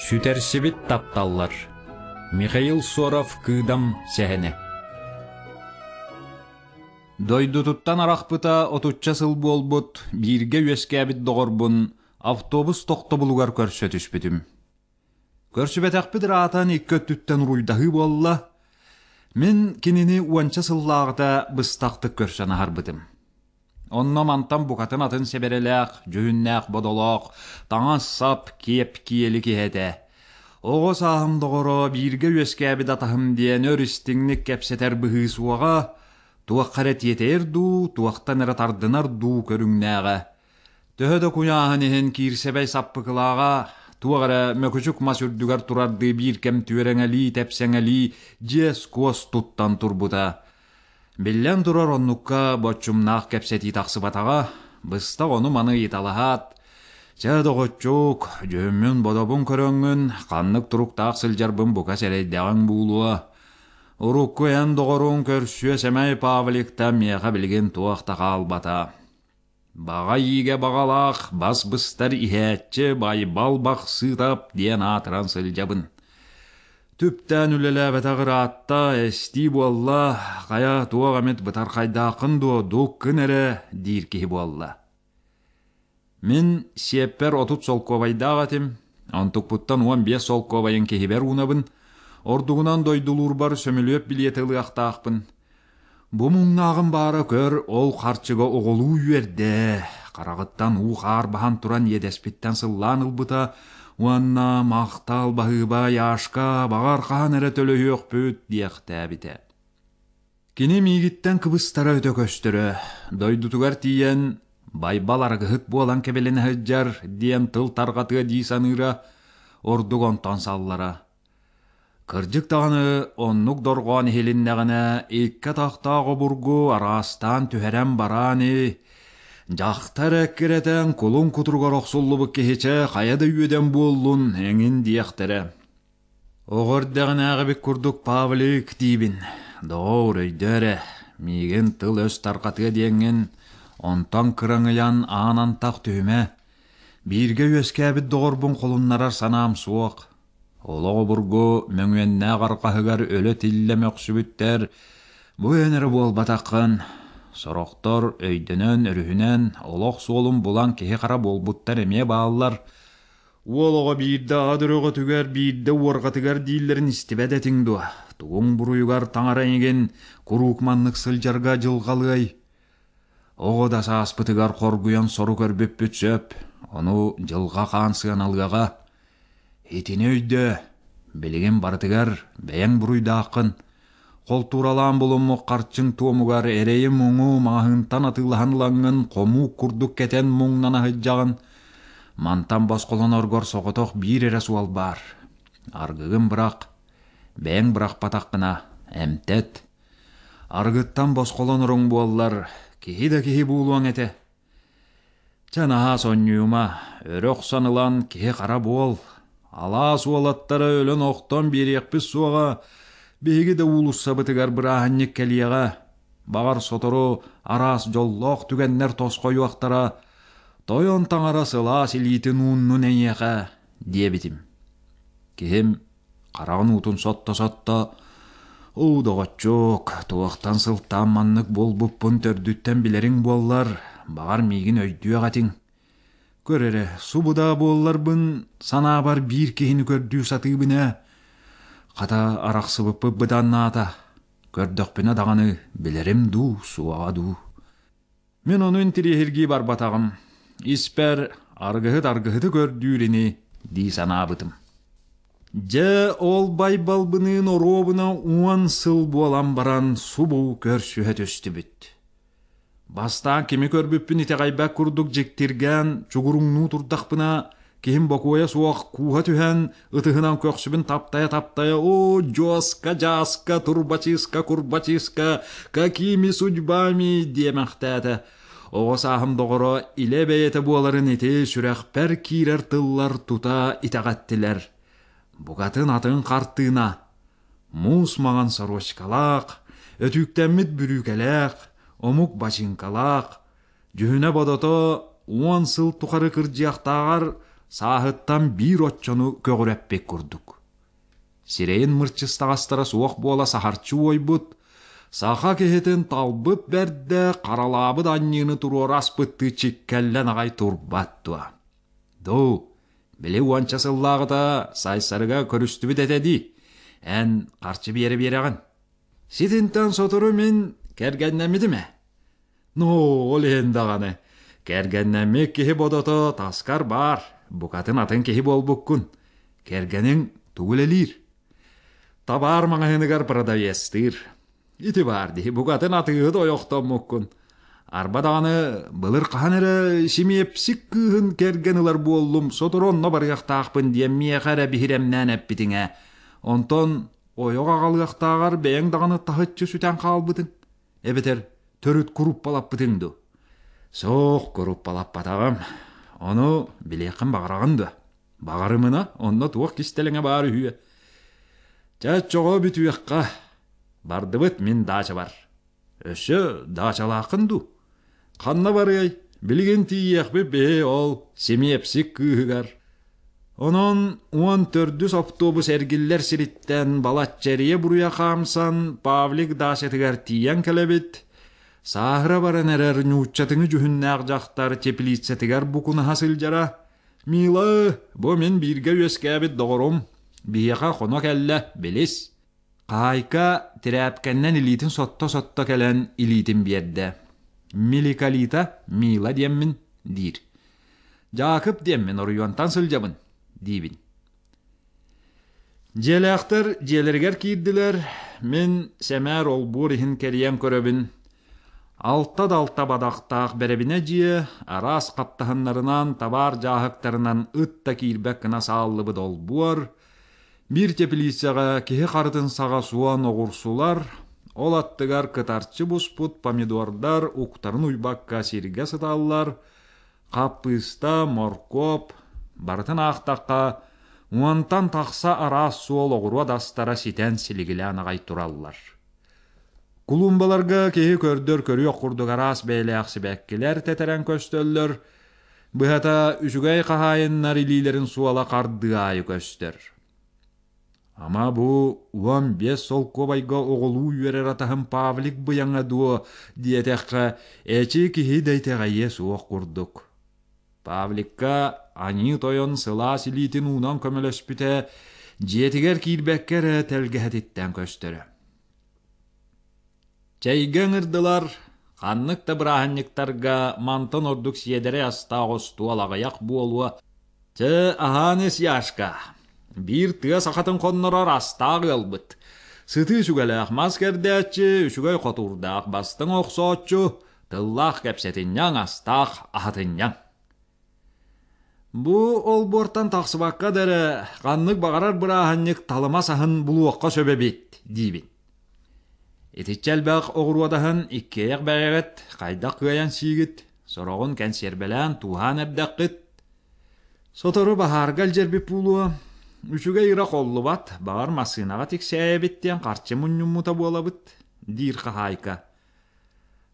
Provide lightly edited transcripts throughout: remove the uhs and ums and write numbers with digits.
Сүтэрсибит тапталлар. Михаил Соров Кыыдам сэһэнэ. Дойдутуттан арахпыта отучча сыл буолбут бииргэ үөскээбит доҕорбун автобус тохтобулугар көрсө түспүтүм. Көрсүбэтэхпит ыраатан икки өттүттэн уруйдаһыы буолла. Мин кинини уонча сыллааҕыта быстахтык көрсөн аһарбытым. Онно мантан букатын атын сэбэрэлээх, дьүһүннээх-бодолоох, таҥас-сап, киэп киэли киһи этэ. Оҕо сааһым доҕоро, бииргэ үөскээбит атаһым диэн өр истиҥник кэпсэтэр быһыы суоҕа, туохха эрэ тиэтэйэр дуу, туохтан эрэ тардынар дуу көрүҥнээҕэ. Төһө да куйааһын иһин киирсэбэй саппыкылааҕа, туох эрэ мөкүчүк мас үрдүгэр турардыы биир кэм түөрэҥэлии, тэпсэҥэлии дьиэс-куос туттан турбута. Биллэн турар, оннукка боччумнаах кэпсэтии тахсыбатаҕа, быстах ону-маны ыйыталаһаат, «Чэ, доҕоччук, дьүһүммүн-бодобун көрөҥҥүн, ханнык туруктаах сылдьарбын бука сэрэйдэҕиҥ буолуо. Урукку эн доҕоруҥ көрсүө сэмэй Павликтан миэхэ билигин туох да хаалбата. Баҕа иигэ баҕалаах, бас быстар иһээччи Байбал Бахсыытап диэн аатыран сылдьабын. Түптээн үлэлээбэтэх ыраатта, эстии буолла, хайа туох эмит бытархайдааххын дуо, дуккун эрэ диир киһи буолла. Мин сиэппэр 30 солкуобайдаах этим, онтукпуттан 15 солкуобайын киһибэр уунабын, ордугунан дойдулуурбар сөмөлүөт билиэтэ ылыахтаахпын. Бу муҥнааҕым баара көр, ол харчыга оҕолуу үөрдэ, хараҕыттан уу-хаар баһан туран иэдэспиттэн сыллаан ылбыта уонна махтал баһыыба Яшка, баҕар хаһан эрэ төлөһүөхпүт диэхтээбитэ. Кини миигиттэн кыбыстара өтө көстөрө, дойдутугар тиийэн «Байбал арыгыһыт буолан кэбилэнэ сылдьар» диэн тыл тарҕатыа дии саныыра, ордук онтон саллара. Кырдьык даҕаны, оннук дорҕоон иһилиннэҕинэ, икки атахтаах обургу араастаан түһэрэн бараан и, дьахтар эккирэтэн кулун кутуругар охсуллубут киһичэ хайа да үөдэн буоллун эҥин диэхтэрэ. Оҕо эрдэҕинээҕибит курдук Павлик диибин, доҕоор, өйдөө эрэ, миигин тыл-өс тарҕатыа диэҥҥин, онтон кыраҥыйан аан антах түһүмэ, бииргэ үөскээбит доҕорбун холуннарар санаам суох. Олох обургу мөҥүөннээх арҕаһыгар өлө-тиллэ мөхсүбүттэр бу эн эрэ буолбатаххын. Сорохтор өйдөнөн, өрүһүнэн, олох суолун булан киһи-хара буолбуттар эмиэ бааллар. Уол оҕо биирдэ аҕа дөрөҕөтүгэр, биирдэ уорҕатыгар дииллэрин истибэт этиҥ дуо? Тугуҥ буруйугар таҥара эйигин куруук маннык сылдьарга дьылҕалыай? Оҕо да сааспытыгар хоргуйан сору көрбүппүт сөп, ону дьылҕа хаан сыаналыаҕа. Итини өйдөө, билигин барытыгар бэйэҥ буруйдааххын. Холтууралаан булуммут харчыҥ туомугар эрэйи-муҥу маҕаһыынтан атыылаһан ылаҥҥын хомуук курдук кэтэн муҥнана сылдьаҕын. Мантан босхолоноргор соҕотох биир эрэ суол баар. Аргыгын бырах, бэйэҥ бырахпатаххына эмтэт. Арыгыттан босхолоноруҥ буоллар, киһи да киһи буолуоҥ этэ. Чэ, наһаа сонньуйума, өрө охсон ылан киһи-хара буол. Алаас уолаттара өлөн-охтон биэриэхпит суоҕа, биһиги да уулуссабытыгар бырааһынньык кэлиэҕэ. Баҕар, сотору араас дьоллоох түгэннэр тосхойуохтара. Тойон таҥара сылаас илиитин ууннун эйиэхэ, диэбитим. Киһим Хараҕын уутун сотто-сотто, «Уу, доҕоччуок, туохтан сылтаан маннык буолбуппун төрдүттэн билэриҥ буоллар, баҕар миигин өйдүөх этиҥ. Көр эрэ, субу да буолларбын, санаабар биир киһини көрдүү сатыыбын ээ. Хата, арахсыбыппыт быданнаата. Көрдөхпүнэ даҕаны билэрим дуу, суоҕа дуу». Мин ону интириэһиргии барбатаҕым, испэр аргыһыт аргыһыты көрдүүр ини дии санаабытым. Дьэ, ол Байбалбыныын оруобуна 10 сыл буолан баран субу көрсүһэ түстүбүт. Бастаан кими көрбүппүн итэҕэйбэт курдук дьиктиргээн чугуруҥнуу турдахпына, киһим бокуойа суох кууһа түһэн, ытыһынан көхсүбүн таптайа-таптайа «О, дьуоска-дьааска, турбачыыска-курбачыыска, какими судьбами?» диэмэхтээтэ. Оҕо сааһым доҕоро илэ бэйэтэ буоларын ити сүрэхпэр киирэр тыллар тута итэҕэттилэр. Букатын атын хартыына. Муус маҥан сорочкалаах, Өтүүктэммит бүрүүкэлээх, омук бачыыҥкалаах, дьүһүнэ-бодото 10 сыл тухары кырдьыахтааҕар сааһыттан биир оччону көҕүрэппит курдук. Сирэйин мырчыстаҕастара суох буола саһарчы уойбут, саха киһитин талбыт бэрдэ харалаабыт анньыыны туруора аспыттыы чиккэллэн аҕай турбат дуо? Дуу, били уонча сыллааҕыта Сайсарыга көрүстүбүт этэ дии. Эн харчы биэрэ-биэрэҕин. Ситинтэн сотору мин кэргэннэммитим ээ. Ну, ол иһин даҕаны. Кэргэннэммит киһи бодото таскар баар, букатын атын киһи буолбуккун. Кэргэниҥ тугу үлэлиир? Табаар маҕаһыыныгар продавецтыыр. Ити баар дии, букатын атыыһыт ойохтоммуккун. Арба даҕаны былыр хаһан эрэ симиэпсик кыыһын кэргэн ылар буоллум, сотору онно барыахтаахпын диэн миэхэ эрэ биһирэмнээн эппитиҥ ээ. Онтон ойох аҕалыахтааҕар бэйэҥ даҕаны таһыччы сүтэн хаалбытыҥ. Эбэтэр төрүт куруппалаппытыҥ дуу? Суох, куруппалаппатаҕым. Ону билиэххин баҕараҕын дуо? Баҕарымына, онно туох кистэлэҥэ баар үһүө? Чэ, оччоҕо бүтүөххэ. Бардыбыт мин даачабар. Өссө даачалааххын дуу? Ханна барыай? Билигин тиийиэхпит биһи ол симиэпсик кыыһыгар. Онон 14-үс автобус эргиллэр сириттэн балачча эрийэ-буруйа хаамсан Павлик даачатыгар тиийэн кэлэбит. Сааһыра баран эрэр ньууччатыҥы дьүһүннээх дьахтар теплицэтигэр букунаһа сылдьара. «Мила, бу мин бииргэ үөскээбит доҕорум. Биһиэхэ хоно кэллэ, билис». Хаһаайка тирээпкэннэн илиитин сотто-сотто кэлэн илиитин биэрдэ. «Миликалита, Мила диэммин» диир. «Дьаакып диэммин оройуонтан сылдьабын» диибин. Дьиэлээхтэр дьиэлэригэр киирдилэр, мин сэмээр олбуор иһин кэрийэн көрөбүн. Алта да алта бадахтаах бэрэбинэ дьиэ араас хаптаһыннарынан, табаар дьааһыктарынан ыт да киирбэт гына сааллыбыт олбуор, Биир теплицэҕэ киһи харытын саҕа суон оҕурсулар, ол аттыгар кытарчы буспут помидордар уктарын уйбакка сиргэ сыталлар, хаппыыста, моркуоп, барытын аахтахха, уонтан тахса араас суол оҕуруот астара ситэн силигилээн аҕай тураллар. Кулуумбаларга киһи көрдөр көрүөх курдук араас бэйэлээх сибэккилэр тэтэрэн көстөллөр, быһата үчүгэй хаһаайыннар илиилэрин суола хардыы аайы көстөр. Ама бу 15 солкуобайга оҕолуу үөрэр атаһым Павлик быйаҥа дуо диэтэххэ, эчи киһи да итэҕэйиэ суох курдук. Павликка аньыы тойон сылаас илиитин уунан көмөлөспүтэ дьиэтигэр киирбэккэ эрэ тэлгэһэтиттэн көстөрө. Чэйгэ ыҥырдылар, ханнык да бырааһынньыктарга мантан ордук сиэдэрэй астаах остуол аҕыйах буолуо. Чэ, аһаан ис, Яшка. Биир тыа сахатын хоннорор астаах ыалбыт. Сытыы сүгэлээх мас кэрдээччи, үчүгэй хотуурдаах бастыҥ охсооччу, тыллаах кэпсэтинньэҥ, астаах аһатынньаҥ. Бу олбуортан тахсыбакка да эрэ ханнык баҕарар бырааһынньык талымас аһын булуохха сөп эбит диибин. Итиччэ элбэх оҕуруот аһын иккиэйэх бэйэҕит хайдах кыайан сиигит, сороҕун кэнсиэрбэлээн тууһаан эрдэххит. Сотору баһаарга илдьэрбит буолуо, үчүгэй ыра холлубат, баҕар массыынаҕа тиксээйэбит диэн харчы мунньуммута буолабыт, диир хаһаайка.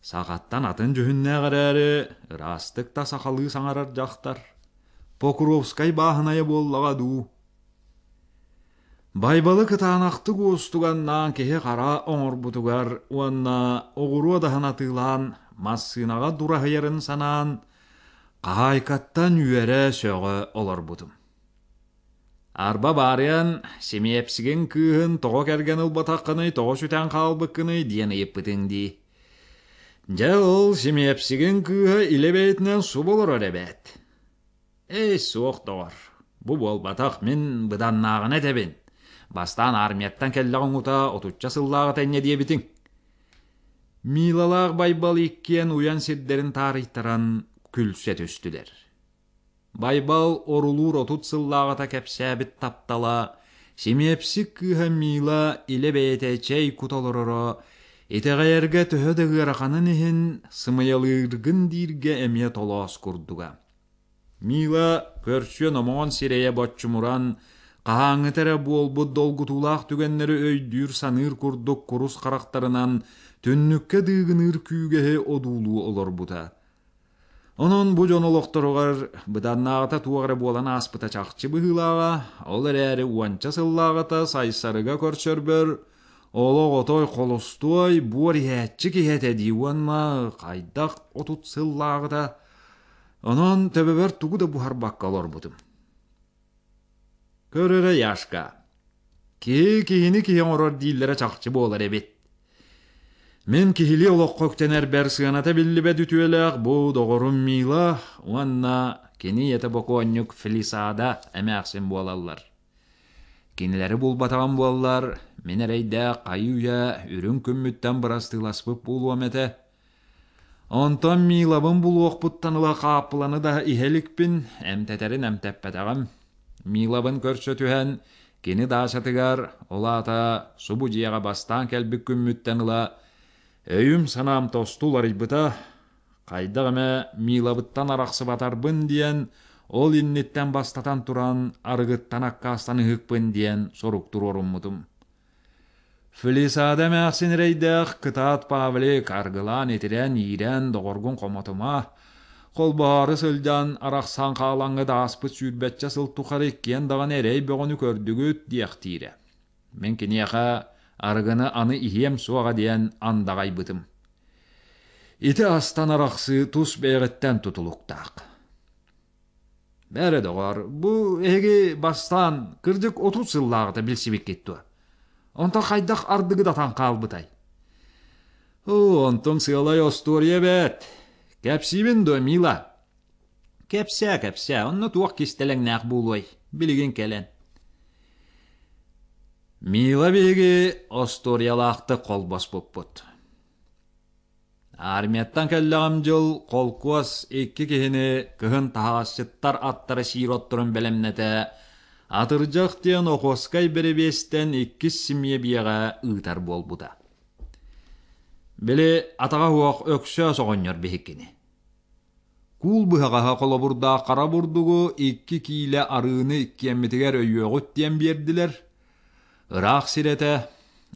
Сахаттан атын дьүһүннээх эрээри, ыраастык да сахалыы саҥарар дьахтар. Покровскай бааһынайа буоллаҕа дуу. Байбалы кытаанахтык уостуганнаан киһи хара оҥорбутугар уонна оҕуруо даһан атыылаан массыынаҕа дураһыйарын санаан, хаһаайкаттан үөрэ-сөҕө олорбутум. Арба баарыан, симиэпсигиҥ кыыһын тоҕо кэргэн ылбатаххыный, тоҕо сүтэн хаалбыккыный диэн ыйыппытыҥ дии. Дьэ ол симиэпсигиҥ кыыһа илэ бэйэтинэн субу олорор эбээт. Эй, суох доҕор, бу буолбатах, мин быданнааҕына этэбин. Бастаан армияттан кэллэҕиҥ утаа отучча сыллааҕыта инньэ диэбитиҥ. Милалаах Байбал иккиэн уйан сирдэрин таарыйтаран күлсэ түстүлэр. Байбал орулуур 30 сыллааҕыта кэпсээбит таптала, симиэпсик кыыһа Мила илэ бэйэтэ чэй кута олороро, итэҕэйэргэ төһө да ыараханын иһин, сымыйалыыргын дииргэ эмиэ толоос курдуга. Мила көрсүөн омоон сирэйэ боччумуран, Хаһааҥҥыта эрэ буолбут долгутуулаах түгэннэри өйдүүр-саныыр курдук курус харахтарынан түннүккэ дыыгыныыр күүгэһи одуулуу олорбута. Онон бу дьон олохторугар быданнааҕыта туох эрэ буолан ааспыта чахчы быһыылааҕа, ол эрээри уонча сыллааҕыта Сайсарыга көрсөрбөр олох отой холостуой буор иһээччи киһи этэ дии уонна хайдах 30 сыллааҕыта онон төбөбөр тугу да буһарбакка олорбутум. Көр эрэ, Яшка, киһи киһини киһи оҥорор дииллэрэ чахчы буолар эбит. Мин киһилии олоххо үктэнэрбэр сыаната биллибэт үтүөлээх бу доҕорум Мила уонна кини ийэтэ бокуонньук Фелисада эмээхсин буолаллар. Кинилэри булбатаҕым буоллар, мин эрэйдээх хайыы-үйэ үрүҥ күммүттэн бырастыыласпыт буолуом этэ. Онтон Милабын булуохпуттан ыла хааппыланы да иһэ иликпин, эмтэтэрин эмтэппэтэҕим. Милабын көрсө түһэн, кини даачатыгар, ол аата субу дьиэҕэ бастаан кэлбит күммүттэн ыла өйүм-санаам тосту уларыйбыта, хайдах эмэ Милабыттан арахсыбатарбын диэн, ол инниттэн бастатан туран арыгыттан аккаастаныһыкпын диэн сорук туруоруммутум. Фелисада эмээхсин эрэйдээх кытаат Павлик аргылаан итирэн иирэн доҕоргун хомотума, холбоһоору сылдьан арахсан хаалаҥҥыт ааспыт сүүрбэччэ сыл тухары иккиэн даҕаны эрэй бөҕөнү көрдүгүт диэхтиирэ. Мин киниэхэ арыгыны аны иһиэм суоҕа диэн андаҕайбытым. Ити астан арахсыы тус бэйэҕиттэн тутулуктаах. Бээрэ, доҕоор, бу эһиги бастаан кырдьык 30 сыллааҕыта билсибиккит дуо? Онтон хайдах ардыгыт атан хаалбытай? Оо, онтон сыалай остуоруйа эбээт. Кэпсиибин дуо, Мила? Кэпсээ, кэпсээ, онно туох кистэлэҥнээх буолуой, билигин кэлэн. Мила биһиги остуоруйалаахтык холбоспуппут. Армияттан кэллэҕим дьыл холкуос икки киһини кыһын таһаҕасчыттар аттара сиир отторун бэлэмнэтэ Атырдьах диэн Охуоскай бэрэбиэстэн иккис семья биэҕэ ыытар буолбута. Били атаҕа суох Өксөөс оҕонньор биһиккини. Куул быһаҕаһа холобурдаах хара бурдугу 2 киилэ арыыны иккиэммитигэр өйүөҕүт диэн биэрдилэр. Ыраах сир этэ,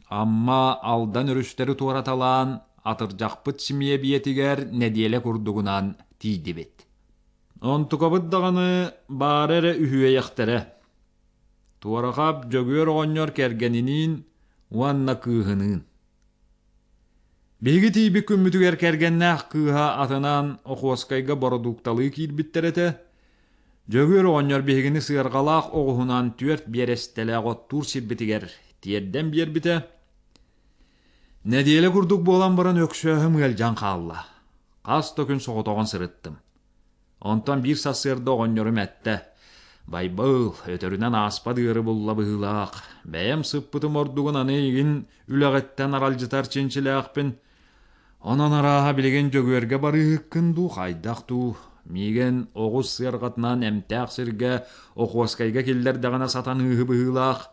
Амма, Алдан өрүстэри туораталаан, атырдьахпыт симиэбийэтигэр нэдиэлэ курдугунан тиийдибит. Онтукабыт даҕаны баара эрэ үһүөйэхтэрэ. Туорахап Дьөгүөр оҕонньор кэргэниниин уонна кыыһыныын. Биһиги тиийбит күммүтүгэр кэргэннээх кыыһа атынан Охуоскайга бородуукталыы киирбиттэр этэ. Дьөгүөр оҕонньор биһигини сыарҕалаах оҕуһунан 4 биэрэстэлээх оттуур сирбитигэр тиэрдэн биэрбитэ. Нэдиэлэ курдук буолан баран Өксөөһүм ыалдьан хаалла. Хас да күн соҕотоҕун сырыттым. Онтон биир сарсыарда оҕонньорум эттэ: «Байбал, өтөрүнэн ааспат ыары булла быһыылаах. Бэйэм сыппытым ордугун аны эйигин үлэҕиттэн аралдьытар чинчилээхпин. Онон арааһа билигин Дьөгүөргэ барыыһыккын дуу, хайдах дуу? Миигин оҕус сыарҕатынан эмтээх сиргэ Охуоскайга киллэрдэҕинэ сатаныыһы быһыылаах.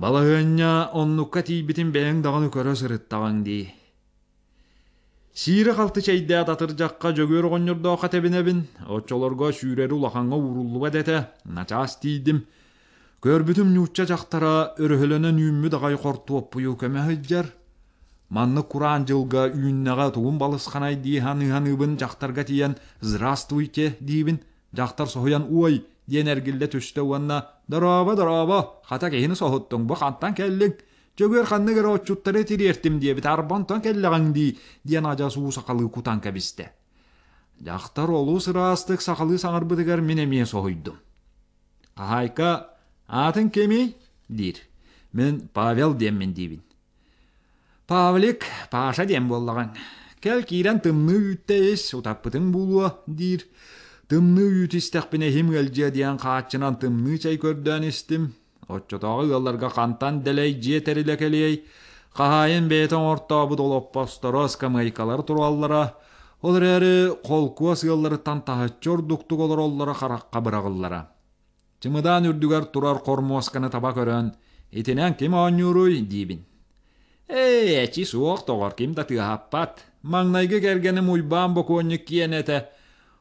Балаһыанньа оннукка тиийбитин бэйэҥ даҕаны көрө сырыттаҕыҥ дии. Сиирэ-халты чэйдээт атырдьахха Дьөгүөр оҕонньордооххо тэбинэбин, оччолорго сүүрэри улахаҥҥа ууруллубат этэ, начаас тиийдим. Көрбүтүм нуучча дьахтара өрөһөлөнөн үүммүт аҕай хортуоппуйу көмө сылдьар. Маннык кураан дьылга үүннэҕэ тугун балысханай дии саныы-саныыбын дьахтарга тиийэн «Здравствуйте» диибин, дьахтар соһуйан «Ой» диэн эргиллэ түстэ уонна «Дорообо, дорообо, хата киһини соһуттуҥ, бу хантан кэллиҥ? Дьөгүөр ханнык эрэ отчуттары тириэртим диэбит арбантан кэллэҕиҥ дии диэн адьас уу сахалыы кутан кэбистэ. Дьахтар олус ыраастык сахалыы саҥарбытыгар мин эмиэ соһуйдум. Хаһаайка аатыҥ кимий? диир. Мин Павел диэммин диибин. Павлик, Паша диэн буоллаҕыҥ. Кэл киирэн тымныы үүттэ ис, утаппытыҥ буолуо, диир. Тымныы үүт истэхпинэ иһим ыалдьыа диэн хааччынан тымныы чэй көрдөөн истим. Оччотооҕу ыалларга хантан дэлэй дьиэ тэрилэ кэлиэй, хаһаайын бэйэтэ оҥортообут олоппосторо, ыскамыайкалар тураллара, ол эрээри холкуос ыалларыттан таһыччы ордуктук олороллоро харахха быраҕыллара. Чымыдаан үрдүгэр турар хормуосканы таба көрөн, «Итинэн ким оонньууруй?» диибин. «Ээ, эчи суох, доҕор, ким да тыаһаппат. Маҥнайгы кэргэним Уйбаан бокуонньук киэнэ этэ.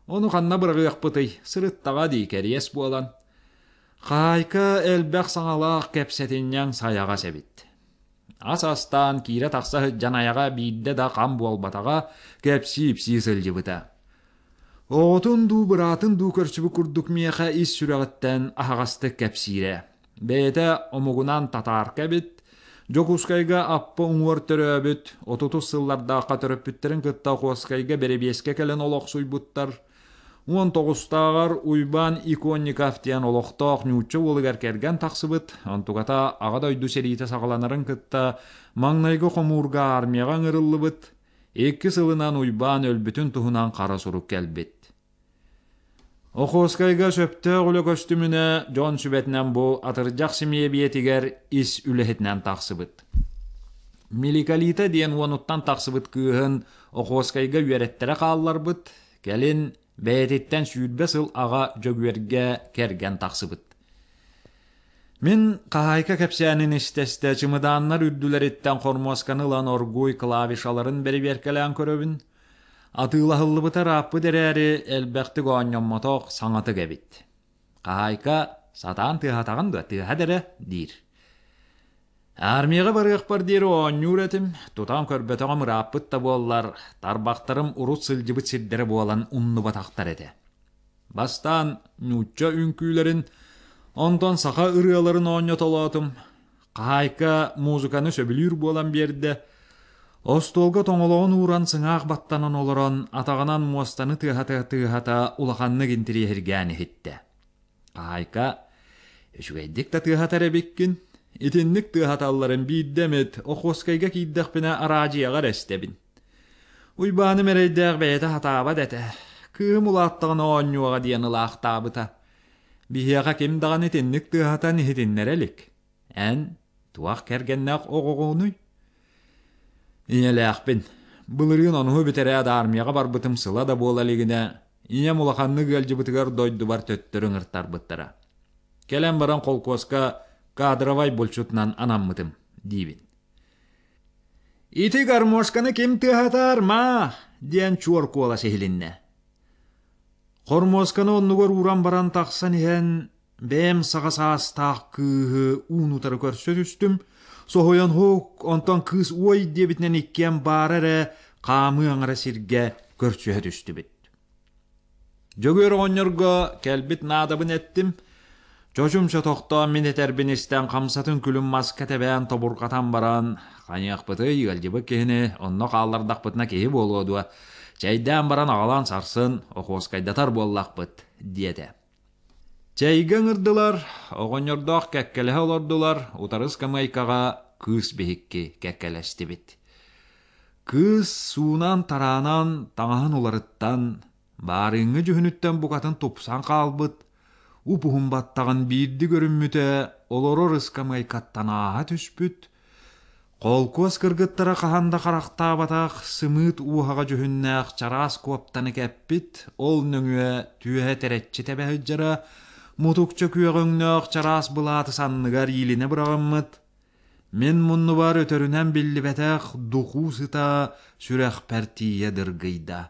Ону ханна быраҕыахпытый, сырыттаҕа дии, кэриэс буолан. Хаайка элбэх саҥалаах кэпсэтинньэҥ сайаҕас эбит. Ас астаан киирэ-тахса сылдьан айаҕа биирдэ да хам буолбатаҕа, кэпсии-ипсии сылдьыбыта. Оҕотун дуу, быраатын дуу көрсүбүт курдук миэхэ ис сүрэҕиттэн аһаҕастык кэпсиирэ. Бэйэтэ омугунан татаарка эбит, Дьокуускайга Аппа уҥуор төрөөбүт, отутус сыллардаахха төрөппүттэрин кытта Охуоскайга бэрэбиэскэ кэлэн олохсуйбуттар. 19-тааҕар Уйбаан Иконников диэн олохтоох нуучча уолугар кэргэн тахсыбыт, онтуката Аҕа дойду сэриитэ саҕаланарын кытта маҥнайгы хомуурга армияҕа ыҥырыллыбыт, икки сылынан Уйбаан өлбүтүн туһунан хара сурук кэлбит. Охуоскайга сөптөөх үлэ көстүмүнэ дьон сүбэтинэн бу атырдьах симиэбийэтигэр ис үлэһитинэн тахсыбыт. Миликалита диэн уонуттан тахсыбыт кыыһын Охуоскайга үөрэттэрэ хаалларбыт, кэлин бэйэтиттэн 20 сыл аҕа Дьөгүөргэ кэргэн тахсыбыт. Мин хаһаайка кэпсээнин истэ-истэ чымыдааннар үрдүлэриттэн хормуосканы ылан оргууй клавишаларын бэрэбиэркэлээн көрөбүн. Атыылаһыллыбыта ырааппыт эрээри, элбэхтик оонньоммотох саҥатык эбит. Хаһаайка сатаан тыаһатаҕын дуо, тыаһат эрэ диир. Армияҕа барыахпар диэри оонньуур этим, тутан көрбөтөҕүм ырааппыт да буоллар, тарбахтарым урут сылдьыбыт сирдэрэ буолан умнубатахтар этэ. Бастаан нуучча үҥкүүлэрин, онтон саха ырыаларын оонньотолоотум. Хаһаайка музыканы сөбүлүүр буолан биэрдэ. Остуолга тоҥолоҕун ууран сыҥаах баттанан олорон, атаҕынан муостаны тыаһата-тыаһата улаханнык интириэһиргээн иһиттэ. Хаһаайка «Үчүгэйдик да тыаһатар эбиккин. Итинник тыаһаталларын биирдэ эмит Охуоскайга киирдэхпинэ араадьыйаҕа эрэ истэбин. Уйбааным эрэйдээх бэйэтэ сатаабат этэ. Кыыһым улааттаҕына оонньуоҕа диэн ылаахтаабыта. Биһиэхэ ким даҕаны итинник тыаһатан иһитиннэрэ илик. Эн туох кэргэннээх оҕоҕунуй? Ийэлээхпин. Былырыын онуһу бүтэрээт армияҕа барбытым сыла да буола илигинэ, ийэм улаханнык ыалдьыбытыгар дойдубар төттөрү ыҥыртарбыттара. Кэлэн баран холкуоска кадровай булчутунан анаммытым, диибин. «Ити гармошканы ким тыаһатар, маа?» диэн чуор куолас иһилиннэ. Хормуосканы оннугар ууран баран тахсан иһэн, бэйэм саҕа саастаах кыыһы уун утары көрсө түстүм. Соһуйан һук, онтон кыыс уой диэбитинэн иккиэн баара эрэ хаамыы аҥара сиргэ көрсүһэ түстүбүт. Дьөгүөр оҕонньорго кэлбит наадабын эттим. Чочумча тохтоон мин этэрбин истэн хамсатын күлүм маска тэбээн тобурҕатан баран, хайыахпытый ыалдьыбыт киһини онно хааллардахпытына киһи буолуо дуо, чэйдээн баран аҕалан сарсын охуоскайдатар буоллахпыт, диэтэ. Чэйгэ ыҥырдылар, оҕонньордоох кэккэлэһэ олордулар, утары ыскамыайкаҕа кыыс биһикки кэккэлэстибит. Кыыс суунан-тараанан, таҥаһын уларыттан, баарыыҥҥы дьүһүнүттэн букатын тупсан хаалбыт, уп-уһун баттаҕын биирдик өрүммүтэ олорор ыскамыайкаттан ааһа түспүт, холкуос кыргыттара хаһан да харахтаабатах сымыыт уоһаҕа дьүһүннээх чараас куоптаны кэппит, ол нөҥүө түөһэ тэрэччи тэбэ сылдьара, мутукча күөх өҥнөөх чараас былааты санныгар иилинэ быраҕыммыт, Мин муннубар өтөрүнэн биллибэтэх духуу сыта сүрэхпэр тиийэ дыргыйда.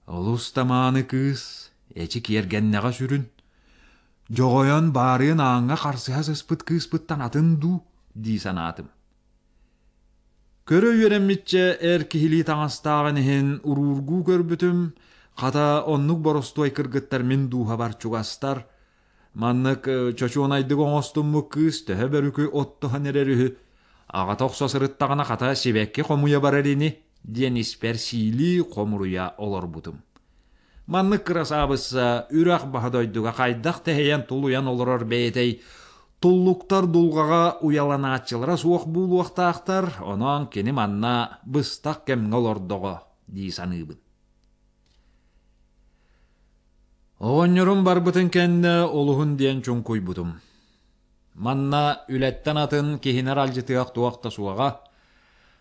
Олус да мааны кыыс, эчи киэргэннэҕэ сүрүн. Дьоҕойон баарыан ааҥҥа харсыһа сыспыт кыыспыттан атын дуу дии санаатым. Көрө үөрэммиччэ эр киһилии таҥастааҕын иһин уруургуу көрбүтүм, хата оннук боростуой кыргыттар мин дууһабар чугастар, Маннык чочуонайдык оҥостуммут кыыс төһө бөрүкү оттоһон эрэр үһү, аҕата охсо сырыттаҕына хата сибэкки хомуйа барар ини диэн испэр сиилии хомуруйа олорбутум. Маннык кырасаабысса үрэх баһа дойдуга хайдах тэһийэн тулуйан олорор бэйэтэй туллуктар дулҕаҕа уйаланааччылара суох буолуохтаахтар, онон кини манна быстах кэмҥэ олордоҕо дии саныыбын. Оҕонньорум барбытын кэннэ олуһун диэн чуҥкуйбутум. Манна үлэттэн атын киһини аралдьытыах туох да суоҕа.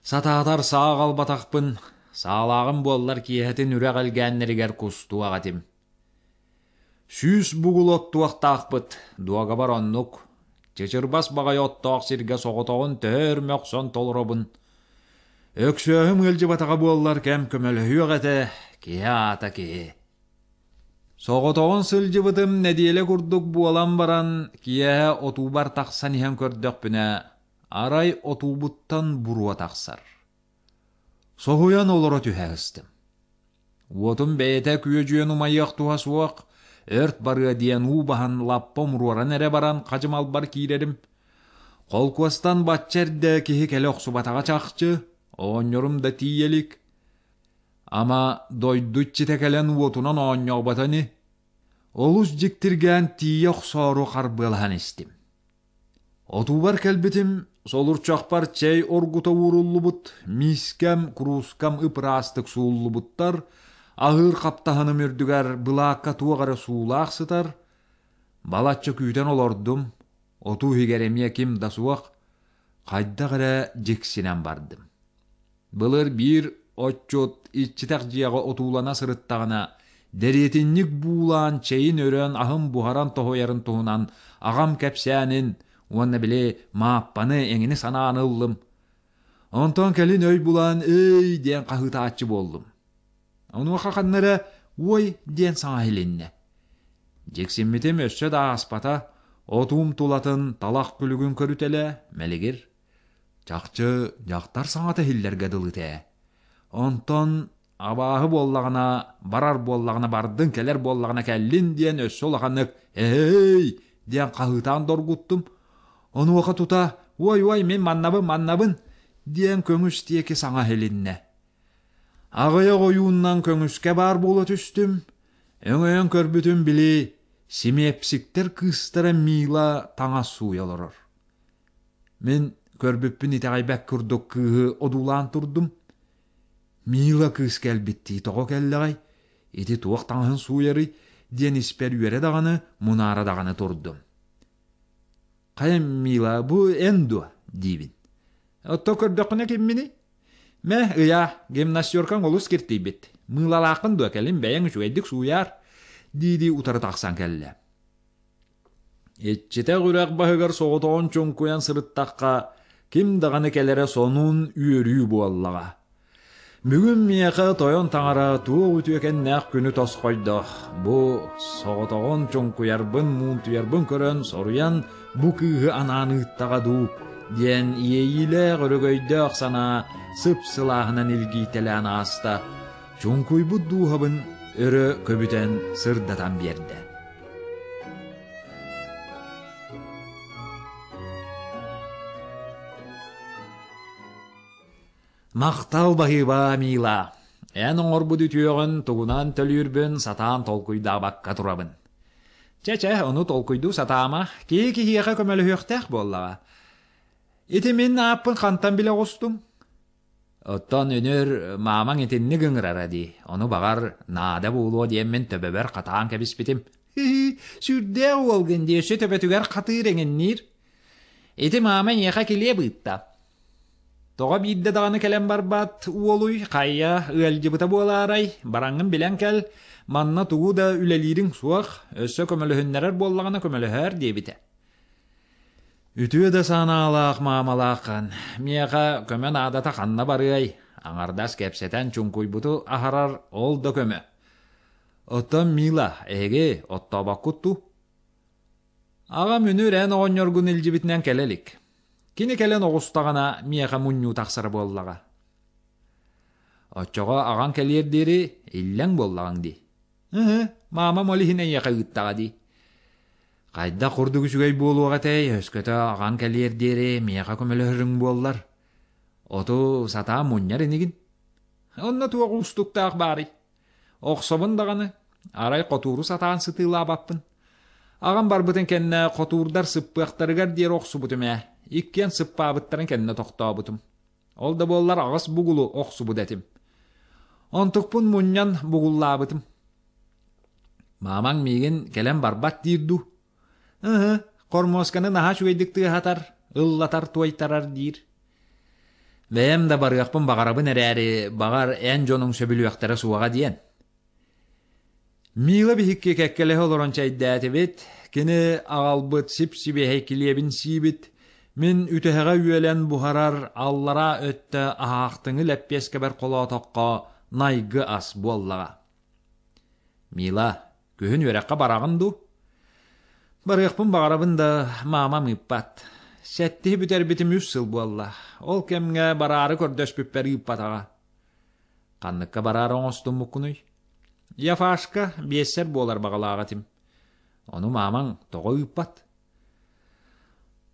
Сатаатар саа аҕалбатахпын, саалааҕым буоллар киэһэтин үрэх элгээннэригэр кустуох этим. 100 бугул оттуохтаахпыт, дуогабар оннук. Чычырбас баҕайы оттоох сиргэ соҕотоҕун төһө өр мөхсөн толоробун. Өксөөһүм ыалдьыбатаҕа буоллар кэм көмөлөһүөх этэ, киһи аата киһи. Соҕотоҕун сылдьыбытым нэдиэлэ курдук буолан баран, киэһэ отуубар тахсан иһэн көрдөхпүнэ, арай отуубуттан буруо тахсар. Соһуйан олоро түһэ сыстым. Уотум бэйэтэ күөдьүйэн умайыах туһа суох, өрт барыа диэн уу баһан лаппа умуруоран эрэ баран хадьымалбар киирэрим. Холкуостан бачча эрдэ киһи кэлэ охсубатаҕа чахчы, оҕонньорум да тиийэ илик. Ама дойду иччитэ кэлэн уотунан оонньообото ини. Олус дьиктиргээн тиийэ охсоору харбыалаһан истим. Отуубар кэлбитим, солурчахпар чэй оргута ууруллубут, миискэм, куруускам ып-ыраастык сууллубуттар, аһыыр хаптаһыным үрдүгэр былаакка туох эрэ суулаах сытар. Балачча күүтэн олордум, отуу иһигэр эмиэ ким да суох, хайдах эрэ дьиксинэн бардым. Былыр биир отчут иччитэх дьиэҕэ отуулана сырыттаҕына, дэриэтинньик буулаан чэйин өрөн аһын буһаран тоһуйарын туһунан аҕам кэпсээнин уонна били Мааппаны эҥини санаан ыллым. Онтон кэлин өй булан «Эй!» диэн хаһыытааччы буоллум. Онуоха ханна эрэ «Уой!» диэн саҥа иһилиннэ. Дьиксиммитим өссө да ааспата, отуум тулатын талах күлүгүн көрүтэлэ мэлигир. Чахчы, дьахтар саҥата иһиллэргэ дылыта ээ. Онтон абааһы буоллаҕына, барар буоллаҕына бардын, кэлэр буоллаҕына кэллин диэн өссө улаханнык «Ээй!» диэн хаһыытаан доргуттум. Онуоха тута «Уой-уой, мин маннабын, маннабын!» диэн көҥүс диэки саҥа иһилиннэ. Аҕыйах ойууннан көҥүскэ баар буола түстүм. Өҥөйөн көрбүтүм били симиэпсиктэр кыыстара Мила таҥас сууйа олорор. Мин көрбүппүн итэҕэйбэт курдук кыыһы одуулаан турдум. Мила кыыс кэлбиттии тоҕо кэллэҕэй, ити туох таҥаһын сууйарый диэн испэр үөрэ даҕаны, мунаара даҕаны турдум. Хайа, Мила, бу эн дуо? диибин. Отто көрдөххүнэ кимминий? Мэ, ыйаа, гимнастеркаҥ олус киртийбит. Мыылалааххын дуо, кэлин бэйэҥ үчүгэйдик сууйаар, дии-дии утары тахсан кэллэ. Иччитэх үрэх баһыгар соҕотоҕун чуҥкуйан сырыттахха, ким даҕаны кэлэрэ сонун үөрүү буоллаҕа. Бүгүн миэхэ тойон таҥара туох үтүөкэннээх күнү тосхойдо, бу соҕотоҕун чуҥкуйарбын, муунтуйарбын көрөн соруйан бу кыыһы анаан ыыттаҕа дуу диэн иэйиилээх өрөгөйдөөх санаа сып-сылааһынан илгийтэлээн ааста, чуҥкуйбут дууһабын өрө көбүтэн сырдатан биэрдэ. Махтал баһыыба, Мила. Эн оҥорбут үтүөҕүн тугунан төлүүрбүн сатаан толкуйдаабакка турабын. Чэ-чэ, ону толкуйдуу сатаама, киһи киһиэхэ көмөлөһүөхтээх буоллаҕа. Ити мин ааппын хантан билэ оҕустуҥ? Оттон үнүр маамаҥ итинник ыҥырара дии, ону баҕар наада буолуо диэммин төбөбөр хатаан кэбиспитим. Һи-һи, сүрдээх уолгун дии, өссө төбөтүгэр хатыыр эҥинниир. Ити маама эйиэхэ килиэп ыытта. Тоҕо биирдэ даҕаны кэлэн барбат уолуй, хайа, ыалдьыбыта буолаарай, бараҥҥын билэн кэл, манна тугу да үлэлиириҥ суох, өссө көмөлөһүннэрэр буоллаҕына көмөлөһөөр диэбитэ. Үтүө да санаалаах маамалааххын, миэхэ көмө наадата ханна барыай, аҥардас кэпсэтэн чуҥкуйбуту аһарар ол да көмө. Оттон Мила, эһиги оттообоккут дуу? Аҕам үнүр эн оҕонньоргун илдьибитинэн кэлэ илик. Кини кэлэн оҕустаҕына миэхэ мунньуу тахсара буоллаҕа. Оччоҕо аҕаҥ кэлиэр диэри иллэҥ буоллаҕыҥ дии. Ыһы, маамам ол иһин эйиэхэ ыыттаҕа дии. Хайдах курдук үчүгэй буолуох этэй, өскөтө аҕаҥ кэлиэр диэри миэхэ көмөлөһөрүҥ буоллар. Оту сатаан мунньар инигин. Онно туох уустуктаах баарый? Охсобун даҕаны, арай хотууру сатаан сытыылаабаппын. Аҕам барбытын кэннэ хотуурдар сыппыахтарыгар диэри охсубутум ээ, иккиэн сыппаабыттарын кэннэ тохтообутум. Ол да буоллар аҕыс бугулу охсубут этим. Онтукпун мунньан бугуллаабытым. Маамаҥ миигин кэлэн барбат диир дуу? Ыһы, хормуосканы наһаа үчүгэйдик тыаһатар, ыллатар, туойтарар диир. Бэйэм да барыахпын баҕарабын эрээри, баҕар эн дьонуҥ сөбүлүөхтэрэ суоҕа диэн. Мила биһикки кэккэлэһэ олорон чэйдээтибит, кини аҕалбыт сип-сибиэһэй килиэбин сиибит, мин үтэһэҕэ үөлэн буһарар аллараа өттө аһаахтыҥы лэппиэскэбэр холоотоххо найгы ас буоллаҕа. Мила, Күһүн үөрэххэ бараҕын дуу? Барыахпын баҕарабын да, маамам ыыппат. Сэттиһи бүтэрбитим үс сыл буолла. Ол кэмҥэ бараары көрдөспүппэр ыыппатаҕа. Ханныкка бараары оҥостуммуккунуй? Яфашка биэссэр буолар баҕалаах этим. Ону маамаҥ тоҕо ыыппат?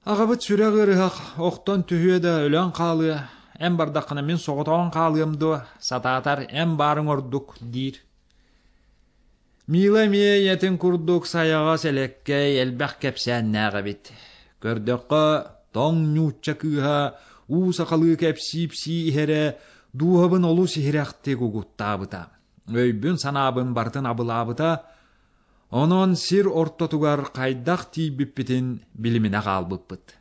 Аҕабыт сүрэх ыарыһах, охтон түһүө да өлөн хаалыа, эн бардаххына мин соҕотоҕун хаалыам дуо, сатаатар эн баарыҥ ордук диир. Мила эмиэ ийэтин курдук сайаҕас элэккэй, элбэх кэпсээннээх эбит. Көрдөххө, тоҥ ньуучча кыыһа уу сахалыы кэпсии-ипсии иһэрэ дууһабын олус иһирэхтик угуттаабыта. Өйбүн-санаабын барытын абылаабыта, Онон сир ортотугар хайдах тиийбиппитин билиминэ хаалбыппыт.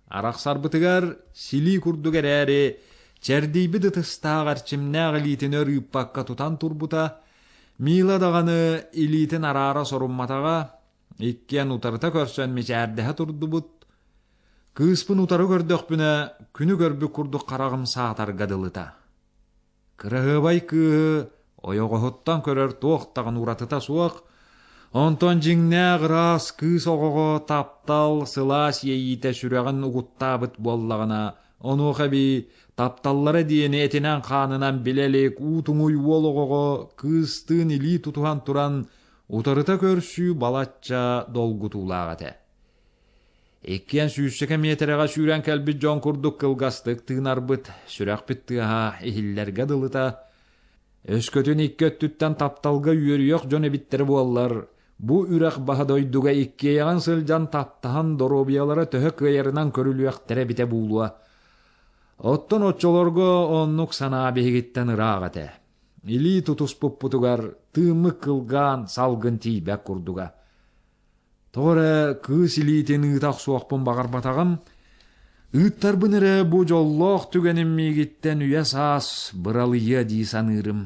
Арахсарбытыгар силии курдук эрээри, чэрдийбит ытыстаах эрчимнээх илиитин өр ыыппакка тутан турбута, Мила даҕаны илиитин араара сорумматаҕа, иккиэн утарыта көрсөн мичээрдэһэ турдубут. Кыыспын утары көрдөхпүнэ, күнү көрбүт курдук хараҕым саатарга дылыта. Кыраһыабай кыыһы ойоҕоһуттан көрөр туох даҕаны уратыта суох, онтон дьиҥнээх ыраас кыыс оҕоҕо таптал сылаас иэйиитэ сүрэҕин угуттаабыт буоллаҕына, онуоха эбии тапталлара диэни этинэн-хаанынан билэ илик уу туҥуй уол оҕоҕо кыыстыын илии тутуһан туран утарыта көрсүү балачча долгутуулаах этэ. Иккиэн сүүсчэкэ миэтэрэҕэ сүүрэн кэлбит дьон курдук кылгастык тыынарбыт, сүрэхпит тыаһа иһиллэргэ дылыта. Өскөтүн икки өттүттэн тапталга үөрүйэх дьон эбиттэрэ буоллар, бу үрэх баһа дойдуга иккиэйэҕин сылдьан таптаһан доруобуйалара төһө кыайарынан көрүлүөхтэрэ эбитэ буолуо. Оттон оччолорго оннук санаа биһигиттэн ыраах этэ. Илии тутуспуппутугар тыыммыт кылгаан салгын тиийбэт курдуга. Тоҕо эрэ кыыс илиитин ыыта охсуохпун баҕарбатаҕым, ыыттарбын эрэ бу дьоллоох түгэним миигиттэн үйэ-саас быралыйыа дии саныырым.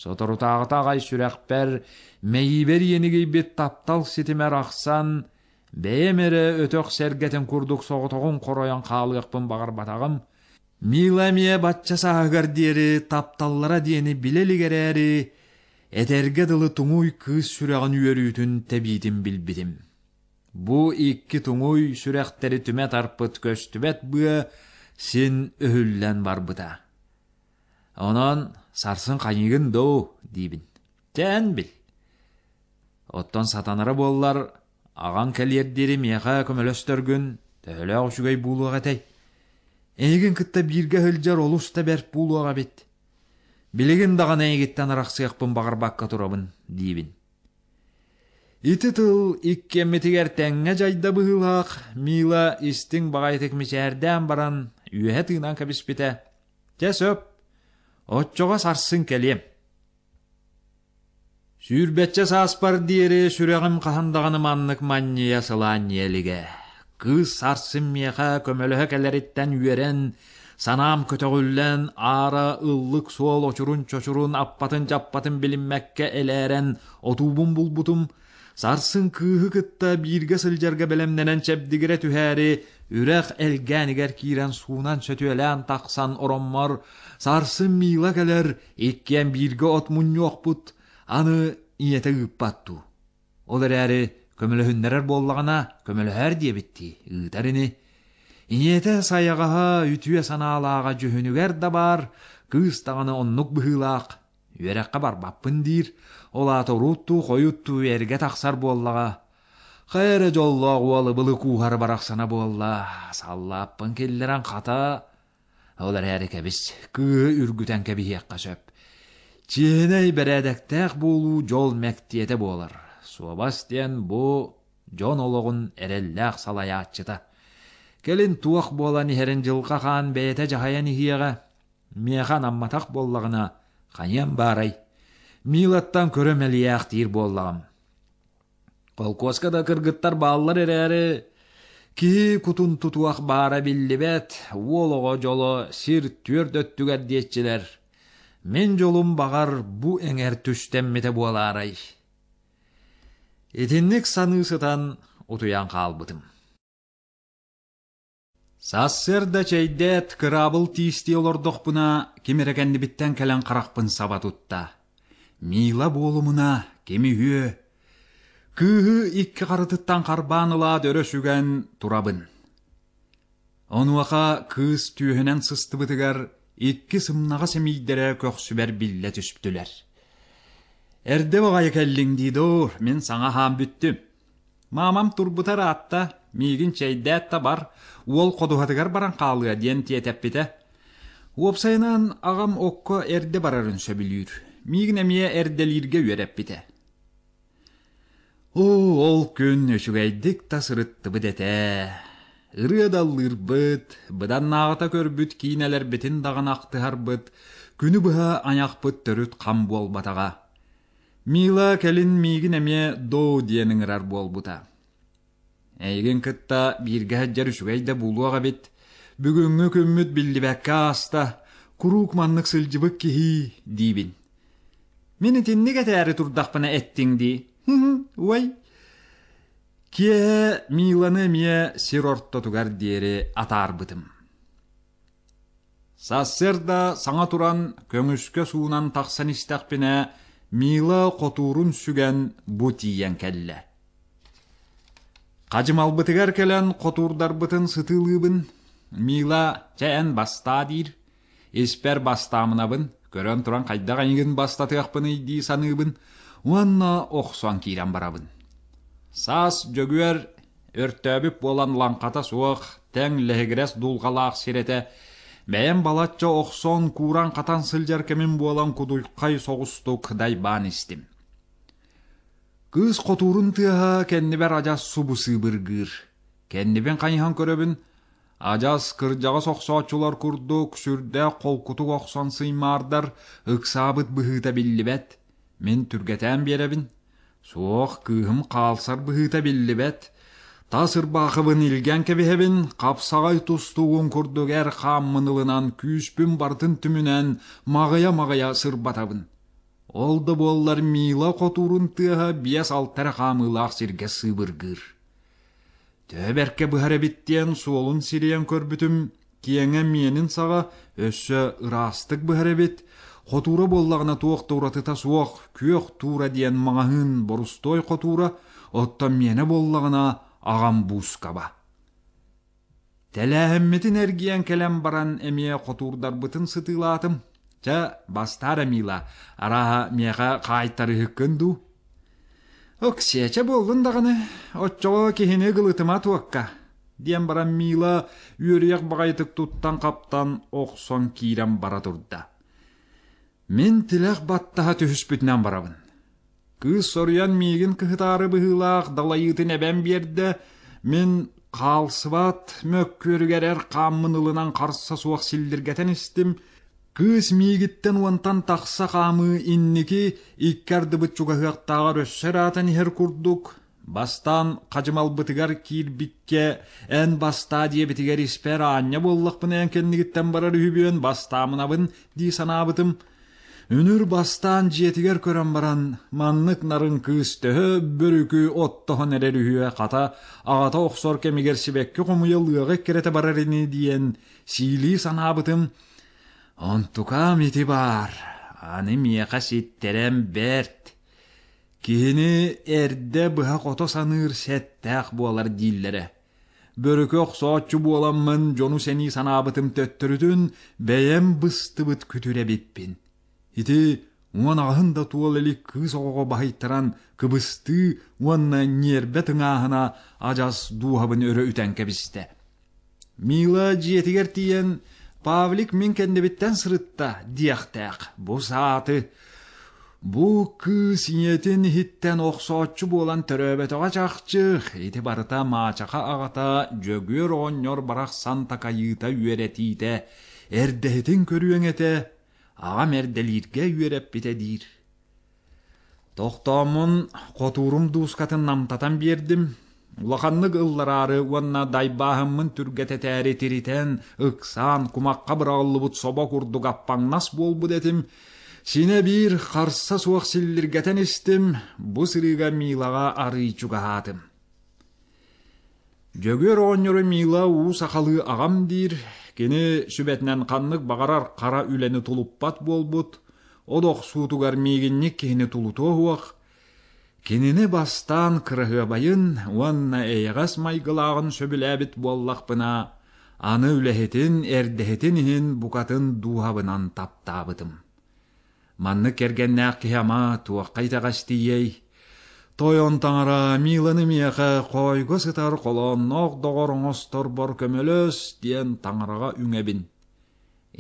Соторутааҕыта аҕай сүрэхпэр мэйиибэр иэнигийбит таптал ситимэ арахсан, бэйэм эрэ өтөх сэргэтин курдук соҕотоҕун хоройон хаалыахпын баҕарбатаҕым. Мила эмиэ бачча сааһыгар диэри тапталлара диэни билэ илик эрээри, Этэргэ дылы туҥуй кыыс сүрэҕин үөрүүтүн тэбиитин билбитим. Бу икки туҥуй сүрэхтэри түмэ тарпыт көстүбэт быа син өһүллэн барбыта. Онон сарсын хайыгын доо диибин. Чэ эн бил. Оттон сатанара буоллар, аҕаҥ кэлиэр диэри миэхэ көмөлөстөргүн төһөлөөх үчүгэй буолуох этэй? Эйигин кытта бииргэ сылдьар олус да бэрт буолуох эбит. Билигин даҕаны эйигиттэн арахсыахпын баҕарбакка турабын диибин. Ити тыл иккиэммитигэр тэҥҥэ дьайда быһыылаах Мила истиҥ баҕайытык мичээрдээн баран үөһэ тыынан кэбиспитэ. Чэ сөп, оччоҕо сарсын кэлиэм. Сүүрбэччэ сааспар диэри сүрэҕим хаһан даҕаны маннык манньыйа сылаанньыйа илигэ. Кыыс сарсын миэхэ көмөлөһө кэлэриттэн үөрэн, санаам көтөҕүллэн, аара ыллык суол очурун-чочурун аппатын-дьаппатын билиммэккэ элээрэн отуубун булбутум, сарсын кыыһы кытта бииргэ сылдьарга бэлэмнэнэн чэбдигирэ түһээри үрэх элгээнигэр киирэн суунан сөтүөлээн тахсан ороммор сарсын Мила кэлэр Иккиэн бииргэ от мунньуохпут, аны ийэтэ ыыппат дуу. Ол эрээри көмөлөһүннэрэр буоллаҕына, көмөлөһөр диэбиттии ыытар ини. Ийэтэ сайаҕаһа, үтүө санаалааҕа дьүһүнүгэр да баар, кыыс даҕаны оннук быһыылаах. Үөрэххэ барбаппын диир, ол аата уруттуу хойуттуу эргэ тахсар буоллаҕа. Хайа эрэ дьоллоох уол ыбылы кууһар барахсана буолла, саллааппын киллэрэн хата Ол эрээри кэбис, кыыһы үргүтэн кэбиһиэххэ сөп. Чиэһинэй бэрээдэктээх буолуу дьол мэктиэтэ буолар. Суобас диэн бу дьон олоҕун эрэллээх салайааччыта. Кэлин туох буолан иһэрин дьылҕа хаан бэйэтэ дьаһайан иһиэҕэ. Миэхэ анамматах буоллаҕына, хайыам баарай? Милаттан көрө мэлийээхтиир буоллаҕым. Холкуоска да кыргыттар бааллар эрээри, киһи кутун тутуох баара биллибэт, уол оҕо дьоло сир түөрт өттүгэр диэччилэр. Мин дьолум баҕар бу эҥэр түстэммитэ буолаарай. Итинник саныы сытан утуйан хаалбытым. Сарсыарда чэйдээт, кыраабыл тиистии олордохпуна, ким эрэ кэннибиттэн кэлэн харахпын саба тутта. Мила буолумуна, ким үһүө? Кыыһы икки харытыттан харбаан ылаат өрө сүгэн турабын. Онуоха кыыс түөһүнэн сыстыбытыгар икки сымнаҕас эмиийдэрэ көхсүбэр биллэ түстүлэр. Эрдэ баҕайы кэллиҥ дии дуу, мин саҥа аһаан бүттүм. Маамам турбута ыраатта, миигин чэйдээт да бар, уол ходуһатыгар баран хаалыа диэн тиэтэппитэ. Уопсайынан, аҕам окко эрдэ барарын сөбүлүүр. Миигин эмиэ эрдэлииргэ үөрэппитэ. Оо, ол күн үчүгэйдик да сырыттыбыт этэ. Ырыа да ыллыырбыт, быданнааҕыта көрбүт киинэлэрбитин даҕаны ахтыһарбыт, күнү быһа айахпыт төрүт хам буолбатаҕа. Мила кэлин миигин эмиэ Доу диэн ыҥырар буолбута. Эйигин кытта бииргэ сылдьар үчүгэй да буолуох эбит. Бүгүҥҥү күммүт биллибэккэ ааста, куруук маннык сылдьыбыт киһи диибин. Мин итинник этээри турдахпына эттиҥ дии. Уой. Киэһэ Миланы эмиэ сир ортотугар диэри атаарбытым. Сарсыарда саҥа туран көҥүскэ суунан тахсан истэхпинэ, Мила хотуурун сүгэн бу тиийэн кэллэ. Хадьымалбытыгар кэлэн хотуурдарбытын сытыылыыбын. Мила чэ эн бастаа диир. Испэр бастаамынабын, көрөн туран хайдах эйигин бастатыахпыный дии саныыбын уонна охсон киирэн барабын. Саас Дьөгүөр Өртөөбүт буолан лаҥхата суох, тэҥ лэһигирэс дулҕалаах сир этэ. Бэйэм балачча охсон, кууран-хатан сылдьар кэмим буолан кудуйхай соҕустук дайбаан истим. Кыыс хотуурун тыаһа кэннибэр адьас субу сыыбыргыыр. Кэннибин хайыһан көрөбүн, адьас кырдьаҕас охсооччулар курдук сүрдээх холкутук охсон сыймаардар, ыксаабыт быһыыта биллибэт. Мин түргэтээн биэрэбин. Суох, кыыһым хаалсар быһыыта биллибэт. Тас ырбаахыбын илгэн кэбиһэбин, хапсаҕай тустуугун курдук эр хааммын ылынан күүспүн барытын түмүнэн маҕыйа-маҕыйа сырбатабын. Ол да буоллар Мила хотуурун тыаһа биэс-алта эрэ хаамыылаах сиргэ сыыбыргыыр. Төһө бэркэ быһар эбит диэн суолун сирийэн көрбүтүм, киэҥэ миэнин саҕа өссө ыраастык быһар эбит, хотуура буоллаҕына туох да уратыта суох, күөх туура диэн маҕаһыын борустуой хотуура, оттон миэнэ буоллаҕына аҕам буускаба. Тэлээһиммитин эргийэн кэлэн баран эмиэ хотуурдарбытын сытыылаатым. Чэ, бастаар Мила, арааһа миэхэ хаайтарыһыккын дуу? Оксиэчэ буоллун даҕаны, оччоҕо киһини гылытыма туокка, диэн баран Мила үөрүйэх баҕайытык туттан-хаптан охсон киирэн бара турда. Мин тилэх баттаһа түһүспүтүнэн барабын. Кыыс соруйан миигин кыһытаары быһыылаах далайыытын эбэн биэрдэ, мин хаалсыбат мөккүөрүгэр эр хааммын ылынан харса суох силлиргэтэн истим, Кыыс миигиттэн уонтан тахса хаамыы инники икки ардыбыт чугаһыахтааҕар өссө ыраатан иһэр курдук, бастаан хадьымалбытыгар киирбиккэ эн бастаа диэбитигэр испэр аанньа буоллахпына эн кэннигиттэн барар үһүбүөн бастаамынабын дии санаабытым. Үнүр бастаан дьиэтигэр көрөн баран, маннык нарын кыыс төһө бөрүкү оттоһон эрэр үһүө хата аҕата охсор кэмигэр сибэкки хомуйа лыаҕа эккирэтэ барар ини диэн сиилии санаабытым. Онтукам ити баар, аны миэхэ ситтэрэн бэрт. Киһини эрдэ быһа-хото саныыр сэттээх буолар дииллэрэ. Бөрүкү охсооччу буоламмын дьону сэнии санаабытым төттөрүтүн бэйэм быстыбыт күтүр эбиппин. Ити 18-ын да туола илик кыыс оҕоҕо баһыйтаран кыбыстыы уонна ньиэрбэ тыҥааһына адьас дууһабын өрө үтэн кэбистэ. Мила дьиэтигэр тиийэн «Павлик мин кэннибиттэн сырытта» диэхтээх. Бу сааты бу кыыс ийэтин иһиттэн охсооччу буолан төрөөбөтөҕө чахчы, ити барыта маачаха аҕата Дьөгүөр оҕонньор барахсан такайыыта үөрэтиитэ, эрдэһитин көрүөҥ этэ, аҕам эрдэлииргэ үөрэппитэ диир. Тохтооммун хотуурум дуускатын намтатан биэрдим, улаханнык ыллараары уонна дайбааһыммын түргэтэтээри тиритэн, ыксаан, кумахха быраҕыллыбыт собо курдук аппаҥнас буолбут этим. Синэ биир харса суох силлиргэтэн истим, бу сырыыга Милаҕа арыый чугаһаатым. Дьөгүөр оҕонньору Мила уу сахалыы аҕам диир, кини сүбэтинэн ханнык баҕарар хара үлэни тулуппат буолбут. От охсуутугар миигинньик киһини тулутуо суох, кинини бастаан кыраһыабайын уонна эйэҕэс майгылааҕын сөбүлээбит буоллахпына, аны үлэһитин, эрдэһитин иһин букатын дууһабынан таптаабытым. Маннык кэргэннээх киһи ама туохха итэҕэстийиэй? Тойон таҥара Миланы миэхэ хоойго сытар холоонноох доҕор оҥосторбор көмөлөс диэн таҥараҕа үҥэбин.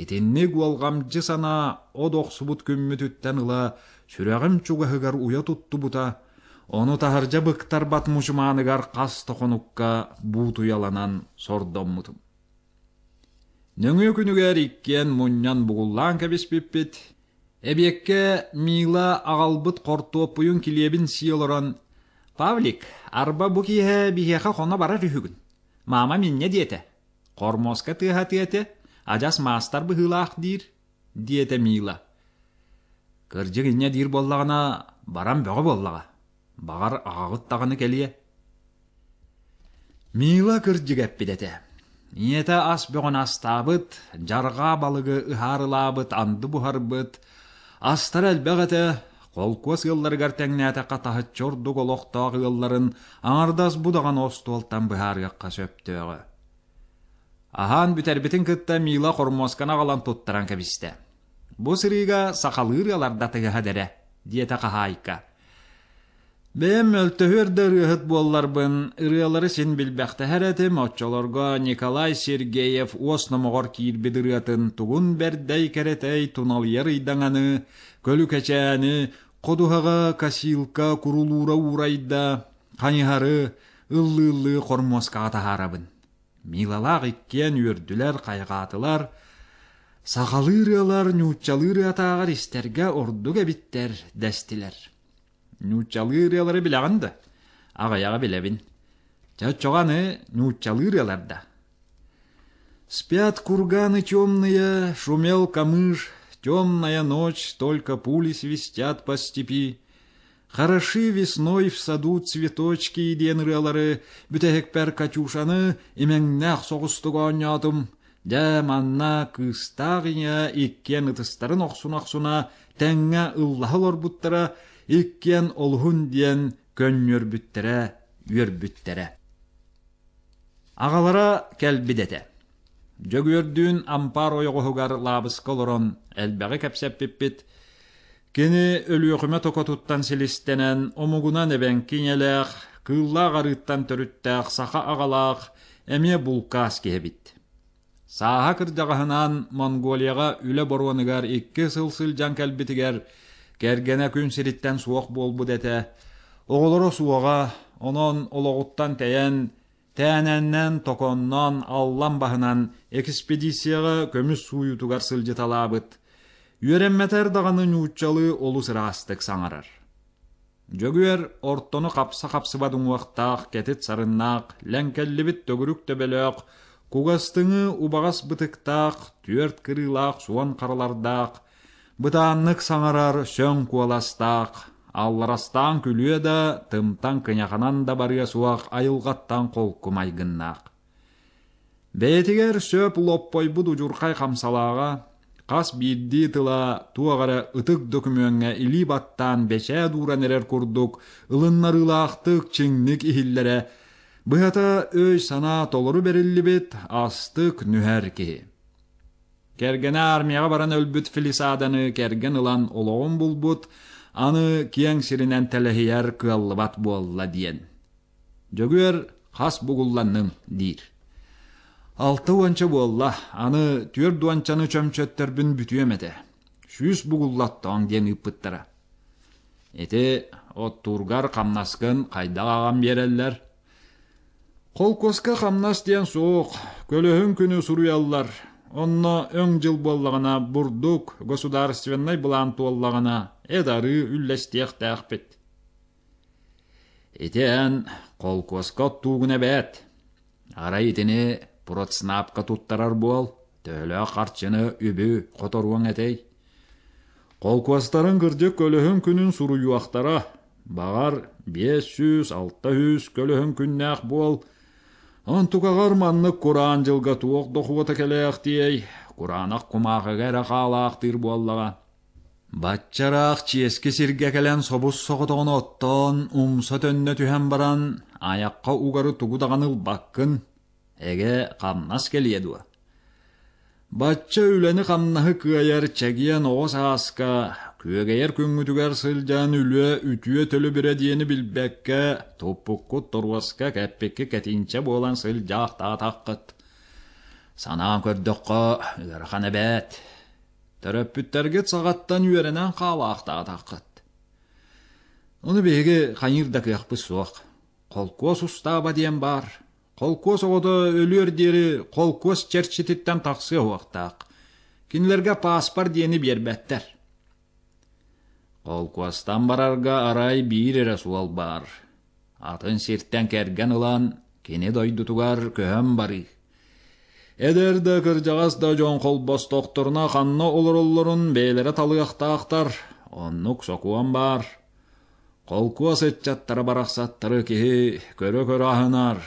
Итинник уолҕамдьы санаа от охсубут күммүтүттэн ыла сүрэҕим чугаһыгар уйа туттубута, ону таһырдьа быктарбат мучумааныгар хас да хонукка буутуйаланан сордоммутум. Нөҥүө күнүгэр иккиэн мунньан бугуллаан кэбиспиппит, эбиэккэ Мила аҕалбыт хортуоппуйун килиэбин сии олорон «Павлик, арба бу киэһэ биһиэхэ хоно барар үһүгүн. Маамам инньэ диэтэ. Хормуоска тыаһатыа этэ, адьас маастар быһыылаах диир, диэтэ Мила. Кырдьык инньэ диир буоллаҕына, баран бөҕө буоллаҕа. Баҕар, аҕаҕыт даҕаны кэлиэ. Мила кырдьык эппит этэ. Ийэтэ ас бөҕөнү астаабыт, дьарҕаа балыгы ыһаарылаабыт, анды буһарбыт. Астара элбэх этэ, холкуос ыалларыгар тэҥнээтэххэ таһыччы ордук олохтоох ыалларын аҥардас бу даҕаны остуолтан быһаарыахха сөптөөҕө. Аһаан бүтэрбитин кытта Мила хормуосканы аҕалан туттаран кэбистэ. «Бу сырыыга сахалыы ырыалар да тыаһа дэрэ», диэтэ хаһаайка. Бэйэм мөлтөһүөр да ырыаһыт буолларбын, ырыалары син билбэхтэһэр этим, оччолорго Николай Сергеев уос номоҕор киирбит ырыатын тугун бэрдэй кэрэтэй туналыйар ыйдаҥаны, көлүкэчээни, ходуһаҕа косилка курулуура уурайда, хайыһары, ыллыы-ыллыы хормуоскаҕа таһаарабын. Милалаах иккиэн үөрдүлэр, хайҕаатылар. Сахалыы ырыалар нууччалыы ырыатааҕар истэргэ ордук эбиттэр дэстилэр. Нууччалыы ырыалары билэҕин да? Аҕыйаҕы билэбин. Чэ, оччоҕо аны нууччалыы ырыалар да? Спят курганы темные, шумел камыш, темная ночь, только пули свистят по степи. Хороши весной в саду цветочки диэн ырыалары бүтэһикпэр Катюшаны имэҥнээх соҕустук оонньоотум. Дьэ, манна кыыстаах ийэ иккиэн ытыстарын охсуна-охсуна тэҥҥэ ыллаһа олорбуттара, иккиэн олуһун диэн көнньүөрбүттэрэ, үөрбүттэрэ. Аҕалара кэлбит этэ. Дьөгүөрдүүн ампаар ойоҕоһугар лаабыска олорон элбэҕи кэпсэппиппит. Кини Өлүөхүмэ токотуттан силистэнэн, омугунан эбэҥки ийэлээх, кыыллаах арыыттан төрүттээх саха аҕалаах, эмиэ булкаас киһи эбит. Сааһа кырдьаҕаһынаан Монголияҕа үлэ боруонугар 2 сыл сылдьан кэлбитигэр кэргэнэ күн сириттэн суох буолбут этэ. Оҕолоро суоҕа, онон олоҕуттан тэйэн, тээнэннэн, токонноон, аллан баһынан экспедицияҕа көмүс сууйуутугар сылдьыталаабыт. Үөрэммэтэр даҕаны нууччалыы олус ыраастык саҥарар. Дьөгүөр ортону хапса-хапсыбат уҥуохтаах, кэтит сарыннаах, лэҥкэллибит төгүрүк төбөлөөх, кугастыҥы убаҕас бытыктаах, түөрт кырыылаах суон харалардаах, бытааннык саҥарар сөҥ куоластаах, алларастаан күлүө да, тымтан кыньаханан да барыа суох айылҕаттан холку майгыннаах. Бэйэтигэр сөп лоппойбут удьурхай хамсалааҕа, хас биирдии тыла туох эрэ ытык дөкүмүөҥҥэ илии баттаан бэчээт ууран эрэр курдук ылыннарыылаахтык чиҥник иһиллэрэ, быһата өй-санаа толору бэриллибит астык нүһэр киһи. Кэргэнэ армияҕа баран өлбүт Фелисаданы кэргэн ылан олоҕун булбут, аны киэҥ сиринэн тэлэһийэр кыаллыбат буолла диэн. Дьөгүөр хас бугулланныҥ диир. Алта уонча буолла, аны түөрт уончаны чөмчөттөрбүн бүтүөм этэ. 100 бугуллаттоҥ диэн ыыппыттара. Ити оттуургар хамнаскын хайдах аҕам биэрэллэр? Холкуоска хамнас диэн суох, көлөһүн күнү суруйаллар. Онно өҥ дьыл буоллаҕына бурдук, государственнай былаан туоллаҕына эт арыы үллэстиэхтээхпит. Ити эн холкуоска оттуугун эбээт. Арай итини продснабка туттарар буол, төһөлөөх харчыны, үбү хоторуоҥ этэй? Холкуостарын кырдьык көлөһүн күнүн суруйуохтара. Баҕар, 500, 600 көлөһүн күннээх буол. Онтукаҕар маннык кураан дьылга туох дохуота кэлээхтиэй, кураанах кумааҕыга эрэ хаалаахтыыр буоллаҕа. Бачча ыраах чиэски сиргэ кэлэн собус-соҕотоҕун оттоон, умса төннө түһэн баран, айахха угары тугу даҕаны ылбаккын, эгэ хамнас кэлиэ дуо? Бачча үлэни-хамнаһы кыайар чэгиэн оҕо сааска, күөгэйэр күҥҥүтүгэр сылдьан үлэ үтүө төлөбүрэ диэни билбэккэ, туппуккут торуоска кэппикки кэтинчэ буолан сылдьаахтаатаххыт. Санаан көрдөххө, ыарахан эбээт. Төрөппүттэргит саҕаттан үөрэнэн хаалаахтаатаххыт. Ону биһиги хайыыр да кыахпыт суох. Холкуос устааба диэн баар. Холкуос оҕото өлүөр диэри холкуос чэрчититтэн тахсыа уохтаах. Кинилэргэ пааспар диэни биэрбэттэр. Холкуостан барарга арай биир эрэ суол баар. Атын сиртэн кэргэн ылан, кини дойдутугар көһөн барыы. Эдэр да кырдьаҕас да дьон холбостохторуна ханна олороллорун бэйэлэрэ талыахтаахтар, оннук сокуон баар. Холкуос ыччаттара барахсаттары киһи көрө-көрө аһынар.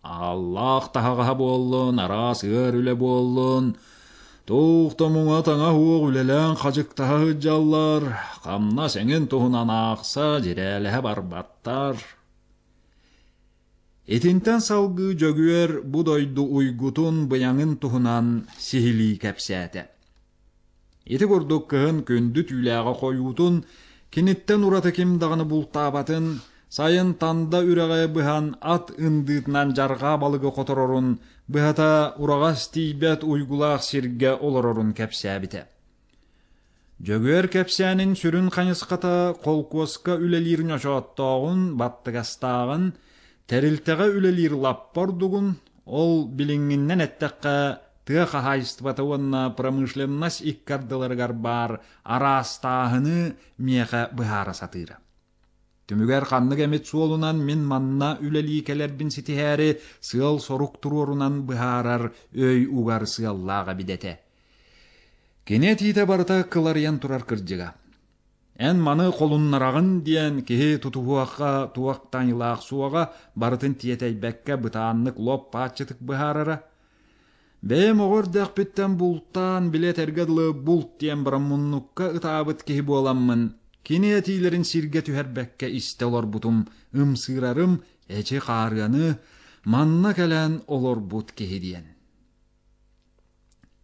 Ааллаах таһаҕаһа буоллун, араас ыар үлэ буоллун, туох да муҥа-таҥа уох үлэлээн хадьыктаһа сылдьаллар, хамнас эҥин туһунан аахса, дьирээлэһэ барбаттар. Итинтэн салгыы Дьөгүөр бу дойду уйгутун, быйаҥын туһунан сиһилии кэпсээтэ. Ити курдук кыһын күндү түүлээҕи хойуутун, киниттэн ураты ким даҕаны бултаабатын, сайын Танда үрэҕи быһан ат ындыытынан дьарҕаа балыгы хоторорун, быһата ураҕас тиийбэт уйгулаах сиргэ олорорун кэпсээбитэ. Дьөгүөр кэпсээнин сүрүн хайысхата холкуоска үлэлиир ньочооттооҕун, баттыгастааҕын, тэрилтэҕэ үлэлиир лаппа ордугун, ол билиҥҥиннэн эттэххэ, тыа хаһаайыстыбата уонна промышленность икки ардыларыгар баар араастааһыны миэхэ быһаара сатыыра. Түмүгэр ханнык эмит суолунан мин манна үлэлии кэлэрбин ситиһээри сыал-сорук туруорунан быһаарар өй угар сыаллаах эбит этэ. Кини этиитэ барыта кыларыйан турар кырдьыга. Эн маны холуннараҕын диэн киһи тутуһуохха туох таҥылаах суоҕа барытын тиэтэйбэккэ бытааннык лоп-пааччытык быһаарара. Бэйэм оҕо эрдэхпиттэн бултаан били этэргэ дылы булт диэн баран муннукка ытаабыт киһи буоламмын, кини этиилэрин сиргэ түһэрбэккэ истэ олорбутум, ымсыырарым эчи хаарыаны манна кэлэн олорбут киһи диэн.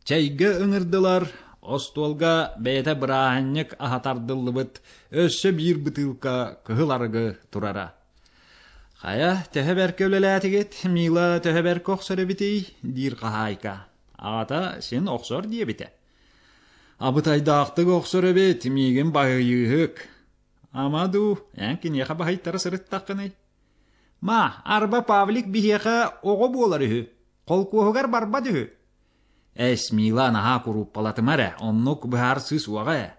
Чэйгэ ыҥырдылар, остуолга бэйэтэ бырааһынньык аһа тардыллыбыт өссө биир бытыылка кыһыл арыгы турара. «Хайа, төһө бэркэ үлэлээтигит, Мила төһө бэркэ охсор эбитий?» диир хаһаайка. Аҕата син охсор диэбитэ. «Абытайдаахтык охсор эбит, миигин баһыйыыһык». «Ама дуу, эн киниэхэ баһыйтара сырыттаххыный?» «Ма, арба Павлик биһиэхэ оҕо буолар үһү, Холкуоһугар барбат үһү. Эс, Мила, наһаа курууппалатыма эрэ, оннук быһаарсыы суоҕа ээ.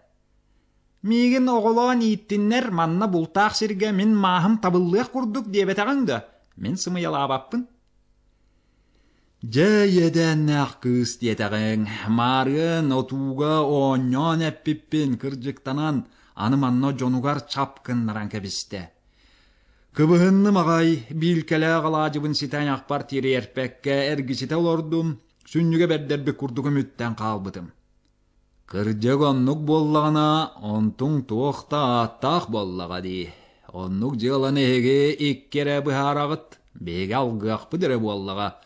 Миигин оҕолоон ииттиннэр, манна бултаах сиргэ мин мааһым табыллыах курдук диэбэтэҕиҥ да, мин сымыйалаабаппын. Дьэ, иэдээннээх кыыс диэтэҕиҥ, маарыан отууга оонньоон эппиппин кырдьыктанан, аны манна дьонугар чап гыннаран кэбистэ. Кыбыһынным аҕай, биилкэлээх алаадьыбын ситэ айахпар тириэрпэккэ эргичитэ олордум, сүнньүгэ бэрдэрбит курдук өмүттэн хаалбытым. Кырдьык оннук буоллаҕына, онтуҥ туох да ааттаах буоллаҕа дии. Оннук дьыаланы эһиги икки эрэ быһаараҕыт, биһиги алгыахпыт эрэ буоллаҕа.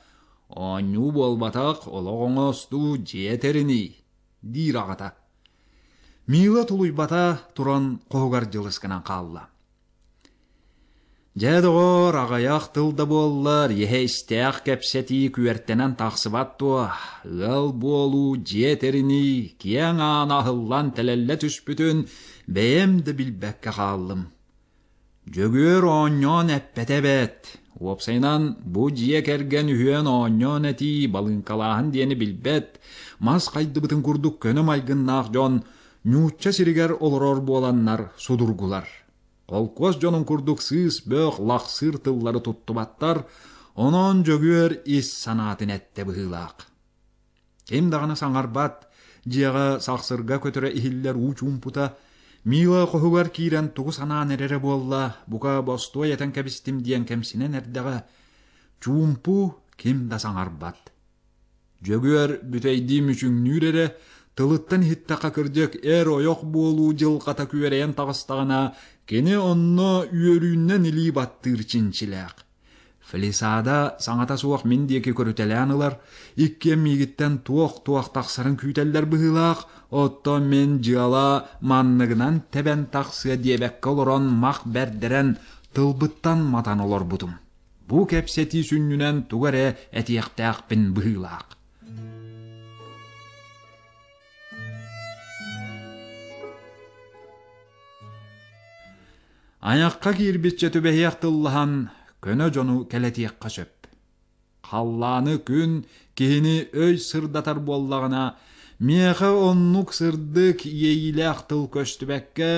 Оонньуу буолбатах, олох оҥостуу дьиэ тэриний, диир аҕата. Мила тулуйбата туран хоһугар дьылыс гынан хаалла. Дьэ, доҕоор, аҕыйах тыл да буоллар, иһэ истээх кэпсэтии күөртэнэн тахсыбат дуо? Ыал буолуу, дьиэ тэринии, киэҥ аана аһыллан тэлэллэ түспүтүн бэйэм да билбэккэ хааллым. Дьөгүөр оонньоон эппэтэ эбээт. Уопсайынан, бу дьиэ кэргэн үһүөн оонньоон этии, балыыҥкалааһын диэни билбэт, мас хайдыбытын курдук көнө майгыннаах дьон ньуучча сиригэр олорор буоланнар судургулар. Холкуос дьонун курдук сыыс-бөх, лахсыыр тыллары туттубаттар, онон Дьөгүөр ис санаатын эттэ быһыылаах. Ким даҕаны саҥарбат, дьиэҕэ сахсырга көтөрө иһиллэр уу чуумпута, Мила хоһугар киирэн тугу санаан эрэрэ буолла, бука бостуой этэн кэбистим диэн кэмсинэн эрдэҕэ, чуумпу ким да саҥарбат. Дьөгүөр бүтэйдии мүчүҥнүүр эрэ, Тылыттан иһиттэххэ кырдьык эр-ойох буолуу дьылҕата күөрэйэн таҕыстаҕына, кини онно үөрүүннэн илии баттыыр чинчилээх. Фелисада саҥата суох мин диэки көрүтэлээн ылар, иккиэн миигиттэн туох-туох тахсарын күүтэллэр быһыылаах, оттон мин дьыала манныгынан тэбэн тахсыа диэбэккэ олорон мах бэрдэрэн тылбыттан матан олорбутум. Бу кэпсэтии сүнньүнэн тугу эрэ этиэхтээхпин быһыылаах. Айахха киирбиччэ түбэһиэх тыллаһан, көнө дьону кэлэтиэххэ сөп. Халлааны күн киһини өй сырдатар буоллаҕына, миэхэ оннук сырдык иэйиилээх тыл көстүбэккэ,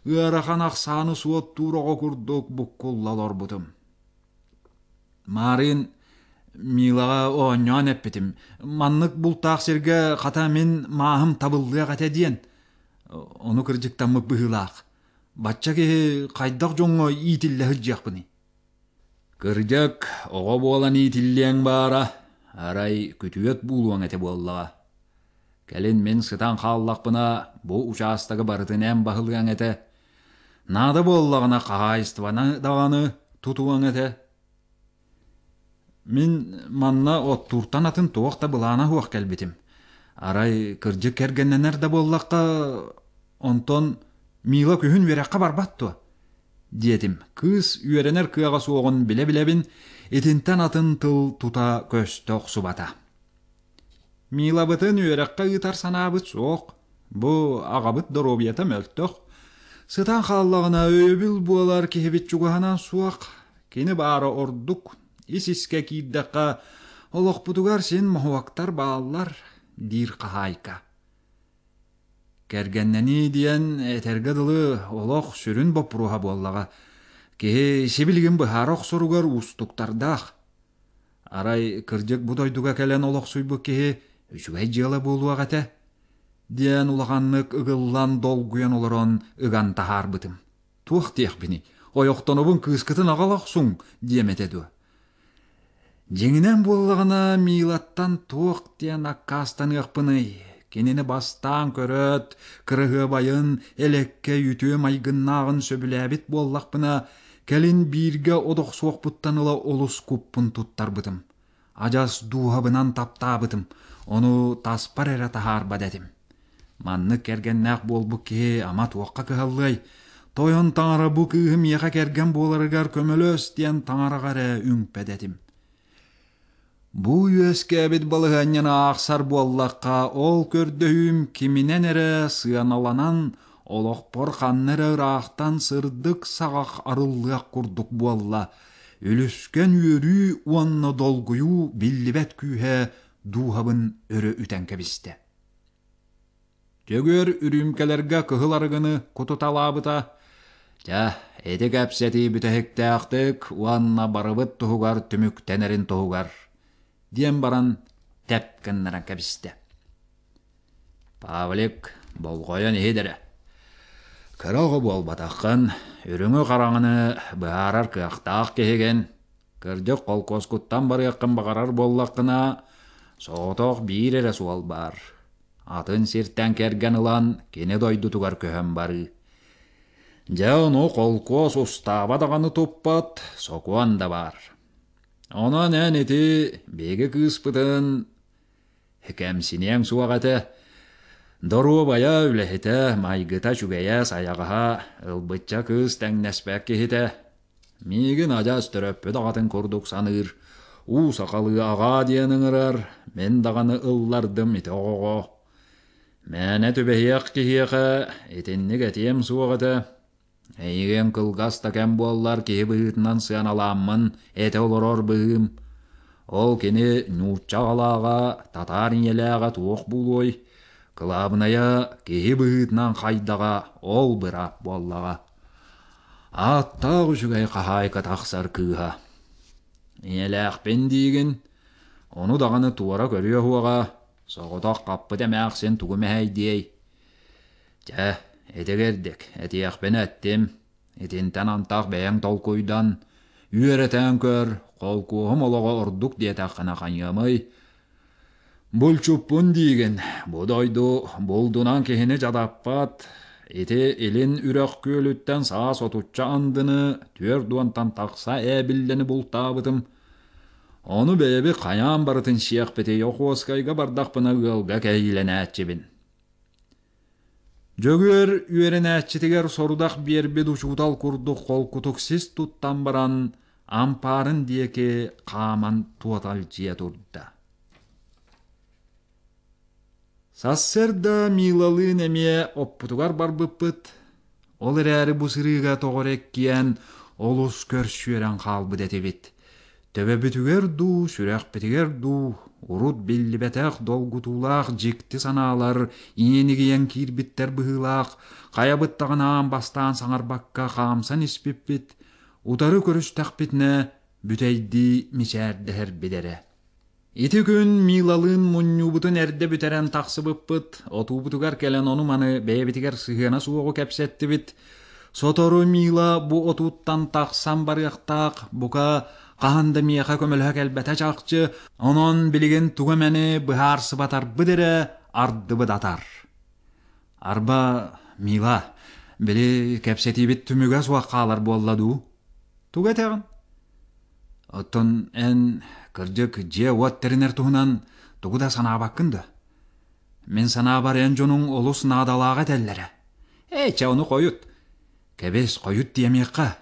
ыарахан ахсааны суоттуур оҕо курдук буккулла олорбутум. Маарыын Милаҕа оонньоон эппитим, маннык бултаах сиргэ хата мин мааһым табыллыах этэ диэн. Ону кырдьыктаммыт быһыылаах. Бачча киһи хайдах дьоҥҥо иитиллэ сылдьыахпыный? Кырдьык, оҕо буолан иитиллиэҥ баара, арай күтүөт буолуоҥ этэ буоллаҕа. Кэлин мин сытан хааллахпына, бу учаастагы барытын эн баһылыаҥ этэ. Наада буоллаҕына хаһаайыстыбаны даҕаны тутуоҥ этэ. Мин манна оттууртан атын туох да былаана суох кэлбитим. Арай кырдьык кэргэннэнэр да буоллахха, онтон Мила күһүн үөрэххэ барбат дуо? диэтим. Кыыс үөрэнэр кыаҕа суоҕун билэ-билэбин, итинтэн атын тыл тута көстө охсубата. Милабытын үөрэххэ ыытар санаабыт суох. Бу аҕабыт доруобуйата мөлтөх. Сытан хааллаҕына өйөбүл буолар киһибит чугаһынан суох. Кини баара ордук. Ис-искэ киирдэххэ, олохпутугар син моһуоктар бааллар, диир хаһаайка. Кэргэннэнии диэн, этэргэ дылы, олох сүрүн боппуруоһа буоллаҕа. Киһи сибилигин быһаара охсоругар уустуктардаах. Арай, кырдьык бу дойдуга кэлэн олохсуйбут киһи үчүгэй дьыала буолуох этэ, диэн улаханнык ыгыллан долгуйан олорон ыган таһаарбытым. Туох диэхпиний, ойохтонобун кыыскытын аҕала охсуҥ диэм этэ дуо? Дьиҥинэн буоллаҕына, Милаттан туох диэн аккаастаныахпыный? Кинини бастаан көрөөт, кыраһыабайын, элэккэй үтүө майгыннааҕын сөбүлээбит буоллахпына, кэлин бииргэ одохсуохпуттан ыла олус куппун туттарбытым. Адьас дууһабынан таптаабытым, ону таспар эрэ таһаарбат этим. Маннык кэргэннээх буолбут киһи ама туохха кыһаллыай? Тойон таҥара бу кыыһы миэхэ кэргэн буоларыгар көмөлөс диэн таҥараҕа эрэ үҥпэт этим. Бу үөскээбит балаһыанньаны аахсар буоллахха, ол көрдөһүүм киминэн эрэ сыаналанан, олохпор ханна эрэ ыраахтан сырдык саҕах арыллыах курдук буолла. Үлүскэн үөрүү уонна долгуйуу биллибэт күүһэ дууһабын өрө үтэн кэбистэ. Дьөгүөр үрүүмкэлэргэ кыһыл арыгыны кутуталаабыта. Дьэ, ити кэпсэтии бүтэһиктээхтик уонна барыбыт туһугар түмүктэнэрин туһугар, диэн баран тэп гыннаран кэбистэ. Павлик болҕойон иһит эрэ. Кыра оҕо буолбатаххын, үрүҥү-хараҥаны быһаарар кыахтаах киһигин. Кырдьык холкуоскуттан барыаххын баҕарар буоллаххына, соҕотох биир эрэ суол баар. Атын сиртэн кэргэн ылан кини дойдутугар көһөн барыы. Дьэ ону холкуос устааба даҕаны туппат, сокуон да баар. Онон эн ити биһиги кыыспытын кэмсиниэҥ суох этэ. Доруобайа, үлэһитэ, майгыта үчүгэйэ, сайаҕаһа, ылбычча кыыс тэҥнэспэт киһитэ. Миигин адьас төрөппүт аҕатын курдук саныыр, уу сахалыы аҕаа диэн ыҥырар, мин даҕаны ыллардым ити оҕоҕо. Мээнэ түбэһиэх киһиэхэ итинник этиэм суох этэ. Эйигин кылгас да кэм буоллар киһи быһыытынан сыаналааммын этэ олорор быһыым. Ол кини нуучча аҕалааҕа, татаар ийэлээҕэ туох буолуой? Кылаабынайа киһи быһыытынан хайдаҕа ол быраап буоллаҕа. Ааттаах үчүгэй хаһаайка тахсар кыыһа. Ийэлээхпин диигин, ону даҕаны туора көрүө уоҕа, соҕотох хаппыт эмээхсин тугу мэһэйдиэй? Чэ, итигирдик, этиэхпин эттим, итинтэн антах бэйэҥ толкуйдан, үөрэтэн көр, холкуоһум олоҕо ордук диэтэххинэ хайыамый? Булчуппун диигин, бу дойду булдунан киһини дьадаппат. Ити илин үрэх күөлүттэн саас отучча андыны 40-тан тахса ээбиллэни бултаабытым. Ону бэйэбит хайаан барытын сиэхпитий, Охуоскайга бардахпына ыалга кэһиилэнээччибин. Дьөгүөр үөрэнээччитигэр сорудах биэрбит учуутал курдук холкутук сис туттан баран, ампаарын диэки хааман туоталдьыйа турда. Сарсыарда Милалыын эмиэ оппутугар барбыппыт. Ол эрээри бу сырыыга тоҕо эрэ иккиэн олус көрсүөрэн хаалбыт этибит. Төбөбүтүгэр дуу, сүрэхпитигэр дуу урут биллибэтэх долгутуулаах дьикти санаалар иэнигийэн киирбиттэр быһыылаах, хайабыт даҕаны аан бастаан саҥарбакка хаамсан испиппит, утары көрүстэхпитинэ бүтэйдии мичээрдэһэрбит эрэ. Ити күн Милалыын мунньуубутун эрдэ бүтэрэн тахсыбыппыт, отуубутугар кэлэн ону-маны бэйэбитигэр сыһыана суоҕу кэпсэттибит. Сотору Мила бу отууттан тахсан барыахтаах, бука, хаһан да миэхэ көмөлөһө кэлбэтэ чахчы, онон билигин тугу эмэни быһаарсыбатарбыт эрэ ардыбыт атар. Арба, Мила, били кэпсэтиибит түмүгэ суох хаалар буолла дуу? Тугу этэҕин? Оттон эн, кырдьык, дьиэ-уот тэринэр туһунан тугу да санаабаккын да? Мин санаабар эн дьонуҥ олус наадалааҕы этэллэрэ. Ээ, чэ, ону хойут. Кэбис, хойут диэмиэххэ.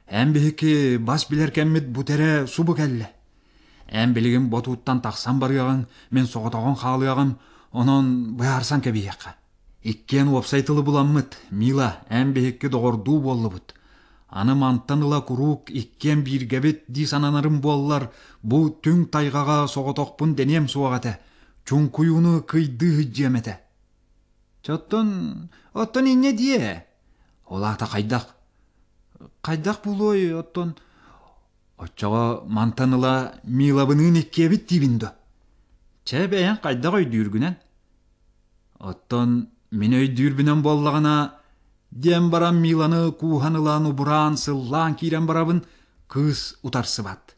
Эн биһикки бас билэр кэммит бу эрэ субу кэллэ. Эн билигин ботууттан тахсан барыаҕыҥ, мин соҕотоҕун хаалыаҕым, онон быһаарсан кэбиһиэххэ. Иккиэн уопсай тылы буламмыт, Мила, эн биһикки доҕордуу буоллубут. Аны мантан ыла куруук иккиэн бииргэбит дии сананарым буоллар, бу түҥ тайҕаҕа соҕотохпун дэниэм суох этэ, чуҥкуйууну кыйдыы сылдьыам этэ. Чэ, оттон, оттон инньэ диэ. Ол аата хайдах? Хайдах буолуой, оттон Оччоҕо мантан ыла Милабыныын иккиэбит диибин дуо? Чэ, бэйэҥ хайдах өйдүүргүнэн. Оттон мин өйдүүрбүнэн буоллаҕына, диэн баран Миланы кууһан ылан убураан сыллаан киирэн барабын, кыыс утарсыбат.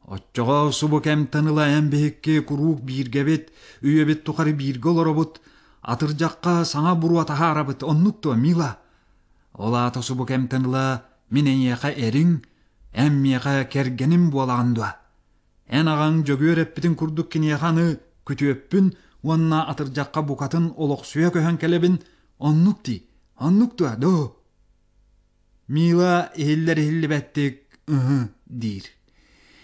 Оччоҕо субу кэмтэн ыла эн биһикки куруук бииргэбит, үйэбит тухары бииргэ олоробут, атырдьахха саҥа буруо таһаарабыт, оннук дуо, Мила? Ол аата субу кэмтэн ыла мин эйиэхэ эриҥ, эн миэхэ кэргэним буолаҕын дуо? Эн аҕаҥ Дьөгүөр эппитин курдук киниэхэ аны күтүөппүн уонна атырдьахха букатын олохсуйа көһөн кэлэбин, оннук дии, оннук дуо, доо? Мила иһиллэр-иһиллибэттик «ыһы» диир.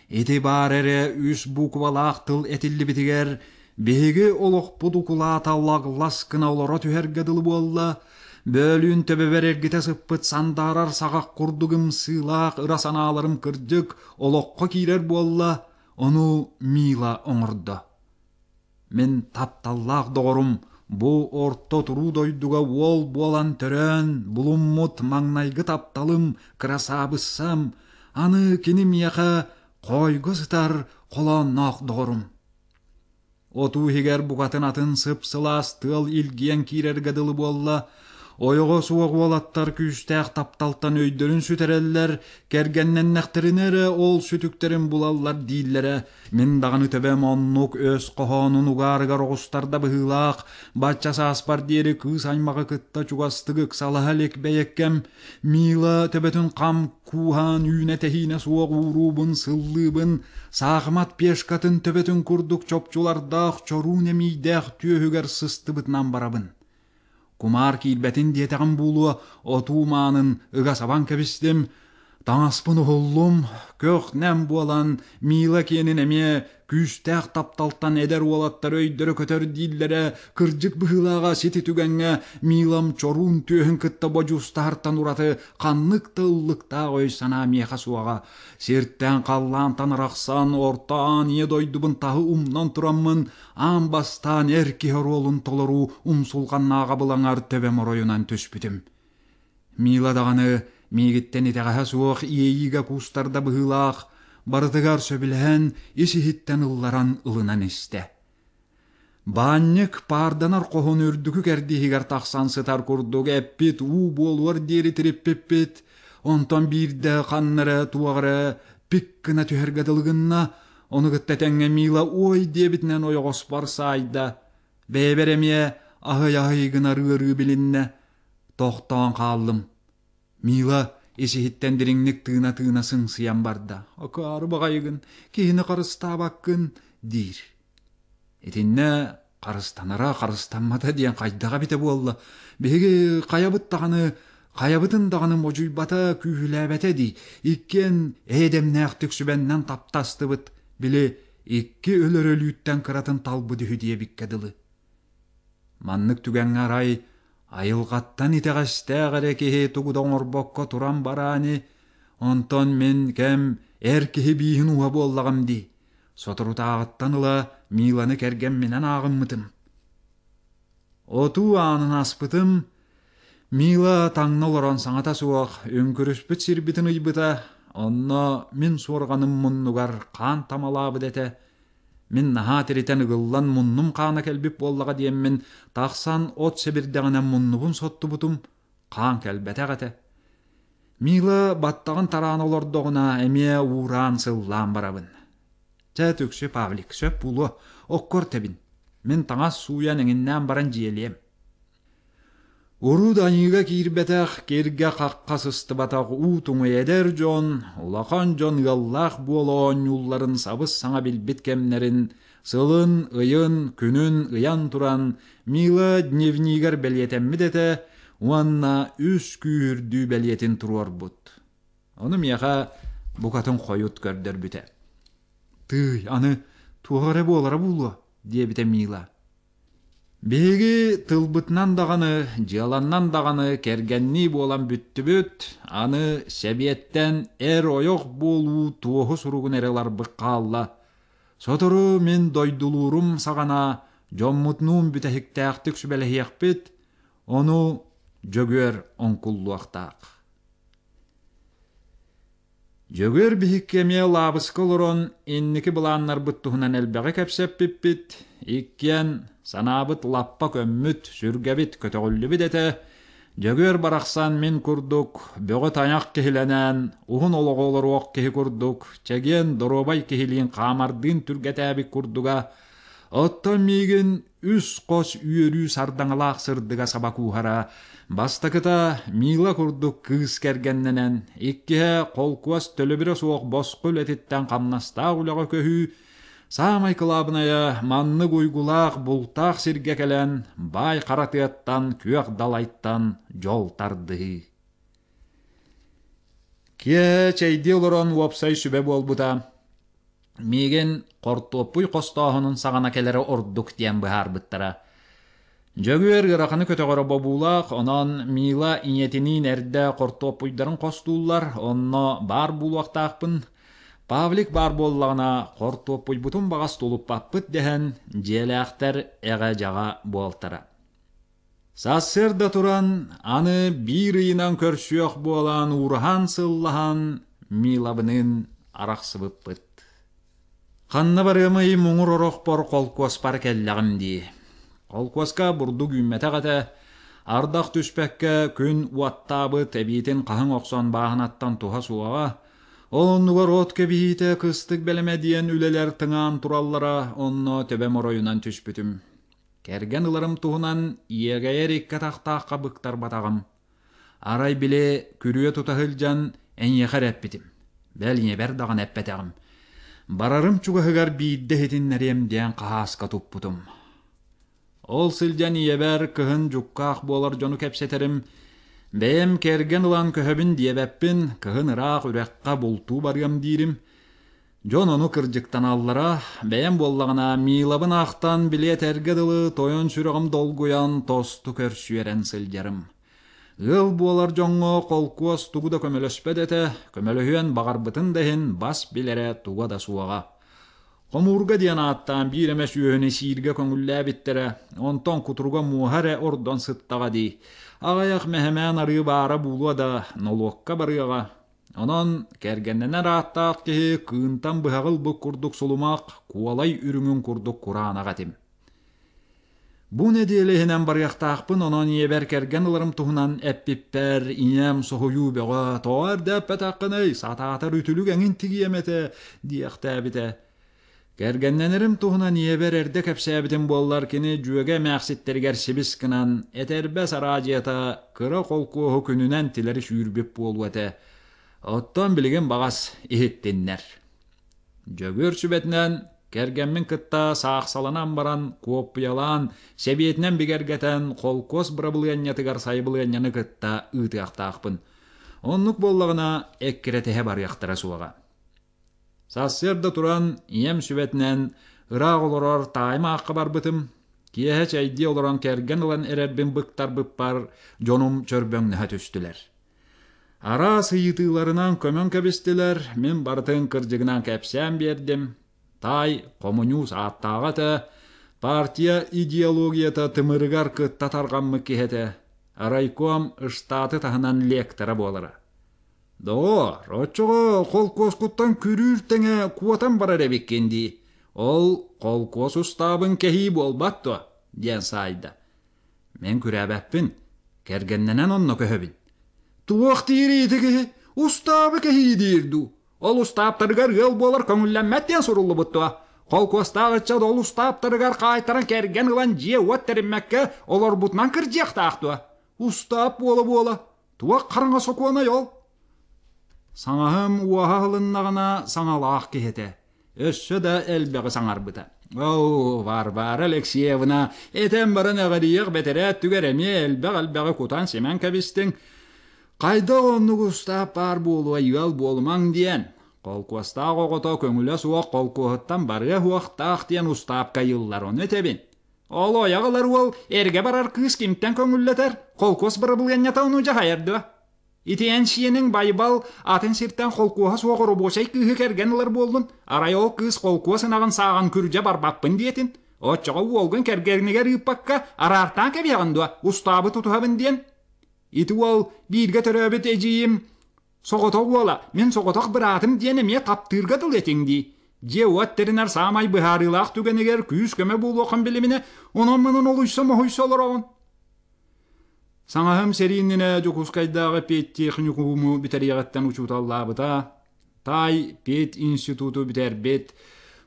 Ити баар эрэ үс буквалаах тыл этиллибитигэр биһиги олохпут укулаата лаглас гына олоро түһэргэ дылы буолла, бөөлүүн төбөбөр эргитэ сыппыт сандаарар саҕах курдук ымсыылаах ыра санааларым кырдьык олоххо киирэр буолла, ону Мила оҥордо. Мин тапталлаах доҕорум бу орто туруу дойдуга уол буолан төрөөн булуммут маҥнайгы тапталым, кырасаабыссам, аны кини миэхэ хоойго сытар холоонноох доҕорум. Отуу иһигэр букатын атын сып-сылаас тыал илгийэн киирэргэ дылы буолла, Ойоҕо суох уолаттар күүстээх тапталтан өйдөрүн сүтэрэллэр, кэргэннэннэхтэринэ эрэ ол сүтүктэрин булаллар дииллэрэ. Мин даҕаны төбөм оннук өс хоһоонун угаарыгар оҕустарда быһыылаах, бачча сааспар диэри кыыс аймаҕы кытта чугастык ыксалаһа илик бэйэккэм, Мила төбөтүн хам кууһаан үүнэ-тэһиинэ суох ууруубун, сыллыыбын, саахымат пешкатын төбөтүн курдук чопчулардаах чоруун эмиийдээх түөһүгэр сыстыбытынан барабын. Кумаар киирбэтин диэтэҕим буолуо, отуу маанын ыга сабан кэбистим, таҥаспын уһуллум, көх-нэм буолан Мила киэнин эмиэ күүстээх тапталтан эдэр уолаттар өйдөрө көтөр дииллэрэ кырдьык быһыылааҕа сити түгэҥҥэ Милам чоруун түөһүн кытта бодьуустаһартан ураты ханнык да ыллыктаах өй-санаа миэхэ суоҕа. Сиртэн халлаантан арахсан орто аан ийэ дойдубун таһы умнан тураммын Аан бастаан эр киһи оруолун толоруу умсулҕаннааҕа былаҥар төбөм оройунан түспүтүм. Мила даҕаны миигиттэн итэҕэһэ суох иэйиигэ куустарда быһыылаах, барытыгар сөбүлэһэн, ис-иһиттэн ылларан ылынан истэ. Баанньык паарданар хоһун үрдүкү кэрдииһигэр тахсан сытар курдук эппит уу буолуор диэри тириппиппит, онтон биирдэ ханна эрэ туох эрэ пик гына түһэргэ дылы гынна, Ону кытта тэҥҥэ Мила «Ой» диэбитинэн ойоҕоспор саайда. Бэйэбэр эмиэ аһый-аһый гынар ыарыы билиннэ. Тохтоон хааллым. Мила ис-иһиттэн дириҥник тыына-тыына сыҥсыйан барда. «Акаары баҕайыгын, киһини харыстаабаккын» диир. Итиннэ харыстанара, харыстаммата диэн хайдаҕа эбитэ буолла. Биһиги хайабыт даҕаны, хайабытын даҕаны модьуйбата, күүһүлээбэтэ дии. Иккиэн эйэдэмнээхтик сүбэннэн таптастыбыт. Били икки өлөр өлүүттэн кыратын талбыт үһү диэбиккэ дылы. Маннык түгэҥҥэ арай айылҕаттан итэҕэстээх эрэ киһи тугу да оҥорбокко туран бараани, онтон мин кэм эр киһи бииһин ууһа буоллаҕым дии. Соторутааҕыттан ыла Миланы кэргэмминэн ааҕыммытым. Отуу аанын аспытым, Мила таҥна олорон саҥата суох үҥкүрүспүт сирбитин ыйбыта, онно мин суорҕаным муннугар хаан тамалаабыт этэ. Мин наһаа тиритэн ыгыллан муннум хаана кэлбит буоллаҕа диэммин тахсан от сэбирдэҕинэн муннубун соттубутум, хаан кэлбэтэх этэ. Мила баттаҕын тараана олордоҕуна эмиэ уураан сыллаан барабын. Чэ, түксү, Павлик, сөп буолуо, оккор тэбин. Мин таҥас сууйан эҥиннээн баран дьиэлиэм. Урут аньыыга киирбэтэх, киргэ-хахха сыстыбатах уу туҥуй эдэр дьон, улахан дьон ыаллаах буола оонньуулларын сабыс-саҥа билбит кэмнэрин сылын, ыйын, күнүн ыйан туран Мила дневнигэр бэлиэтэммит этэ уонна үс күүһүрдүү бэлиэтин туруорбут. Ону миэхэ букатын хойут көрдөрбүтэ. «Тыый, аны туох эрэ буолара буолуо», диэбитэ Мила. Биһиги тылбытынан даҕаны, дьыаланнан даҕаны кэргэннии буолан бүттүбүт, аны сэбиэттэн эр-ойох буолуу туоһу суругун эрэ ыларбыт хаалла. Сотору мин дойдулуурум саҕана дьоммутунуун бүтэһиктээхтик сүбэлэһиэхпит, ону Дьөгүөр оҥкуллуохтаах. Дьөгүөр биһикки эмиэ лаабыска олорон инники былааннарбыт туһунан элбэҕи кэпсэппиппит, иккиэн санаабыт лаппа көммүт, сүргэбит көтөҕүллүбүт этэ. Дьөгүөр барахсан мин курдук бөҕө тайах киһилэнэн, уһун олоҕу олоруох киһи курдук, чэгиэн доруобай киһилиин хаамардыын түргэтээбит курдуга, оттон миигин үс хос үөрүү сардаҥалаах сырдыга саба кууһара, бастакыта Мила курдук кыыс кэргэннэнэн, иккиһэ холкуос төлөбүрэ суох босхо үлэтиттэн хамнастаах үлэҕэ көһүү, саамай кылаабынайа маннык уйгулаах бултаах сиргэ кэлэн баай хара тыаттан күөх далайтан дьол тардыһыы. Киэһэ чэйдии олорон уопсай сүбэ буолбута. Миигин хортуоппуй хостооһунун саҕана кэлэрэ ордук диэн быһаарбыттара. Дьөгүөр ыараханы көтөҕөрө бобуулаах, онон Мила ийэтиниин эрдэ хортуоппуйдарын хостууллар, онно баар буолуохтаахпын. Павлик баар буоллаҕына, хортуоппуйбутун баҕас тулуппаппыт дэһэн, дьиэлээхтэр эҕэ-дьаҕа буолтара. Сарсыарда туран, аны биир ыйынан көрсүөх буолан уураһан-сыллаһан Милабыныын арахсыбыппыт. Ханна барыамый муҥур орохпор холкуоспар кэллэҕим дии. Холкуоска бурдук үүммэтэх этэ, ардах түспэккэ күн уоттаабыт эбиитин хаһыҥ охсон бааһынаттан туһа суоҕа, ол оннугар от кэбиһиитэ кыстык бэлэмэ диэн үлэлэр тыҥаан тураллара, онно төбөм оройунан түспүтүм. Кэргэн ыларым туһунан иэгэйэр икки атахтаахха быктарбатаҕым. Арай били күрүө тута сылдьан эйиэхэ эрэ эппитим. Бэл ийэбэр даҕаны эппэтэҕим. Барарым чугаһыгар биирдэ иһитиннэриэм диэн хаһааска туппутум. Ол сылдьан ийэбэр кыһын дьуккаах буолар дьону кэпсэтэрим. Бэйэм кэргэн ылан көһөбүн диэбэппин, кыһын ыраах үрэххэ бултуу барыам диирим. Дьон ону кырдьыктаналлара, бэйэм буоллаҕына Милабын аахтан били этэргэ дылы тойон сүрэҕим долгуйан тосту көрсүөрэн сылдьарым. Ыал буолар дьоҥҥо холкуос тугу да көмөлөспөт этэ, көмөлөһүөн баҕарбытын да иһин бас билэрэ туга да суоҕа. Хомуурга диэн ааттаан биир эмэ сүөһүнү сииргэ көҥүллээбиттэрэ, онтон кутуруга муоһа эрэ ордон сыттаҕа дии. Аҕыйах мэһэмээн арыы баара буолуо да, нолуокка барыаҕа. Онон кэргэннэнэр ааттаах киһи кыынтан быһаҕы ылбыт курдук сулумах, куолай үрүҥүн курдук кураанах этим. Бу нэдиэлэ иһинэн барыахтаахпын, онон ийэбэр кэргэн ыларым туһунан эппиппэр ийэм соһуйуу бөҕө, тоҕо эрдэ эппэтэххиний, сатаатар үтүлүк эҥин тигиэм этэ диэхтээбитэ. Кэргэннэнэрим туһунан ийэбэр эрдэ кэпсээбитим буоллар, кини дьүөгэ эмээхситтэригэр сибис гынан, этэрбэс араадьыйата кыра холкуоһу күнүнэн тилэри сүүрбүт буолуо этэ. Оттон билигин баҕас иһиттиннэр. Дьөгүөр сүбэтинэн кэргэммин кытта саахсаланан баран куоппуйалаан, сэбиэтинэн бигэргэтэн холкуос бырабылыанньатыгар сайабылыанньаны кытта ыытыахтаахпын. Оннук буоллаҕына эккирэтиһэ барыахтара суоҕа. Сарсыарда туран ийэм сүбэтинэн ыраах олорор таайым аахха барбытым. Киэһэ чэйдии олорон кэргэн ылан эрэрбин быктарбыппар дьонум чөрбөҥнөһө түстүлэр. Араас ыйытыыларынан көмөн кэбистилэр, мин барытын кырдьыгынан кэпсээн биэрдим. Таай хомуньуус ааттааҕа этэ, партия идеологията тымырыгар кытта тарҕаммыт киһи этэ, райком штаты таһынан лектора буолара. Доҕоор, оччоҕо холкуоскуттан күрүүр тэҥэ куотан барар эбиккин дии. Ол холкуос устаабын кэһии буолбат дуо? диэн саайда. Мин күрээбэппин, кэргэннэнэн онно көһөбүн. Туох диирий ити киһи? Устаабы кэһии диир дуу? Ол устааптарыгар ыал буолар көҥүллэммэт диэн суруллубут дуо? Холкуостаах ыччат ол устааптарыгар хаайтаран кэргэн ылан дьиэ-уот тэриммэккэ олорбутунан кырдьыахтаах дуо? Устаап буола-буола Туох хараҥа сокуонай ол? Саҥаһым уоһа аһылыннаҕына саҥалаах киһи этэ. Өссө да элбэҕи саҥарбыта. Оо, Варвара Алексеевна, этэн баран эҕэрийиэх бэтэрээ өттүгэр эмиэ элбэх-элбэҕи кутан-симэн кэбистиҥ. Хайдах оннук устаап баар буолуой ыал буолумаҥ диэн. Холкуостаах оҕото көҥүлэ суох холкуоһуттан барыа суохтаах диэн устаапка ыйыллар, ону этэбин. Ол ойох ылар уол эргэ барар кыыс кимтэн көҥүллэтэр, холкуос бырабылыанньата ону дьаһайар дуо? Ити эн сиэниҥ Байбал атын сиртэн холкуоһа суох оробуочай кыыһы кэргэн ылар буоллун, арай ол кыыс холкуос ынаҕын сааҕын күрдьэ барбаппын диэтин, оччоҕо уолгун кэргэнигэр ыыппакка араартаан кэбиһэҕин дуо, устаабы тутуһабын диэн? Ити уол бииргэ төрөөбүт эдьиийим Соҕотох уола, мин соҕотох быраатым диэн эмиэ таптыырга дылы этиҥ дии. Дьиэ-уот тэринэр саамай быһаарыылаах түгэнигэр күүс-көмө буолуоххун билиминэ, онон-манан олуйса-моһуйса олороҕун. Саҥаһым сэрии иннинэ Дьокуускайдааҕы педтехникуму бүтэриэҕиттэн учууталлаабыта. Таай пединституту бүтэрбит.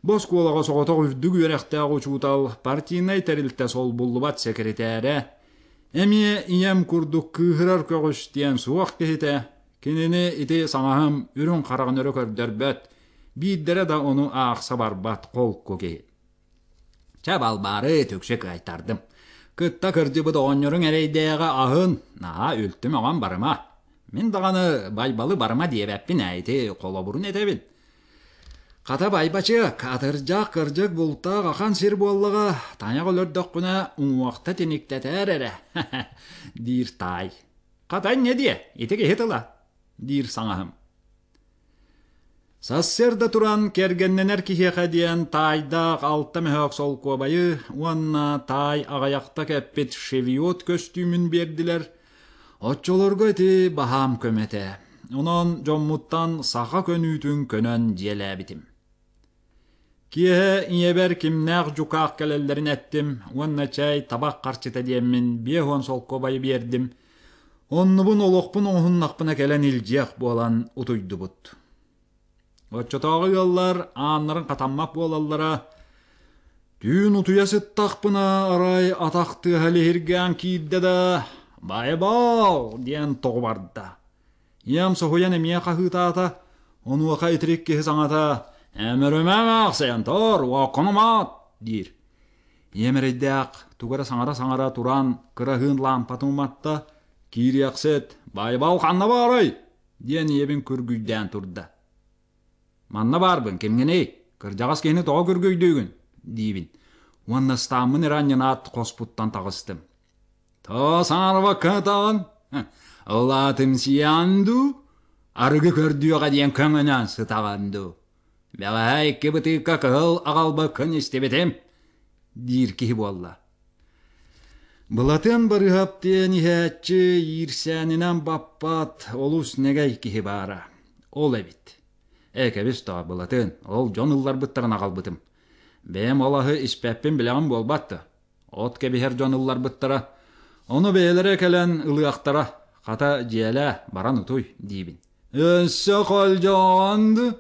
Бу оскуолаҕа соҕотох үрдүк үөрэхтээх учуутал, партийнай тэрилтэ солбуллубат сэкиритээрэ, Эмиэ ийэм курдук кыыһырар көҕүс диэн суох киһитэ, кинини ити саҥаһым үрүҥ хараҕын өрө көрдөрбөт, биирдэрэ да ону аахса барбат холку киһи. Чэ, Балбаары түксү кыайтардым. Кытта кырдьыбыт оҕонньоруҥ эрэйдээҕи аһын, наһаа үлтүм-өҕөн барыма. Мин даҕаны Байбалы барыма диэбэппин ээ, ити холобурун этэбин. Хата Байбачыак, атырдьах кырдьык бултаах ахан сир буоллаҕа, тайах өлөрдөххүнэ уҥуохта тиниктэтээр эрэ, диир таай. Хата инньэ диэ, ити киһи тыла, диир саҥаһым. Сарсыарда туран кэргэннэнэр киһиэхэ диэн таайдаах алта мөһөөх солкуобайы уонна таай аҕыйахта кэппит шевиот көстүүмүн биэрдилэр. Оччолорго ити баһаам көмө этэ. Онон дьоммуттан саха көнүүтүн көнөн дьиэлээбитим. Киэһэ ийэбэр кимнээх дьукаах кэлэллэрин эттим уонна чэй, табах харчыта диэммин 50 солкуобайы биэрдим. Оннубун олохпун оҥоһуннахпына кэлэн илдьиэх буолан утуйдубут. Оччотооҕу ыаллар ааннарын хатаммат буолаллара. Түүн утуйа сыттахпына арай атах тыаһа лиһиргээн киирдэ да «Байбал!» диэн тоҕу барда. Ийэм соһуйан эмиэ хаһыытаата, онуоха итирик киһи саҥата «Эмөрүмэ эмээхсин, тур, уоккун умат!» диир. Ийэм эрэйдээх тугу эрэ саҥара-саҥара туран кыраһыын лаампатын уматта, «Киириэхсит, Байбал ханна баарый?» диэн ийэбин күргүйдээн турда. «Манна баарбын, кимҥиний? Кырдьаҕас киһини тоҕо күргүйдүүгүн?» диибин уонна ыстааммын эрэ анньынаат хоспуттан таҕыстым. «Тоо саҥарбакка ытаҕын? Улаатымсыйаҕын дуу? Арыгы көрдүөҕэ диэн көҥөнөн сытаҕын дуу? Бэҕэһээ икки бытыыкка кыһыл аҕалбыккын истибитим» диир киһи буолла. Былатыан Барыһап диэн иһээччи иирсээнинэн баппат олус нэгэй киһи баара. Ол эбит. Ээ, кэбис доо, Былатыан, ол дьон ылларбыттарын аҕалбытым. Бэйэм ол аһы испэппин билэҕин буолбат да. От кэбиһэр дьон ылларбыттара. Ону бэйэлэрэ кэлэн ылыахтара. Хата, дьиэлээ, баран утуй, диибин. Өссө холдьоҕон дуу?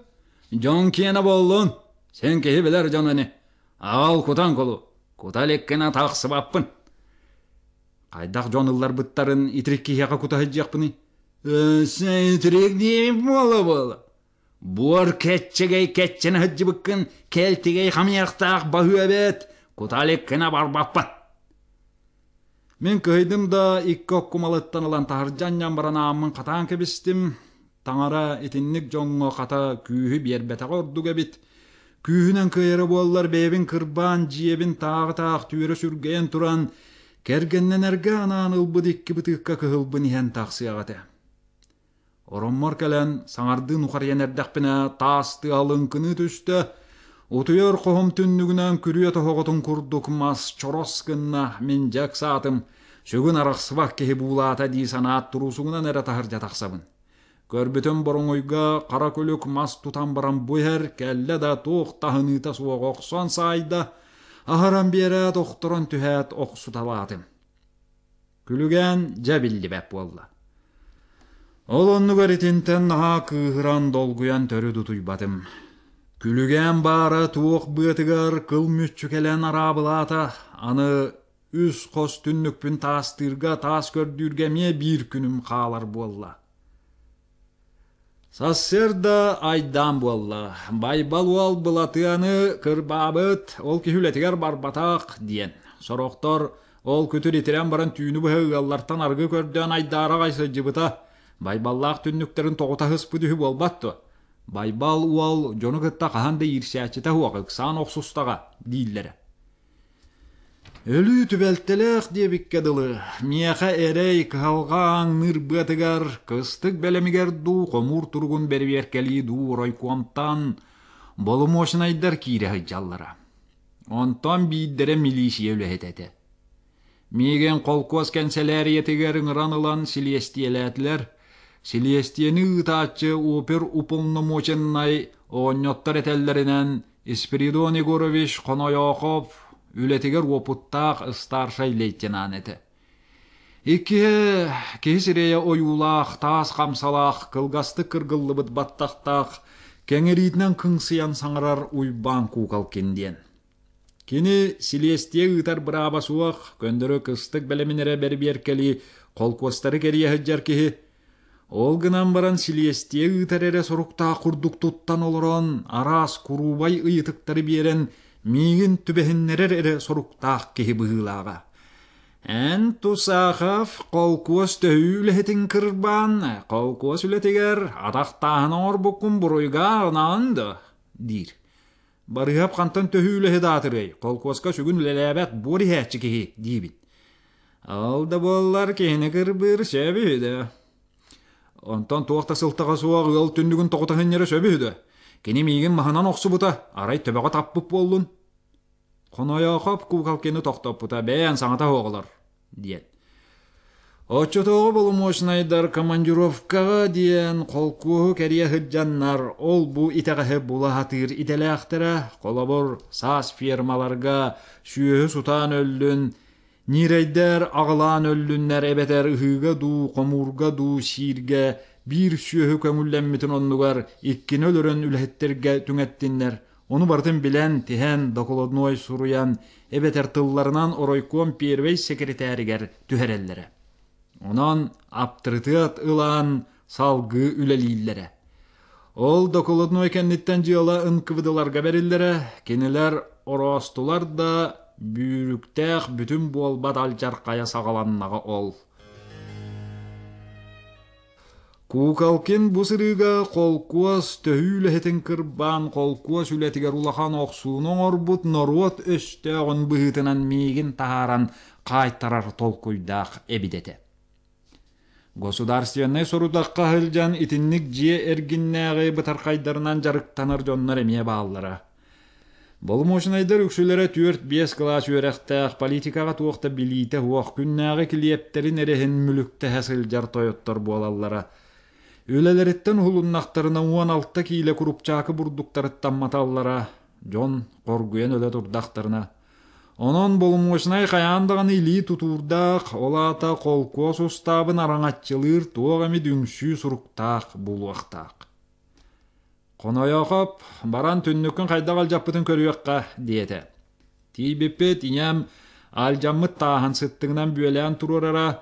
Дьон киэнэ буоллун. Син киһи билэр дьон ини. Аҕал кутан кулу. Кута иликкинэ тахсыбаппын. Хайдах дьон ылларбыттарын итирик киһиэхэ кута сылдьыахпыный? Өссө итирик диэбит буола-буола. Буор кэччэгэй кэччэнэ сылдьыбыккын кэлтигэй хамыйахтаах баһыа эбээт, кута иликкинэ барбаппын. Мин кыһыйдым да икки оккумалыттан ылан таһырдьа анньан баран ааммын хатаан кэбистим. Таҥара итинник дьоҥҥо хата күүһү биэрбэтэҕэ ордук эбит. Күүһүнэн кыайара буоллар бэйэбин кырбаан дьиэбин тааҕы-таах түөрэ сүргэйэн туран кэргэннэнэргэ анаан ылбыт икки бытыыкка кыһылбын иһэн тахсыах этэ. Ороммор кэлэн саҥардыы нухарыйан эрдэхпинэ таас тыа лыҥкыныы түстэ, утуйар хоһум түннүгүнэн күрүө тоһоҕотун курдук мас чорос гынна, мин дьэ ыксаатым, сүгүн арахсыбат киһи буулаата дии санаат туруусугунан эрэ таһырдьа тахсабын. Көрбүтүм боруҥуйга хара күлүк мас тутан баран бу иһэр, кэллэ да туох таһыныыта суох охсон саайда, аһаран биэрээт охторон түһээт охсуталаатым. Күлүгээн дьэ биллибэт буолла. Ол оннугар итинтэн наһаа кыыһыран, долгуйан төрүт утуйбатым. Күлүгээн баара туох быатыгар кыл мүччү кэлэн араабылаата, аны үс хос түннүкпүн таастыырга, таас көрдүүргэ эмиэ биир күнүм хаалар буолла. Сарсыарда айдаан буолла, Байбал уол Былатыаны кырбаабыт, ол киһи үлэтигэр барбатах диэн. Сорохтор ол күтүр итирэн баран түүнү быһа ыаллартан аргы көрдөөн айдаара аҕай сылдьыбыта. Байбаллаах түннүктэрин тоҕута ыспыт үһү буолбат дуо? Байбал уол дьону кытта хаһан да иирсээччитэ суох, ыксаан охсустаҕа дииллэрэ. Өлүү түбэлтэлээх диэбиккэ дылы, миэхэ эрэй, кыһалҕа ааҥныыр быатыгар, кыстык бэлэмигэр дуу, хомуур туругун бэрэбиэркэлии дуу оройкуомтан боломуочунайдар киирэ сылдьаллара. Онтон биирдэрэ милиисийэ үлэһитэ этэ. Миигин холкуос кэнсэлээрийэтигэр ыҥыран ылан силиэстийэлээтилэр. Силиэстийэни ыытааччы опер уполномоченнай оҕонньоттор этэллэринэн Спиридон Егорович Хонойоохоп үлэтигэр уопуттаах ыстаарсай лейтенант этэ. Иккиһэ киһи сирэйэ ойуулаах, таас хамсалаах, кылгастык кыргыллыбыт баттахтаах, кэҥэриитинэн кыҥсыйан саҥарар Уйбаан Куукалкин диэн. Кини силиэстийэ ыытар бырааба суох, көннөрү кыстык бэлэмин эрэ бэрбиэркэлии холкуостары кэрийэ сылдьар киһи. Ол гынан баран силиэстийэ ыытар эрэ соруктаах курдук туттан олорон, араас куруубай ыйытыктары биэрэн, миигин түбэһиннэрэр эрэ соруктаах киһи быһыылааҕа. Эн Тусахов холкуос төһүү үлэһитин кырбаан, холкуос үлэтигэр атахтааһын оҥорбуккун буруйга анаан да диир. Барыһап хантан төһүү үлэһит аатырыай, холкуоска сүгүн үлэлээбэт буор иһээччи киһи диибин. Ол да буоллар киһини кырбыыр сөп үһү да. Онтон туох да сылтаҕа суох ыал түннүгүн тоҕута сынньара сөп үһү да. Кини миигин маһынан охсубута, арай төбөҕө таппыт буоллун. Хонойоохоп куукалкины тохтоппута, бэйэн саҥата оҕолор диэн. Оччотооҕу боломуочунайдар командировкаҕа диэн холкуоһу кэрийэ сылдьаннар ол-бу итэҕэһи була сатыыр идэлээхтэрэ, холобур, саас фермаларга сүөһү сутаан өллүн, ньирэйдэр аҕылаан өллүннэр эбэтэр ыһыыга дуу, хомуурга дуу сииргэ биир сүөһү көҥүллэммитин оннугар иккини өлөрөн үлэһиттэргэ түҥэттиннэр, Ону барытын билэн, тиһэн, докладной суруйан, эбэтэр тылларынан оройкуом первэй секретаригэр түһэрэллэрэ. Онон аптарытыат ылан салгыы үлэлииллэрэ. Ол докладной кэнниттэн дьыала НКВД-ларга бэриллэрэ, кинилэр ороостулар да бүүрүктээх бүтүн буолбат алдьархайа саҕаланнаҕа ол. Куколкин бу сырыыга холкуос төһүү үлэһитин кырбаан холкуос үлэтигэр улахан охсууну оҥорбут норуот өстөөҕүн быһыытынан миигин таһааран хаайтарар толкуйдаах эбит этэ. Государственнай сорудахха сылдьан итинник дьиэ эргиннээҕи бытархайдарынан дьарыктанар дьоннор эмиэ бааллара. Боломуочунайдар үксүлэрэ түөрт-биэс кылаас үөрэхтээх, политикаҕа туох да билиитэ суох, күннээҕи килиэптэрин эрэһин мүлүктэһэ сылдьар тойоттор буолаллара. Үлэлэриттэн уһулуннахтарына 16 киилэ курупчаакы бурдуктарыттан маталлара, дьон хоргуйан өлө турдахтарына. Онон боломуочунай хайаан даҕаны илии тутуурдаах, ол аата холкуос устаабын араҥаччылыыр туох эмит үҥсүү суруктаах буолуохтаах. Хонойоохоп, баран түннүккүн хайдах алдьаппытын көрүөххэ, диэтэ. Тиийбиппит ийэм алдьаммыт тааһын сыттыгынан бүөлээн туруорара.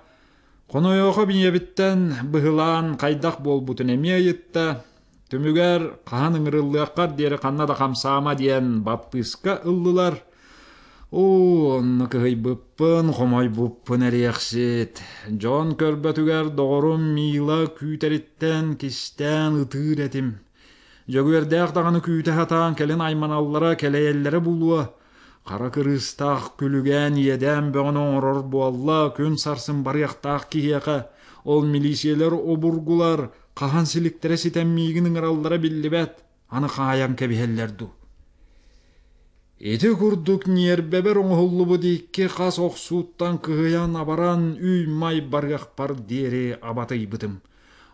Хонойоохоп ийэбиттэн быһылаан хайдах буолбутун эмиэ ыйытта. Түмүгэр хаһан ыҥырыллыаххар диэри ханна да хамсаама диэн баппыыска ыллылар. Оо, онно кыһыйбыппын, хомойбуппун эриэхсит. Дьон көрбөтүгэр доҕорум Мила күүтэриттэн кистээн ытыыр этим. Дьөгүөрдээх даҕаны күүтэ сатаан кэлин айманаллара, кэлэйэллэрэ буолуо. Хара кырыыстаах күлүгээн иэдээн бөҕөнү оҥорор буолла, күн сарсын барыахтаах киһиэхэ. Ол милициялэр обургулар хаһан силиктэрэ ситэн миигин ыҥыраллара биллибэт, аны хаайан кэбиһэллэр дуу. Ити курдук ньиэрбэбэр оҥоһуллубут икки хас охсууттан кыһыйан-абаран үй-май барыахпар диэри абатыйбытым.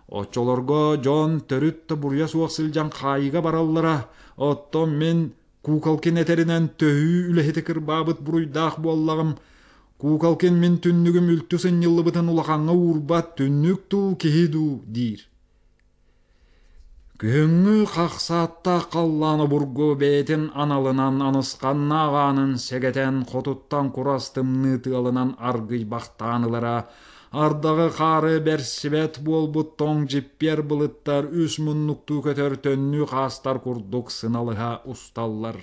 Оччолорго дьон төрүт да буруйа суох сылдьан хаайыыга бараллара, оттон мин Куколкин этэринэн төһүү үлэһити кырбаабыт буруйдаах буоллаҕым. Куколкин мин түннүгүм үлтү сынньыллыбытын улахаҥҥа уурбат түннүк дуу, киһи дуу диир. Күһүҥҥү хахсааттаах халлаан обургу бэйэтин аналынан анысханнаах аанын сэгэтэн хотуттан курас тымныы тыалынан аргыйбахтаан ылара, ардаҕы хаары бэрсибэт буолбут тоҥ дьиппиэр былыттар үс муннуктуу көтөр төннүү хаастар курдук сыналыһа усталлар.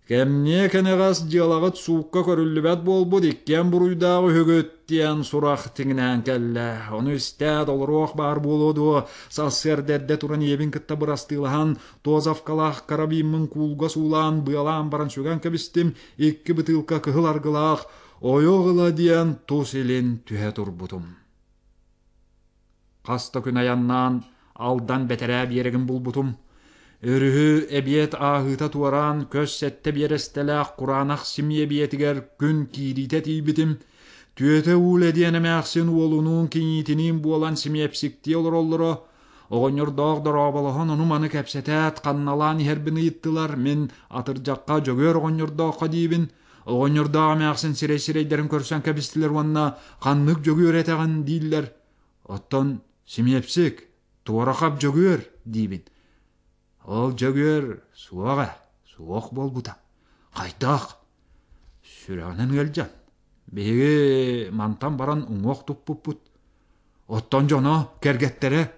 Кэмниэ кэнэҕэс дьыалаҕыт суукка көрүллүбэт буолбут иккиэн буруйдаах үһүгүт диэн сурах тиҥинээн кэллэ. Ону истээт олоруох баар буолуо дуо, сарсыарда эрдэ туран ийэбин кытта бырастыылаһан, Туозовкалаах карабиммын куулга суулаан, быалаан баран сүгэн кэбистим, икки бытыылка кыһыл аргылаах ойох ыла диэн тус илин түһэ турбутум. Хас да күн айаннаан Алдан бэтэрээ биэрэгин булбутум. Өрүһү эбиэт ааһыыта туораан көс сэттэ биэрэстэлээх кураанах симиэ биэтигэр күн киириитэ тиийбитим. Түөтэ Уулэ диэн эмээхсин уолунуун киниитиниин буолан симиэпсиктии олороллоро. Оҕонньордоох дорооболоһон ону-маны кэпсэтээт, ханналаан иһэрбин ыйыттылар. Мин атырдьахха Дьөгүөр оҕонньордооххо диибин. Оҕонньордоох эмээхсин сирэй-сирэйдэрин көрсөн кэбистилэр уонна ханнык Дьөгүөр этэҕин дииллэр. Оттон Симиэпсик, Туорахап Дьөгүөр диибин. Ол Дьөгүөр суох ээ, суох буолбута. Хайдах? Сүрэҕинэн ыалдьан. Биһиги мантан баран уҥуох туппуппут. Оттон дьоно, кэргэттэрэ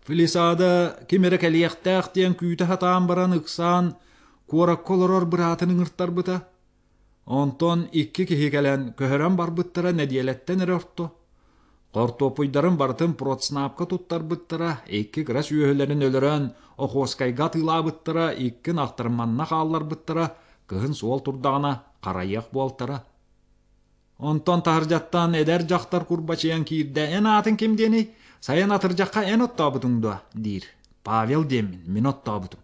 Фелисада ким эрэ кэлиэхтээх диэн күүтэ сатаан баран ыксаан куоракка олорор быраатын ыҥыртарбыта. Онтон икки киһи кэлэн көһөрөн барбыттара нэдиэлэттэн эрэ орто. Хортуоппуйдарын барытын продснабка туттарбыттара, икки кыра сүөһүлэрин өлөрөн Охуоскайга атыылаабыттара, икки ынахтарын манна хаалларбыттара, кыһын суол турдаҕына харайыах буолтара. Онтон таһырдьаттан эдэр дьахтар курбачыйан киирдэ, «Эн аатыҥ ким диэний? Сайын атырдьахха эн оттообутуҥ дуо?» диир. «Павел диэммин, мин оттообутум».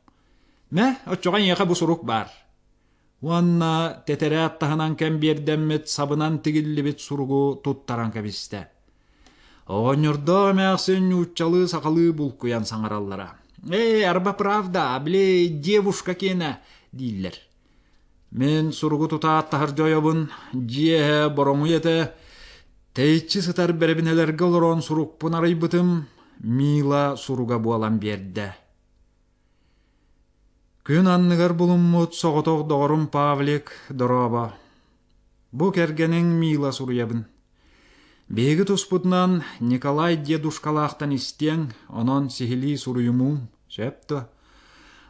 «Мэ, оччоҕо эйиэхэ бу сурук баар. Уонна тэтэрээт таһынан кэмбиэрдэммит сабынан тигиллибит суругу туттаран кэбистэ. Оҕонньордоох эмээхсин нууччалыы-сахалыы булкуйан саҥараллара. «Эй, арба правда, били девушка киэнэ» дииллэр. Мин суругу тутаат таһырдьа ойобун, дьиэ иһэ бороҥуй этэ, тэйиччи сытар бэрэбинэлэргэ олорон сурукпун арыйбытым, Мила суруга буолан биэрдэ. Күн анныгар булуммут соҕотох доҕорум Павлик дорообо. Бу кэргэниҥ Мила суруйабын. Биһиги туспутунан Николай дедушкалаахтан истиэҥ, онон сиһилии суруйумуум, сөп дуо?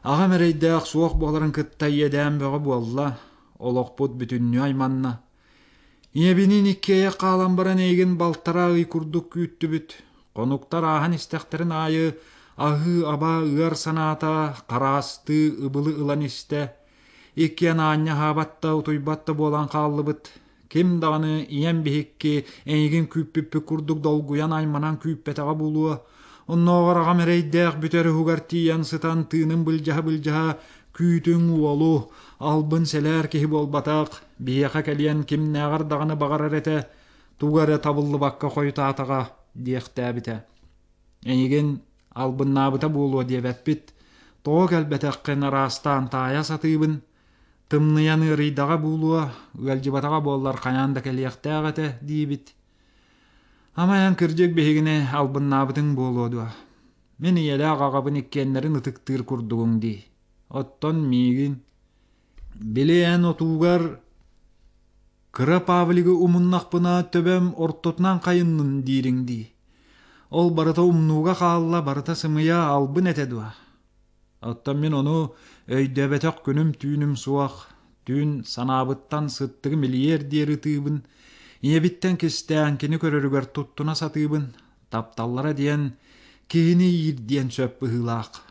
Аҕам эрэйдээх суох буоларын кытта иэдээн бөҕө буолла, олохпут бүтүннүү айманна. Ийэбиниин иккиэйэх хаалан баран эйигин балтараа ый курдук күүттүбүт. Хонуктар ааһан истэхтэрин аайы аһыы-аба ыар санаата хараастыы ыбылы ылан истэ. Иккиэн аанньа аһаабат да, утуйбат да буолан хааллыбыт. Ким даҕаны ийэм биһикки эйигин күүппүппүт курдук долгуйан айманан күүппэтэҕэ буолуо. Оннооҕор аҕам эрэйдээх бүтэр уһугар тиийэн сытан тыынын былдьаһа-былдьаһа күүтүҥ уолу, албын сэлээр киһи буолбатах, биһиэхэ кэлиэн кимнээҕэр даҕаны баҕарар этэ, туга эрэ табыллыбакка хойутаатаҕа диэхтээбитэ. Эйигин албыннаабыта буолуо диэбэппит, тоҕо кэлбэтэххин араастаан таайа сатыыбын, тымныйан ыарыйдаҕа буолуо, ыалдьыбатаҕа буоллар хайаан да кэлиэхтээх этэ диибит. Амайан кырдьык биһигини албыннаабытыҥ буолуо дуо? Мин ийэлээх аҕабын иккиэннэрин ытыктыыр курдугуҥ дии. Оттон миигин били эн отуугар кыра Павлигы умуннахпына төбөм ортотунан хайыннын диириҥ дии. Ол барыта умнууга хаалла, барыта сымыйа албын этэ дуо? Оттон мин ону өйдөөбөтөх күнүм-түүнүм суох, түүн санаабыттан сыттыгым илийиэр диэри ытыыбын, ийэбиттэн кистээн кини көрөрүгэр туттуна сатыыбын, тапталлара диэн киһини иирдиэн сөп быһыылаах.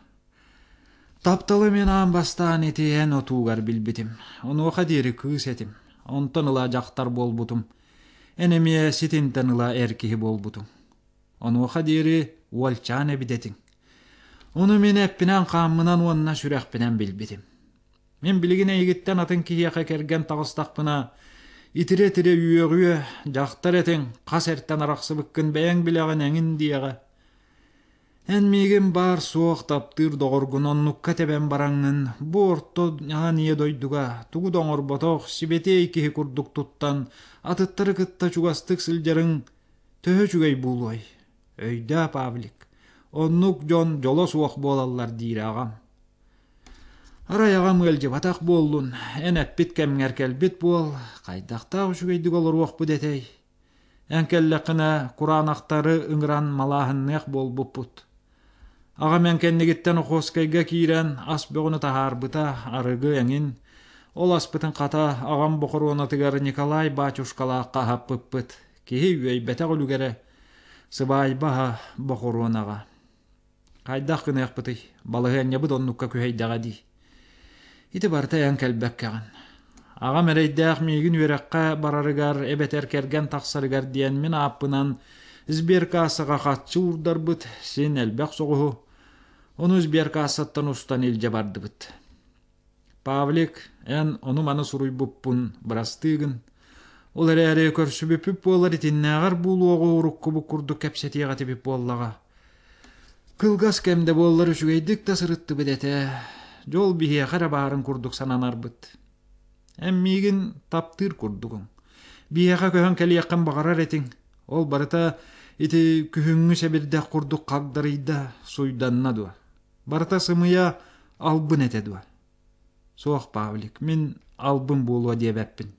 Тапталы мин аан бастаан ити эн отуугар билбитим. Онуоха диэри кыыс этим. Онтон ыла дьахтар буолбутум. Эн эмиэ ситинтэн ыла эр киһи буолбутуҥ. Онуоха диэри уолчаан эбит этиҥ. Ону мин эппинэн-хааммынан уонна сүрэхпинэн билбитим. Мин билигин эйигиттэн атын киһиэхэ кэргэн таҕыстахпына, итирэ-итирэ үөҕүө, дьахтар этиҥ, хас эртэн арахсыбыккын бэйэҥ билэҕин эҥин диэҕэ. Эн миигин баар-суох таптыыр доҕоргун оннукка тэбэн бараҥҥын, бу орто аан ийэ дойдуга тугу да оҥорботох сибэтиэй киһи курдук туттан, атыттары кытта чугастык сылдьарыҥ Төһө үчүгэй буолуой? Өйдөө, Павлик, оннук дьон дьоло суох буолаллар диирэ аҕам. Арай аҕам ыалдьыбатах буоллун, эн эппит кэмҥэр кэлбит буол, хайдахтаах үчүгэйдик олоруохпут этэй? Эн кэллэххинэ кураанахтары ыҥыран малааһынныах буолбуппут. Аҕам эн кэннигиттэн Охуоскайга киирэн ас бөҕөнү таһаарбыта, арыгы эҥин. Ол аспытын хата аҕам бохоруонатыгар Николай батюшкалаахха аһаппыппыт. Киһи үөйбэтэх үлүгэрэ, сыбаайба аһа бохоруонаҕа. Хайдах гыныахпытый, балаһыанньабыт оннукка күһэйдэҕэ дии. Ити барыта эн кэлбэккэҕин. Аҕам эрэйдээх миигин үөрэххэ барарыгар эбэтэр кэргэн тахсарыгар диэн мин ааппынан сберкассаҕа харчы уурдарбыт, син элбэх соҕуһу. Ону сберкассаттан устан илдьэ бардыбыт. Павлик, эн ону-маны суруйбуппун бырастыы гын. Ол эрээри көрсүбүппүт буоллар итиннээҕэр буолуоҕу уруккубут курдук кэпсэтиэх этибит буоллаҕа. Кылгас кэм да буоллар үчүгэйдик да сырыттыбыт этэ. Дьол биһиэхэ эрэ баарын курдук сананарбыт. Эн миигин таптыыр курдугуҥ. Биһиэхэ көһөн кэлиэххин баҕарар этиҥ. Ол барыта ити күһүҥҥү сэбирдэх курдук хагдарыйда, суйданна дуо? Барыта сымыйа албын этэ дуо? Суох, Павлик, мин албын буолуо диэбэппин.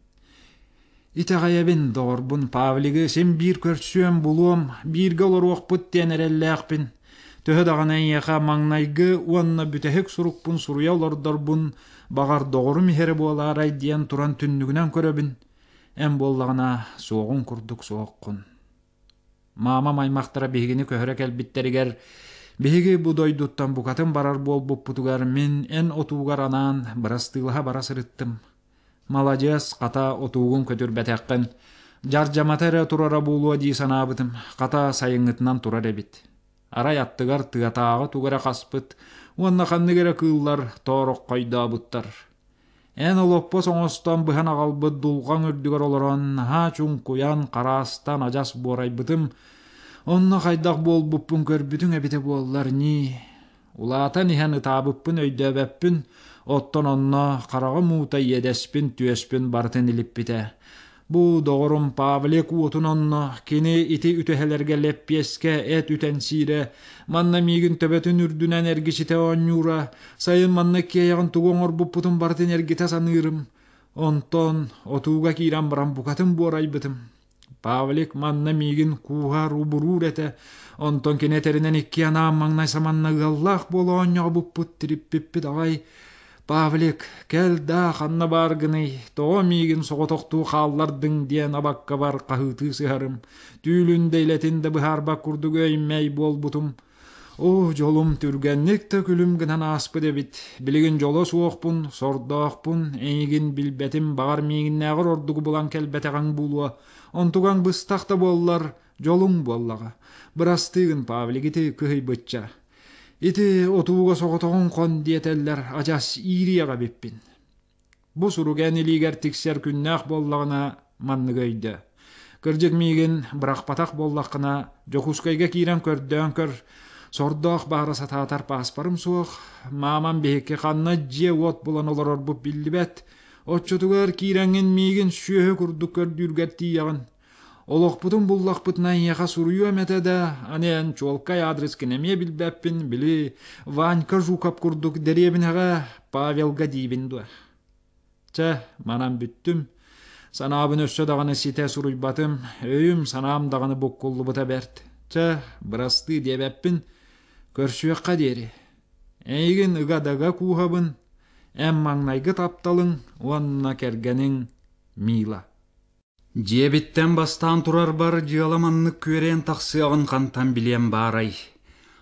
Итэҕэйэбин, доҕорбун Павлигы син биир көрсүөм, булуом, бииргэ олоруохпут диэн эрэллээхпин. Төһө даҕаны эйиэхэ маҥнайгы уонна бүтэһик сурукпун суруйа олордорбун, баҕар доҕорум иһэрэ буолаарай диэн туран түннүгүнэн көрөбүн. Эн буоллаҕына суоҕуҥ курдук суоххун. Маамам аймахтара биһигини көһөрө кэлбиттэригэр, биһиги бу дойдуттан букатын барар буолбуппутугар мин эн отуугар анаан бырастыылаһа бара сырыттым. Маладьыас, хата отуугун көтүрбэтэххин, дьардьамата эрэ турара буолуо дии санаабытым, хата сайыҥҥытынан турар эбит. Арай аттыгар тыатааҕы тугу эрэ хаспыт уонна ханнык эрэ кыыллар тоороххойдообуттар. Эн олоппос оҥостон быһан аҕалбыт дулҕаҥ үрдүгэр олорон наһаа чуҥкуйан, хараастан адьас буорайбытым. Онно хайдах буолбуппун көрбүтүҥ эбитэ буоллар ньии. Улаатан иһэн ытаабыппын өйдөөбөппүн, оттон онно хараҕым уута иэдэспин, түөспүн барытын илиппитэ. Бу доҕорум Павлик уотун онно, кини ити үтэһэлэргэ лэппиэскэ эт үтэн сиирэ, манна миигин төбөтүн үрдүнэн эргичитэ оонньуура, сайын манна киэйэҕин тугу оҥорбуппутун барытын эргитэ саныырым. Онтон отууга киирэн баран букатын буорайбытым. Павлик манна миигин кууһар, убуруур этэ, онтон кини этэринэн икки анаан маҥнай саманна ыаллаах буола оонньообуппут, тириппиппит аҕай. Павлик, кэл даа, ханна бааргыный, тоҕо миигин соҕотохтуу хааллардыҥ диэн абаккабар хаһыытыы сыһарым, түүлүн да илэтин да быһаарбат курдук өй-мэй буолбутум. Оо, дьолум түргэнник да күлүм гынан ааспыт эбит. Билигин дьоло суохпун, сордоохпун, эйигин билбэтим, баҕар миигиннээҕэр ордугу булан кэлбэтэҕиҥ буолуо. Онтугаҥ быстах да буоллар, дьолуҥ буоллаҕа. Бырастыы гын, Павлик, ити кыһыйбычча. Ити отууга соҕотоҕун хон диэтэллэр, адьас иириэх эбиппин. Бу сурук эн илиигэр тиксэр күннээх буоллаҕына манныгы өйдөө. Кырдьык миигин бырахпатах буоллаххына, Дьокуускайга киирэн көрдөөн көр, сордоох баара сатаатар пааспарым суох, маамам биһикки ханна дьиэ-уот булан олорорбут биллибэт, оччотугар киирэҥҥин миигин сүөһү курдук көрдүүргэр тиийэҕин. Олохпутун буллахпытына эйиэхэ суруйуом этэ да, аны эн чуолкай аадырыскын эмиэ билбэппин, били Ванька Жуков курдук дэриэбинэҕэ Павелга диибин дуо? Чэ, манан бүттүм. Санаабын өссө даҕаны ситэ суруйбатым, өйүм, санаам даҕаны буккуллубута бэрт. Чэ, бырастыы диэбэппин, көрсүөххэ диэри. Эйигин ыга-дага кууһабын, эн маҥнайгы тапталыҥ уонна кэргэниҥ Мила. Дьиэбиттэн бастаан турарбар дьыала маннык күөрэйэн тахсыаҕын хантан билиэм баарай.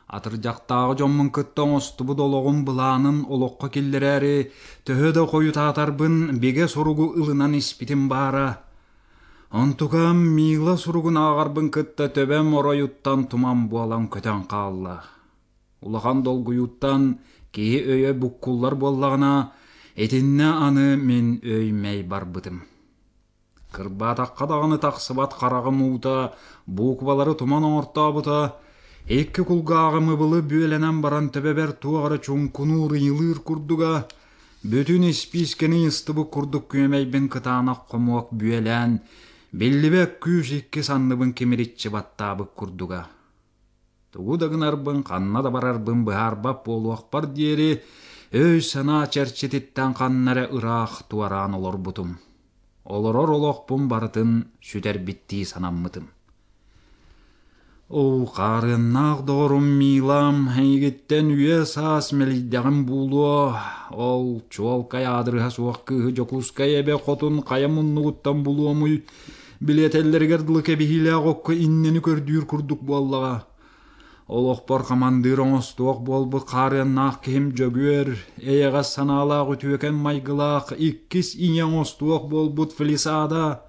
Атырдьахтааҕы дьоммун кытта оҥостубут олоҕум былаанын олоххо киллэрээри төһө да хойутаатарбын бигэ суругу ылынан испитим баара. Онтукам Мила суругун ааҕарбын кытта төбөм оройуттан туман буолан көтөн хаалла. Улахан долгуйууттан киһи өйө буккуллар буоллаҕына, итиннэ аны мин өй-мэй барбытым. Кырбаатахха даҕаны тахсыбат хараҕым уута буукубалары туман оҥортообута, икки кулгааҕым ыбылы бүөлэнэн баран төбөбөр туох эрэ чуҥкунуур ыйылыыр курдуга, бүтүн испиискэни ыстыбыт курдук күөмэйбин кытаанах хомуок бүөлээн, биллибэт күүс икки санныбын кимириччи баттаабыт курдуга. Тугу да гынарбын, ханна да барарбын быһаарбат буолуохпар диэри өй-санаа чэрчититтэн ханна эрэ ыраах туораан олорбутум. Олорор олохпун барытын сүтэрбиттии санаммытым. Оо, хаарыаннаах доҕорум Милам, эйигиттэн үйэ-саас мэлийдэҕим буолуо. Ол чуолкай аадырыһа суох кыыһы Дьокуускай эбэ хотун хайа муннугуттан булуомуй? Билиэтэллэригэр дылы кэбиһиилээх окко иннэни көрдүүр курдук буоллаҕа. Олохпор хамандыыр оҥостуох буолбут хаарыаннаах киһим Дьөгүөр, эйэҕэс санаалаах үтүөкэн майгылаах иккис ийэ оҥостуох буолбут Фелисада,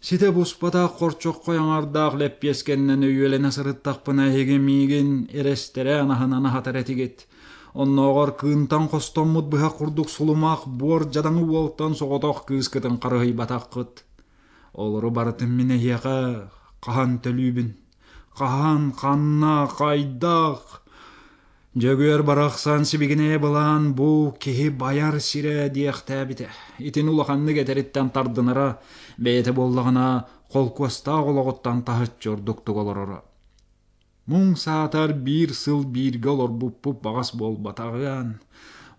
ситэ буспатах хорчоххой аҥардаах лэппиэскэннэн өйүөлэнэ сырыттахпына эһиги миигин эрэстэрээн аһынан аһатар этигит. Оннооҕор кыынтан хостоммут быһах курдук сулумах буор дьадаҥы уолтан соҕотох кыыскытын харыһыйбатаххыт. Олору барытын мин эһиэхэ хаһан төлүүбүн? Хаһан, ханна, хайдах? Дьөгүөр барахсан сибигинэйэ былаан бу киһи байар сирэ диэхтээбитэ. Итини улаханнык этэриттэн тардынара, бэйэтэ буоллаҕына холкуостаах олоҕуттан таһыччы ордуктук олороро. Муҥ саатар биир сыл бииргэ олорбуппут баҕас буолбатаҕыан.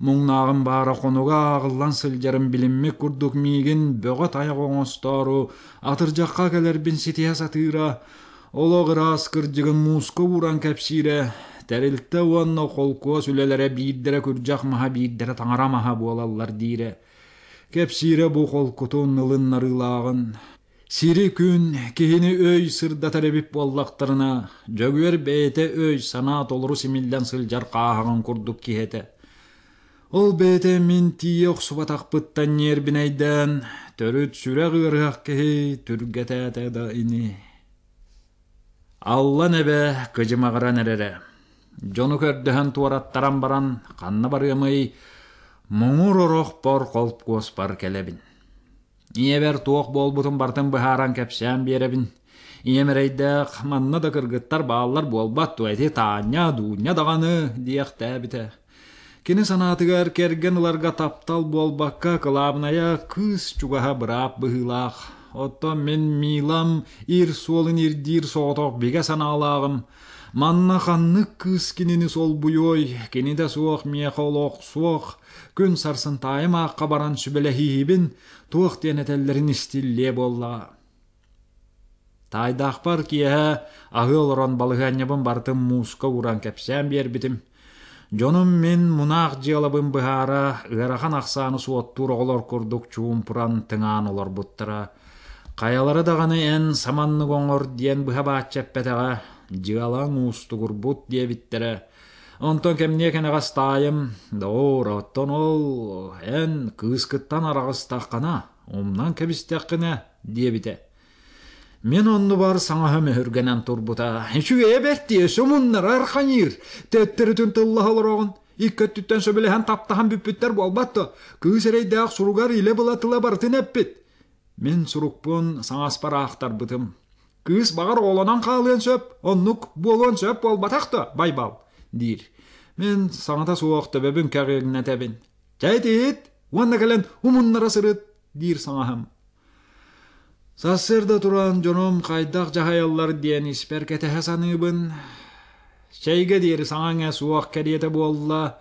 Муҥнааҕым баара хонуга ааҕыллан сылдьарын билиммит курдук миигин бөҕө тайах оҥостоору атырдьахха кэлэрбин ситиһэ сатыыра, олох ыраас кырдьыгын мууска ууран кэпсиирэ, тэрилтэ уонна холкуос үлэлэрэ биирдэрэ күрдьэх маһа биирдэрэ таҥара маһа буолаллар диирэ. Кэпсиирэ бу холкутун ылыннарыылааҕын Сири күн киһини өй сырдатар эбит буоллахтарына, Дьөгүөр бэйэтэ өй-санаа толору симиллэн сылдьар хааһаҕын курдук киһи этэ. Ол бэйэтэ мин тиийэ охсубатахпыттан ньиэрбинэйдээн, төрүт сүрэх ыарыһах киһи түргэтээтэ да ини. Аллан эбэ кыдьымаҕыран эрэрэ. Дьону көрдөһөн туораттаран баран, ханна барыамый, муҥур орохпор холкуоспар кэлэбин. Ийэбэр туох буолбутун барытын быһааран кэпсээн биэрэбин. Ийэм эрэйдээх, манна да кыргыттар бааллар буолбат дуо, ити Таанньа, Дуунньа даҕаны диэхтээбитэ. Кини санаатыгар кэргэн ыларга таптал буолбакка, кылаабынайа кыыс чугаһа быраап быһыылаах. Оттон мин Милам ир суолун ирдиир соҕотох бигэ санаалааҕым. Манна ханнык кыыс кинини солбуйуой, кинитэ суох миэхэ олох суох. Күн сарсын таайым аахха баран сүбэлэһииһибин, туох диэн этэллэрин истиллиэ буоллаҕа. Таайдаахпар киэһэ аһыы олорон балаһыанньабын барытын мууска ууран кэпсээн биэрбитим. Дьонум мин мунаах дьыалабын быһаара, ыарахан ахсааны суоттуур оҕолор курдук чуумпуран тыҥаан олорбуттара. Хайалара даҕаны эн саманнык оҥор диэн быһа бааччы эппэтэҕэ, дьыалаҥ уустугурбут диэбиттэрэ. Онтон кэмниэ кэнэҕэс таайым, Доор, оттон ол эн кыыскыттан араҕыстаххына, умнан кэбистэххинэ, диэбитэ. Мин оннубар саҥаһым өһүргэнэн турбута. Үчүгэйэ бэрт дии, өссө муннарар ханьыыр. Төттөрүтүн тыллаһа олороҕун. Икки өттүттэн сөбүлэһэн таптаһан бүппүттэр буолбат дуо? Кыыс эрэйдээх суругар илэ-была тыла барытын эппит. Мин сурукпун саҥаспар аахтарбытым. Кыыс баҕар оҕолонон хаалыан сөп, оннук буолуон сөп буолбатах да, Байбал, диир. Мин саҥата суох төбөбүн кэҕиҥнэтэбин. Чэй тиит, уонна кэлэн умуннара сырыт, диир саҥаһым. Сарсыарда туран дьонум хайдах дьаһайаллар диэн испэр кэтэһэ саныыбын. Чэйгэ диэри саҥаҥа суох кэриэтэ буолла.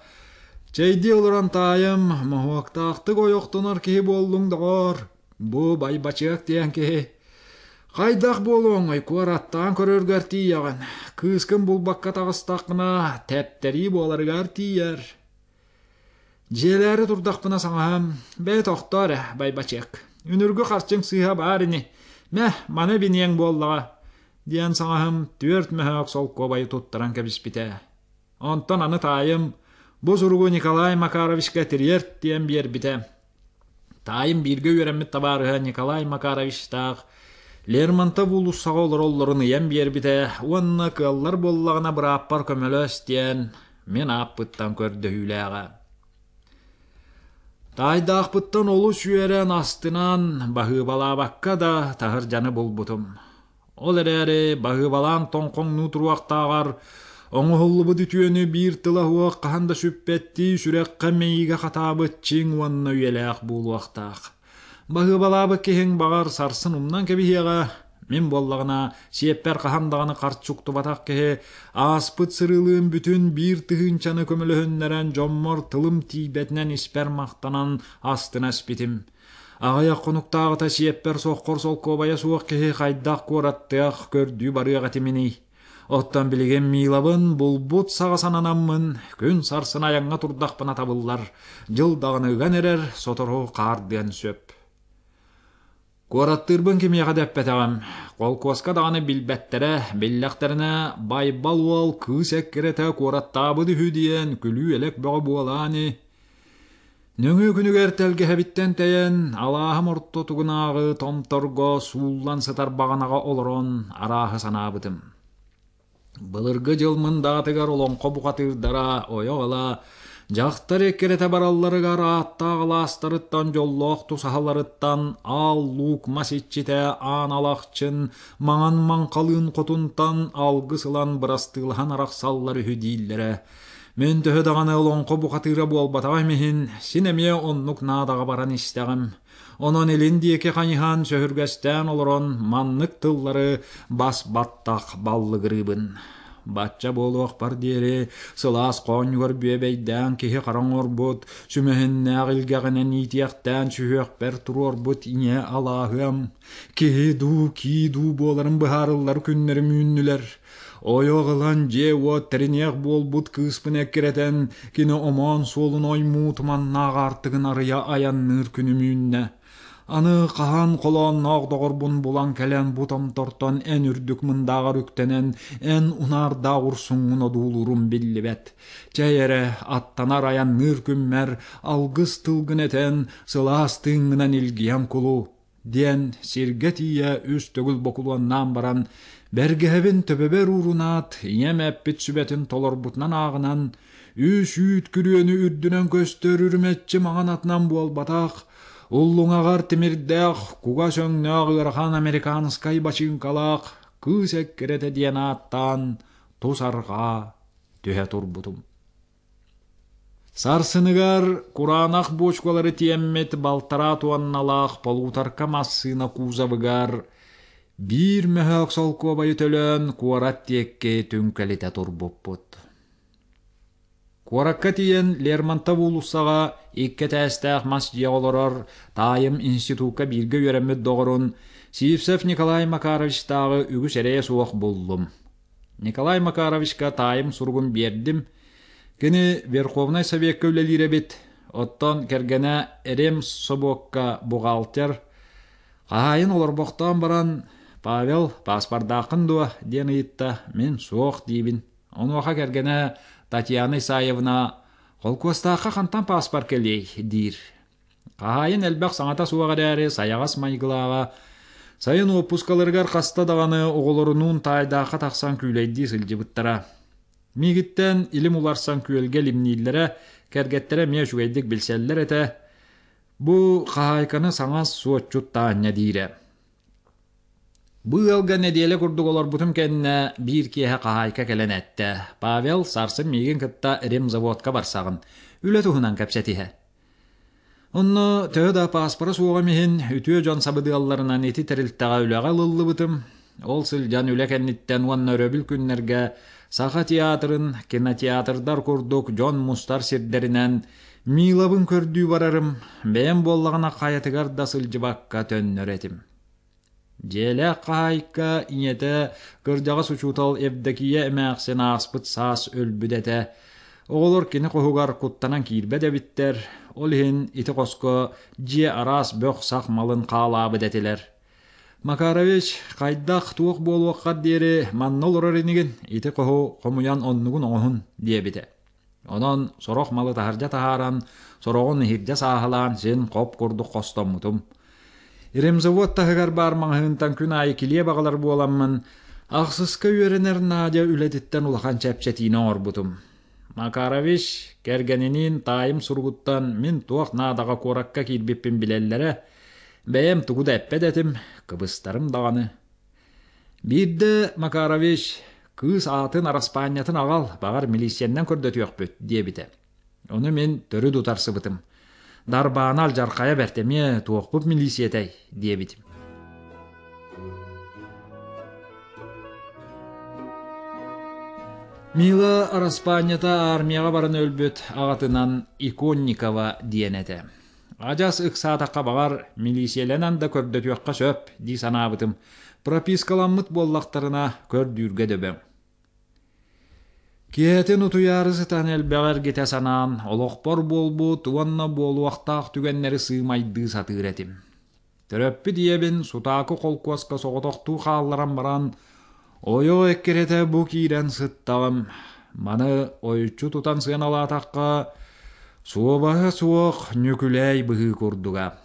Чэйдии олорон таайым моһуоктаахтык ойохтонор киһи буоллуҥ доҕоор, бу байбачыак диэн киһи. Хайдах буолуоҥуй, куораттаан көрөргөр тиийэҕин, кыыскын булбакка таҕыстаххына, тэптэрии буоларыгар тиийэр. Дьиэлээри турдахпына саҥаһым, бэйэ тохтоо эрэ, байбачыак, үнүргү харчыҥ сыыһа баар ини, мэ, маны биниэҥ буоллаҕа, диэн саҥаһым түөрт мөһөөк солкуобайы туттаран кэбиспитэ. Онтон аны таайым бу суругу Николай Макаровичка тириэрт диэн биэрбитэ. Таайым бииргэ үөрэммит табаарыһа Николай Макаровичтаах Лермонтов уулуссаҕа олороллорун ыйан биэрбитэ уонна кыаллар буоллаҕына бырааппар көмөлөс диэн мин ааппыттан көрдөһүүлээҕэ. Таайдаахпыттан олус үөрэн, астынан, баһыыбалаабакка да таһырдьаны булбутум. Ол эрээри баһыыбалаан тоҥхоҥнуу туруохтааҕар оҥоһуллубут үтүөнү биир тыла суох хаһан да сүппэттии сүрэххэ мэйиигэ хатаабыт чиҥ уонна үйэлээх буолуохтаах. Баһыыбалаабыт киһиҥ баҕар сарсын умнан кэбиһиэҕэ, мин буоллаҕына сиэппэр хаһан даҕаны харчы уктубатах киһи ааспыт сырыылыын бүтүн биир тыһыынчаны көмөлөһүннэрэн дьоммор тылым тиийбэтинэн испэр махтанан астына испитим. Аҕыйах хонуктааҕыта сиэппэр соххор солкуобайа суох киһи хайдах куораттыах көрдүү барыах этиминий? Оттон билигин Милабын булбут саҕа сананаммын, күн сарсын айаҥҥа турдахпына табыллар, дьыл даҕаны ыган эрэр, сотору хаардыан сөп. Куораттыырбын кимиэхэ да эппэтэҕим, холкуоска даҕаны билбэттэрэ, биллэхтэринэ Байбал уол кыыс эккирэтэ куораттаабыт үһү диэн күлүү-элэк бөҕө буолаани. Нөҥүө күнүгэр тэлгэһэбиттэн тэйэн, алааһым ортотугунааҕы томторго сууллан сытар баҕанаҕа олорон арааһы санаабытым. Былыргы дьыл мындаатыгар олоҥхо бухатыырдара ойох ыла, дьахтар эккирэтэ баралларыгар ааттаах алаастарыттан дьоллоох тусаһаларыттан аал луук мас иччитэ Аан Алахчын маҥан маҥхалыын хотунтан алгыс ылан бырастыылаһан арахсаллар үһү дииллэрэ. Мин төһө даҕаны олоҥхо бухатыыра буолбатаҕым иһин, син эмиэ оннук наадаҕа баран истэҕим. Онон илин диэки хайыһан сөһүргэстээн олорон маннык тыллары бас баттах баллыгырыыбын. Бачча буолуохпар диэри сылаас хоонньугар бүөбэйдээн киһи хара оҥорбут, сүмэһиннээх илгэҕинэн иитиэхтээн сүһүөхпэр туруорбут ийэ алааһыам, киһи дуу, кии дуу буоларын быһаарыллар күннэрим үүннүлэр. Ойох ылан дьиэ-уот тэриниэх буолбут кыыспын эккирэтэн, кини омоон суолун оймуу туманнаах аартыгын арыйа айанныыр күнүм үүннэ. Аны хаһан холоонноох доҕорбун булан кэлэн бу томтортон эн үрдүк мындааҕар үктэнэн, эн унаардаах урсуҥҥун одуулуурум биллибэт. Чэй эрэ, аттанар айанныыр күммэр алгыс тылгын этэн, сылаас тыыҥҥынан илгийэн кулу. диэн сиргэ тиийэ үс төгүл бокулуоннаан баран, бэргэһэбин төбөбөр уурунаат, ийэм эппит сүбэтин толорбутунан ааҕынан, үс үүт күрүөнү үрдүнэн көстөр үрүмэччи маҥан атынан буолбатах, уллуҥаҕар тимирдээх, кугас өҥнөөх ыарахан американскай бачыыҥкалаах кыыс эккирэтэ диэн ааттаан тус арҕаа түһэ турбутум. Сарсыныгар кураанах буочукалары тиэммит балтараа туонналаах полуторка массыына кузовыгар биир мөһөөк солкуобайы төлөөн куорат диэки түҥкэлитэ турбуппут. Куоракка тиийэн Лермонтов уулуссаҕа икки этээстээх мас дьиэҕэ олорор таайым институкка бииргэ үөрэммит доҕорун Сивцев Николай Макаровичтааҕы үгүс эрэйэ суох буллум. Николай Макаровичка таайым суругун биэрдим. Кини Верховнай Советка үлэлиир эбит, оттон кэргэнэ Ремсобуокка бухгалтер. Хаһаайын олорбохтоон баран «Павел, пааспардааххын дуо?» диэн ыйытта, мин суох диибин. Онуоха кэргэнэ Татьяна Исаевна «Холкуостаахха хантан пааспар кэлиэй?» диир. Хаһаайын элбэх саҥата суох эрээри сайаҕас майгылааҕа, сайын уоппускаларыгар хаста даҕаны оҕолорунуун таайдаахха тахсан күүлэйдии сылдьыбыттара. Миигиттэн илим уларсан күөлгэ илимнииллэрэ, кэргэттэрэ эмиэ үчүгэйдик билсэллэр этэ. Бу хаһаайканы саҥас суотчут Таанньа диирэ. Бу ыалга нэдиэлэ курдук олорбутум кэннэ биир киэһэ хаһаайка кэлэн эттэ: «Павел, сарсын миигин кытта ремзаводка барсаҕын, үлэ туһунан кэпсэтиһэ». Онно төһө да пааспара суоҕум иһин, үтүө дьон сабыдыалларынан ити тэрилтэҕэ үлэҕэ ылыллыбытым. Ол сылдьан үлэ кэнниттэн уонна өрөбүл күннэргэ Саха театрын, кинотеатрдар курдук дьон мустар сирдэринэн Милабын көрдүү барарым, бэйэм буоллаҕына хайатыгар да сылдьыбакка төннөр этим. Дьиэлээх хаһаайка ийэтэ кырдьаҕас учуутал Евдокия эмээхсин ааспыт саас өлбүт этэ. Оҕолор кини хоһугар куттанан киирбэт эбиттэр, ол иһин ити хоско дьиэ араас бөх-сах малын хаалаабыт этилэр. Макарович, хайдах туох буолуоххар диэри манна олорор инигин, ити хоһу хомуйан оннугун оҥоһун диэбитэ. Онон сорох малы таһырдьа таһааран, сороҕун иһирдьэ сааһылаан син хоп курдук хостоммутум. Ремзавод таһыгар баар маҕаһыынтан күн аайы килиэп аҕалар буоламмын, ахсыска үөрэнэр Надя үлэтиттэн улахан чэпчэтиини оҥорбутум. Макарович кэргэниниин таайым суругуттан мин туох наадаҕа куоракка киирбиппин билэллэрэ, бэйэм тугу да эппэт этим, кыбыстарым даҕаны. Биирдэ Макарович кыыс аатын араспаанньатын аҕал, баҕар милицияннан көрдөтүөхпүт диэбитэ. Ону мин төрүт утарсыбытым. Дарбаана алдьархайа бэрт эмиэ туохпут милициэтэй диэбитим. Мила араспаанньата армияҕа баран өлбүт аҕатынан Иконникова диэн этэ. Адьас ыксаатахха баҕар, милициялэнэн да көрдөтүөххэ сөп дии санаабытым. Пропискаламмыт буоллахтарына көрдүүргэ дөбөҥ. Киэһэтин утуйаары сытан элбэҕи эргитэ санаан, олохпор буолбут уонна буолуохтаах түгэннэри сыымайдыы сатыыр этим. Төрөппүт ийэбин Сутаакы холкуоска соҕотохтуу хаалларан баран, ойох эккирэтэ бу киирэн сыттаҕым. Маны ойуччу тутан сыаналаатахха, суобаһа суох Ньүкүлээй быһыы курдуга.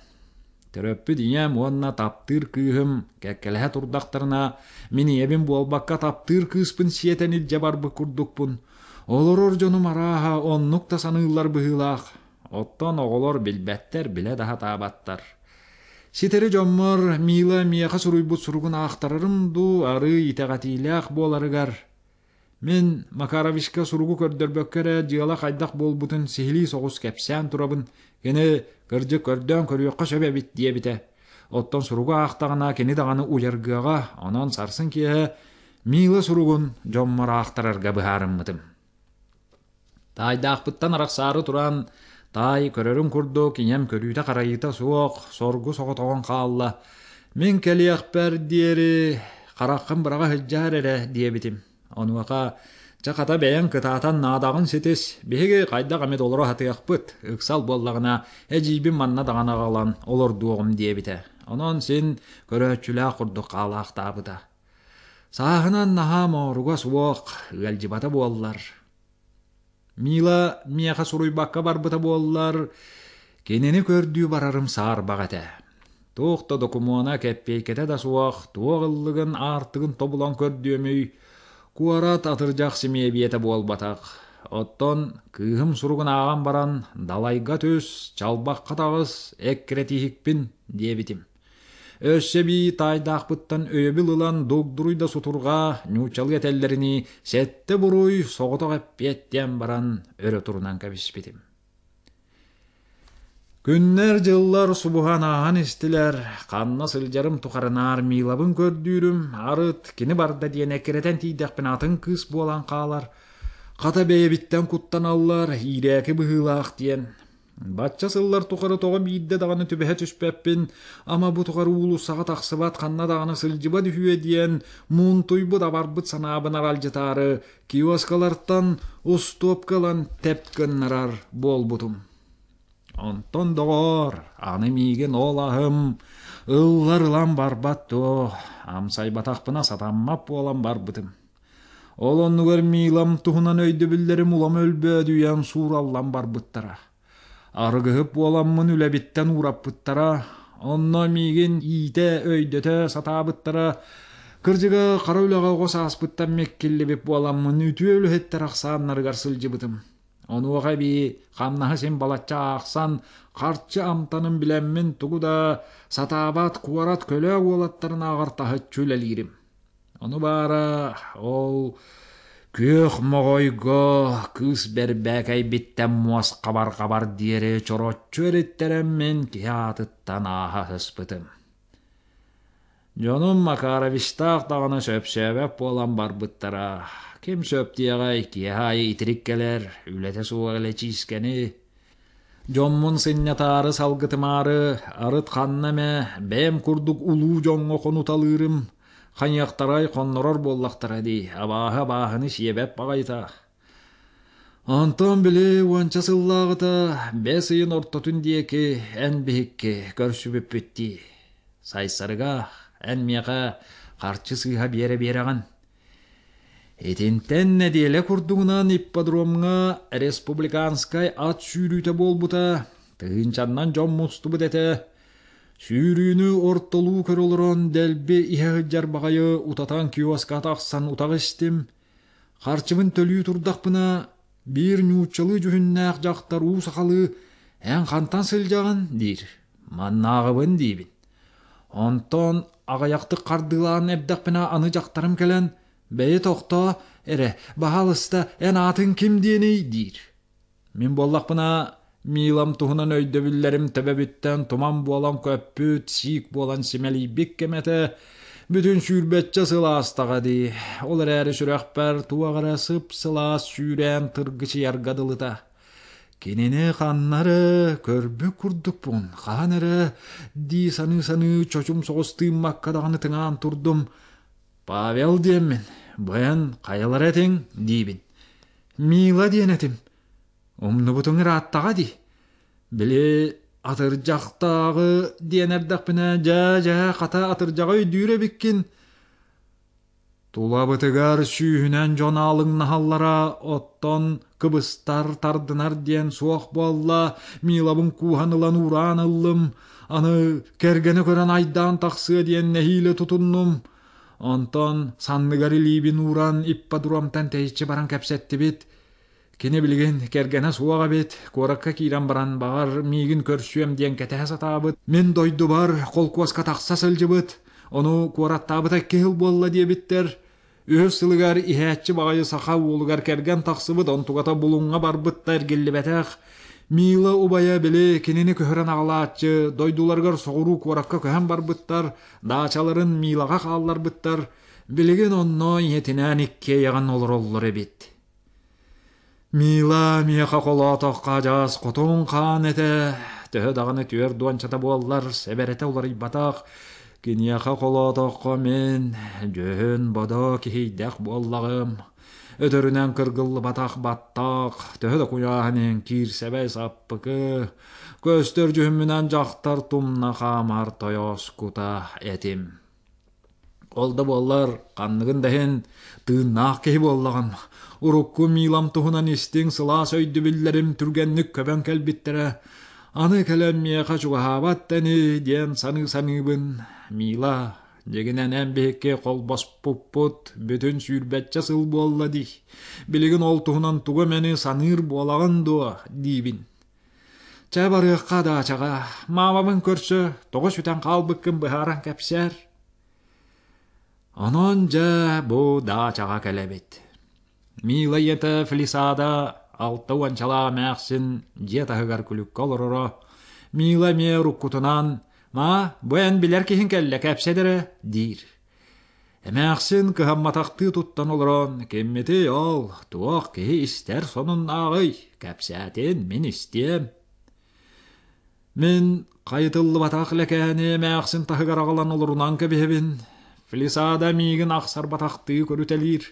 Төрөппүт ийэм уонна таптыыр кыыһым кэккэлэһэ турдахтарына, мин ийэбин буолбакка таптыыр кыыспын сиэтэн илдьэ барбыт курдукпун. Олорор дьонум арааһа оннук да саныыллар быһыылаах. Оттон оҕолор билбэттэр, билэ да сатаабаттар. Ситэри дьоммор Мила миэхэ суруйбут суругун аахтарарым дуу, арыый итэҕэтиилээх буоларыгар. Мин Макаровичка суругу көрдөрбөккө эрэ дьыала хайдах буолбутун сиһилии соҕус кэпсээн турабын, кини кырдьык көрдөөн көрүөххэ сөп эбит диэбитэ. Оттон суругу аахтаҕына кини даҕаны уйаргыаҕа, онон сарсын киэһэ Мила суругун дьоммор аахтарарга быһаарыммытым. Таайдаахпыттан арахсаары туран, таай көрөрүн курдук ийэм көрүүтэ-харайыыта суох, соргу соҕотоҕун хаалла. Мин кэлиэхпэр диэри хараххын быраҕа сылдьаар эрэ диэбитим. Онуоха чэ хата бэйэҥ кытаатан наадаҕын ситис, биһиги хайдах эмит олоро сатыахпыт, ыксал буоллаҕына эдьиийбин манна даҕаны аҕалан олордуоҕум диэбитэ. Онон син көрөөччүлээх курдук хаалаахтаабыта. Сааһынан наһаа мооруга суох, ыалдьыбата буоллар. Мила миэхэ суруйбакка барбыта буоллар, кинини көрдүү барарым саарбах этэ. Туох да докумуона, кэппиэйкэтэ да суох, туох ыллыгын, аартыгын тобулан көрдүөмүй, куорат атырдьах симиэбийэтэ буолбатах. Оттон кыыһым суругун ааҕан баран, далайга түс, чалбахха таҕыс, эккирэтииһикпин диэбитим. Өссө эбии таайдаахпыттан өйөбүл ылан дугдуруй да сутурҕаа, нууччалыы этэллэринии сэттэ буруй соҕотох эппиэт диэн баран өрө турунан кэбиспитим. Күннэр-дьыллар субуһан ааһан истилэр, ханна сылдьарым тухарынаар Милабын көрдүүрүм, арыт кини барда диэн эккирэтэн тиийдэхпинэ атын кыыс буолан хаалар, хата бэйэбиттэн куттаналлар, иирээки быһыылаах диэн. Бачча сыллар тухары тоҕо биирдэ даҕаны түбэһэ түспэппин, ама бу тухары уулуссаҕа тахсыбат, ханна даҕаны сылдьыбат үһүө диэн муунтуйбут абарбыт санаабын аралдьытаары киоскалартан устуопка ылан тэп гыннарар буолбутум. Онтон доҕоор, аны миигин ол аһым ыллар ылан барбат дуо, амсайбатахпына сатаммат буолан барбытым. Ол оннугар Милам туһунан өйдөбүллэрим улам өлбөөдүйэн суураллан барбыттара. Арыгыһыт буоламмын үлэбиттэн уураппыттара, онно миигин иитэ, өйдөтө сатаабыттара. Кырдьыга, хара үлэҕэ оҕо сааспыттан миккиллибит буоламмын үтүө үлэһиттэр ахсааннарыгар сылдьыбытым. Онуоха эбии хамнаһы син балачча аахсан, харчы амтанын билэммин тугу да сатаабат куорат көлөө уолаттарынааҕар таһыччы үлэлиирим. Ону баара, ол Күөх моҕойго кыыс бэрбээкэйбиттэн муос хабарҕабар диэри чороччу эриттэрэммин киһи аатыттан ааһа сыспытым. Дьонум Макаровичтаах даҕаны сөпсөөбөт буолан барбыттара. Ким сөп диэҕэй, киэһэ аайы итирик кэлэр, үлэтэ суох элэчиискэни. Дьоммун сынньатаары, салгытымаары, арыт ханна эмэ бэйэм курдук улуу дьоҥҥо хонуталыырым, хайыахтарай хоннорор буоллахтара дии, абааһы абааһыны сиэбэт баҕайыта. Онтон били уонча сыллааҕыта бэс ыйын ортотун диэки эн биһикки көрсүбүппүт дии. Сайсарыга эн миэхэ харчы сыыһа биэрэ-биэрэҕин. Итинтэн нэдиэлэ курдугунан ипподромҥа республиканскай ат сүүрүүтэ буолбута, тыһыынчаннан дьон мустубут этэ. Сүүрүүнү ортолуу көрө олорон дэлби иһэ сылдьар баҕайы утатан киоска тахсан утах истим. Харчыбын төлүү турдахпына, биир нууччалыы дьүһүннээх дьахтар уу сахалыы «Эн хантан сылдьаҕын?» диир. «Маннааҕыбын» диибин. Онтон аҕыйахтык хардыылаан эрдэхпинэ аны дьахтарым кэлэн «Бэйи тохтоо эрэ, баһаалыста, эн аатыҥ ким диэний?» диир. Мин буоллахпына, Милам туһунан өйдөбүллэрим төбөбүттэн туман буолан көппүт, сиик буолан симэлийбит кэм этэ. Бүтүн сүүрбэччэ сыл аастаҕа дии. Ол эрээри сүрэхпэр туох эрэ сып-сылаас сүүрээн тыргычыйарга дылыта. Кинини ханна эрэ көрбүт курдукпун, хаһан эрэ дии саныы-саныы чочум соҕус тыыммакка даҕаны тыҥаан турдум. Павел диэммин, бу эн хайалара этиҥ диибин. Мила диэн этим. Умнубутуҥ ырааттаҕа дии. Били атырдьахтааҕы диэн эрдэхпинэ, дьэ-дьэ, хата атырдьаҕы өйдүүр эбиккин. Тулабытыгар сүүһүнэн дьон аалыҥнаһаллара, оттон кыбыстар, тардынар диэн суох буолла, Милабын кууһан ылан уураан ыллым, аны кэргэнэ көрөн айдаан тахсыа диэн нэһиилэ тутуннум. Онтон санныгар илиибин ууран ипподромтан тэйиччи баран кэпсэттибит. Кини билигин кэргэнэ суох эбит, куоракка киирэн баран баҕар миигин көрсүөм диэн кэтэһэ сатаабыт. Мин дойдубар холкуоска тахса сылдьыбыт, ону куораттаабыта икки сыл буолла диэбиттэр. Үһүс сылыгар иһээччи баҕайы саха уолугар кэргэн тахсыбыт, онтугата Булуҥҥа барбыт да эргиллибэтэх. Мила убайа били кинини көһөрөн аҕалааччы, дойдуларыгар соҕуруу куоракка көһөн барбыттар, даачаларын Милаҕа хаалларбыттар. Билигин онно ийэтинээн иккиэйэҕин олороллор эбит. Мила миэхэ холоотоххо адьас хотун хаан этэ, төһө даҕаны түөрт уончата буоллар, сэбэрэтэ уларыйбатах. Киниэхэ холоотоххо мин дьүһүн-бодо киһийдэх буоллаҕым. Өтөрүнэн кыргыллыбатах баттах, төһө да куйааһын иһин киирсэбэй саппыкы, көстөр дьүһүммүнэн дьахтар тумна хаамар тойоскута этим. Ол да буоллар, ханныгын да иһин, тыыннаах киһи буоллаҕым. Урукку Милам туһунан истиҥ сылаас өйдөбүллэрим түргэнник көбөн кэлбиттэрэ. Аны кэлэн миэхэ чугаһаабат да ини диэн саныы-саныыбын. Мила, дьигинэн эн биһикки холбоспуппут бүтүн сүүрбэччэ сыл буолла дии. Билигин ол туһунан тугу эмэни саныыр буолаҕын дуо диибин. Чэ барыахха даачаҕа, маамабын көрсө, тоҕо сүтэн хаалбыккын быһааран кэпсээр. Онон дьэ бу даачаҕа кэлэбит. Мила ийэтэ Фелисада алта уончалаах эмээхсин дьиэ таһыгар күлүккэ олороро. Мила эмиэ уруккутунан «Ма, бу эн билэр киһиҥ кэллэ, кэпсэт эрэ» диир. Эмээхсин кыһамматахтыы туттан олорон, «Киммитий ол, туох киһи истэр сонуннааҕый, кэпсээтин, мин истиэм». Мин хайытыллыбатах лэкээни эмээхсин таһыгар аҕалан олорунан кэбиһэбин. Фелисада миигин ахсарбатахтыы көрүтэлиир.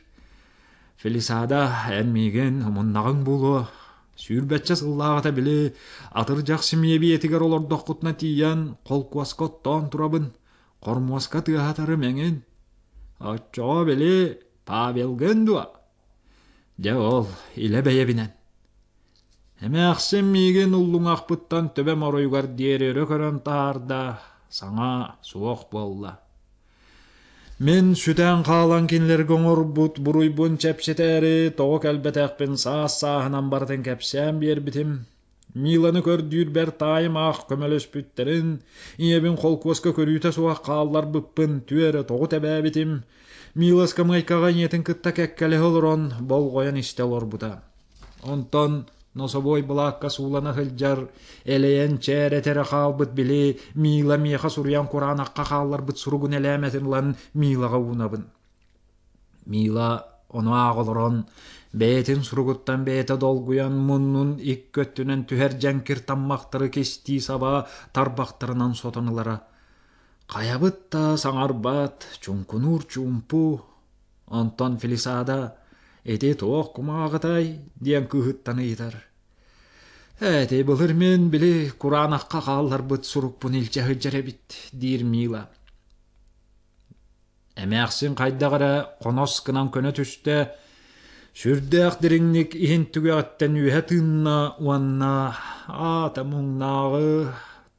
Фелисада, эн миигин умуннаҕыҥ буолуо. Сүүрбэччэ сыллааҕыта били атырдьах симиэбийэтигэр олордоххутуна тиийэн холкуоска оттоон турабын. Хормуоска тыаһатарым эҥин. Оччоҕо били Павелгын дуо? Дьэ ол илэ бэйэбинэн. Эмээхсин миигин уллуҥахпыттан төбөм оройугар диэри өрө көрөн таһаарда, саҥа суох буолла. Мин сүтэн хаалан кинилэргэ оҥорбут буруйбун чэпчэтээри тоҕо кэлбэтэхпин саас-сааһынан барытын кэпсээн биэрбитим. Миланы көрдүүрбэр таайым аах көмөлөспүттэрин, ийэбин холкуоска көрүүтэ суох хаалларбыппын түөрэ тоҕу тэбээбитим. Мила ыскамыайкаҕа ийэтин кытта кэккэлэһэ олорон болҕойон истэ олорбута. Онтон нособуой былаакка суулана сылдьар, элэйэн чээрэтэ эрэ хаалбыт били Мила миэхэ суруйан кураанахха хаалларбыт суругун элээмэтин ылан Милаҕа уунабын. Мила ону ааҕа олорон, бэйэтин суругуттан бэйэтэ долгуйан муннун икки өттүнэн түһэр дьэҥкир таммахтары кистии саба тарбахтарынан сотон ылара. Хайабыт да саҥарбат, чуҥкунуур чуумпу. Онтон Фелисада «Ити туох кумааҕытай?» диэн кыыһыттан ыйытар. «Эти былыр мин били кураанахха хаалларбыт сурукпун илдьэ сылдьар эбит» диир Мила. Эмээхсин хайдах эрэ хонос гынан көнө түстэ, сүрдээх дириҥник иһин түгэҕиттэн үөһэ тыынна уонна аата муҥнааҕы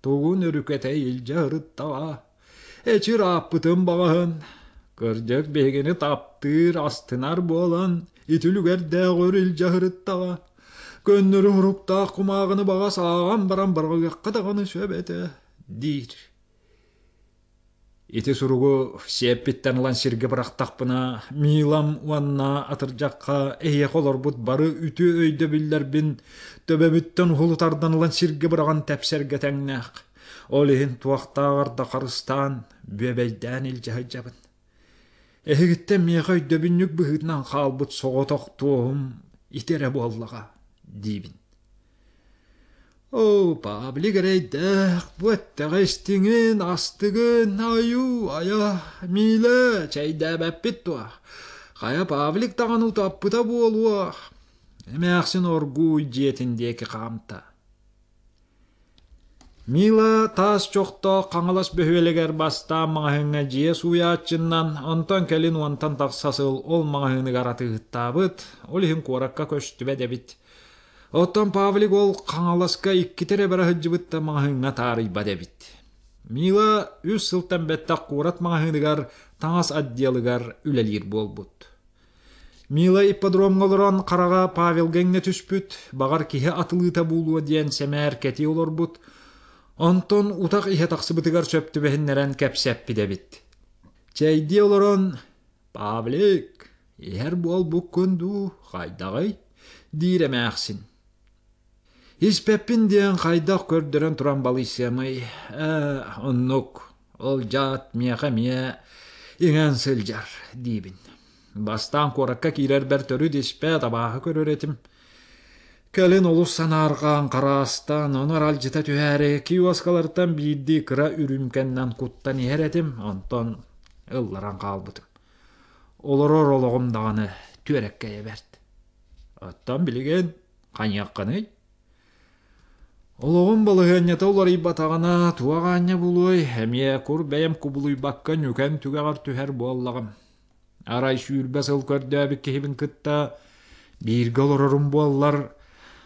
тугун өрүкэтэ илдьэ ырыттаҕа, эчир ааппытын баҕаһын, кырдьык биһигини таптыыр, астынар буолан ити үлүгэрдээх өр илдьэ ырыттаҕа, көннөрү уруктаах кумааҕыны баҕас ааҕан баран быраҕыахха даҕаны сөп этэ диир. Ити суругу сиэппиттэн ылан сиргэ бырахтахпына, Милам уонна атырдьахха эһиэхэ олорбут бары үтүө өйдөбүллэрбин төбөбүттэн уһулу тардан ылан сиргэ быраҕан тэпсэргэ тэҥнээх. Ол иһин туохтааҕар да харыстаан, бүөбэйдээн илдьэ сылдьабын. Эһигиттэн миэхэ өйдөбүнньүк быһыытынан хаалбыт соҕотох туоһум ити эрэ буоллаҕа диибин. Оо, Павлик эрэйдээх, бу эттэҕэ истиҥин, астыгын, айуу, айа, Миилэ, чэйдээбэппит дуо? Хайа Павлик даҕаны утаппыта буолуо. Эмээхсин оргууй дьиэтин диэки хаамта. Мила таас чохтоох Хаҥалас бөһүөлэгэр бастаан маҕаһыыҥҥа дьиэ сууйааччыннан, онтон кэлин уонтан тахса сыл ол маҕаһыыныгар атыыһыттаабыт, ол иһин куоракка көстүбэт эбит. Оттон Павлик ол Хаҥаласка иккитэ эрэ бара сылдьыбыт да маҕаһыыҥҥа таарыйбат эбит. Мила үс сылтан бэттэх куорат маҕаһыыныгар таҥас отделыгар үлэлиир буолбут. Мила ипподромҥа олорон хараҕа Павелга иҥнэ түспүт, баҕар киһи атылыыта буолуо диэн сэмээр кэтии олорбут, онтон утах иһэ тахсыбытыгар сөп түбэһиннэрэн кэпсэппит эбит. Чэйдии олорон «Павлик, иһэр буолбуккун дуу, хайдаҕый?» диир эмээхсин. Испэппин диэн хайдах көрдөрөн туран балыйсыамый, ээ, оннук, ол дьаат миэхэ эмиэ иҥэн сылдьар диибин. Бастаан куоракка киирэрбэр төрүт испэт абааһы көрөр этим. Кэлин олус санаарҕаан, хараастан, ону аралдьыта түһээри киоскалартан биирдии кыра үрүүмкэннэн куттан иһэр этим, онтон ылларан хаалбытым. Олорор олоҕум даҕаны түөрэккэйэ бэрт. Оттон билигин хайыаххыный? Олоҕум балаһыанньата уларыйбатаҕына туох аанньа булуой, эмиэ кур бэйэм кубулуйбакка ньүкэн түгэҕэр түһэр буоллаҕым. Арай 20 сыл көрдөөбүт киһибин кытта бииргэ олорорум буоллар,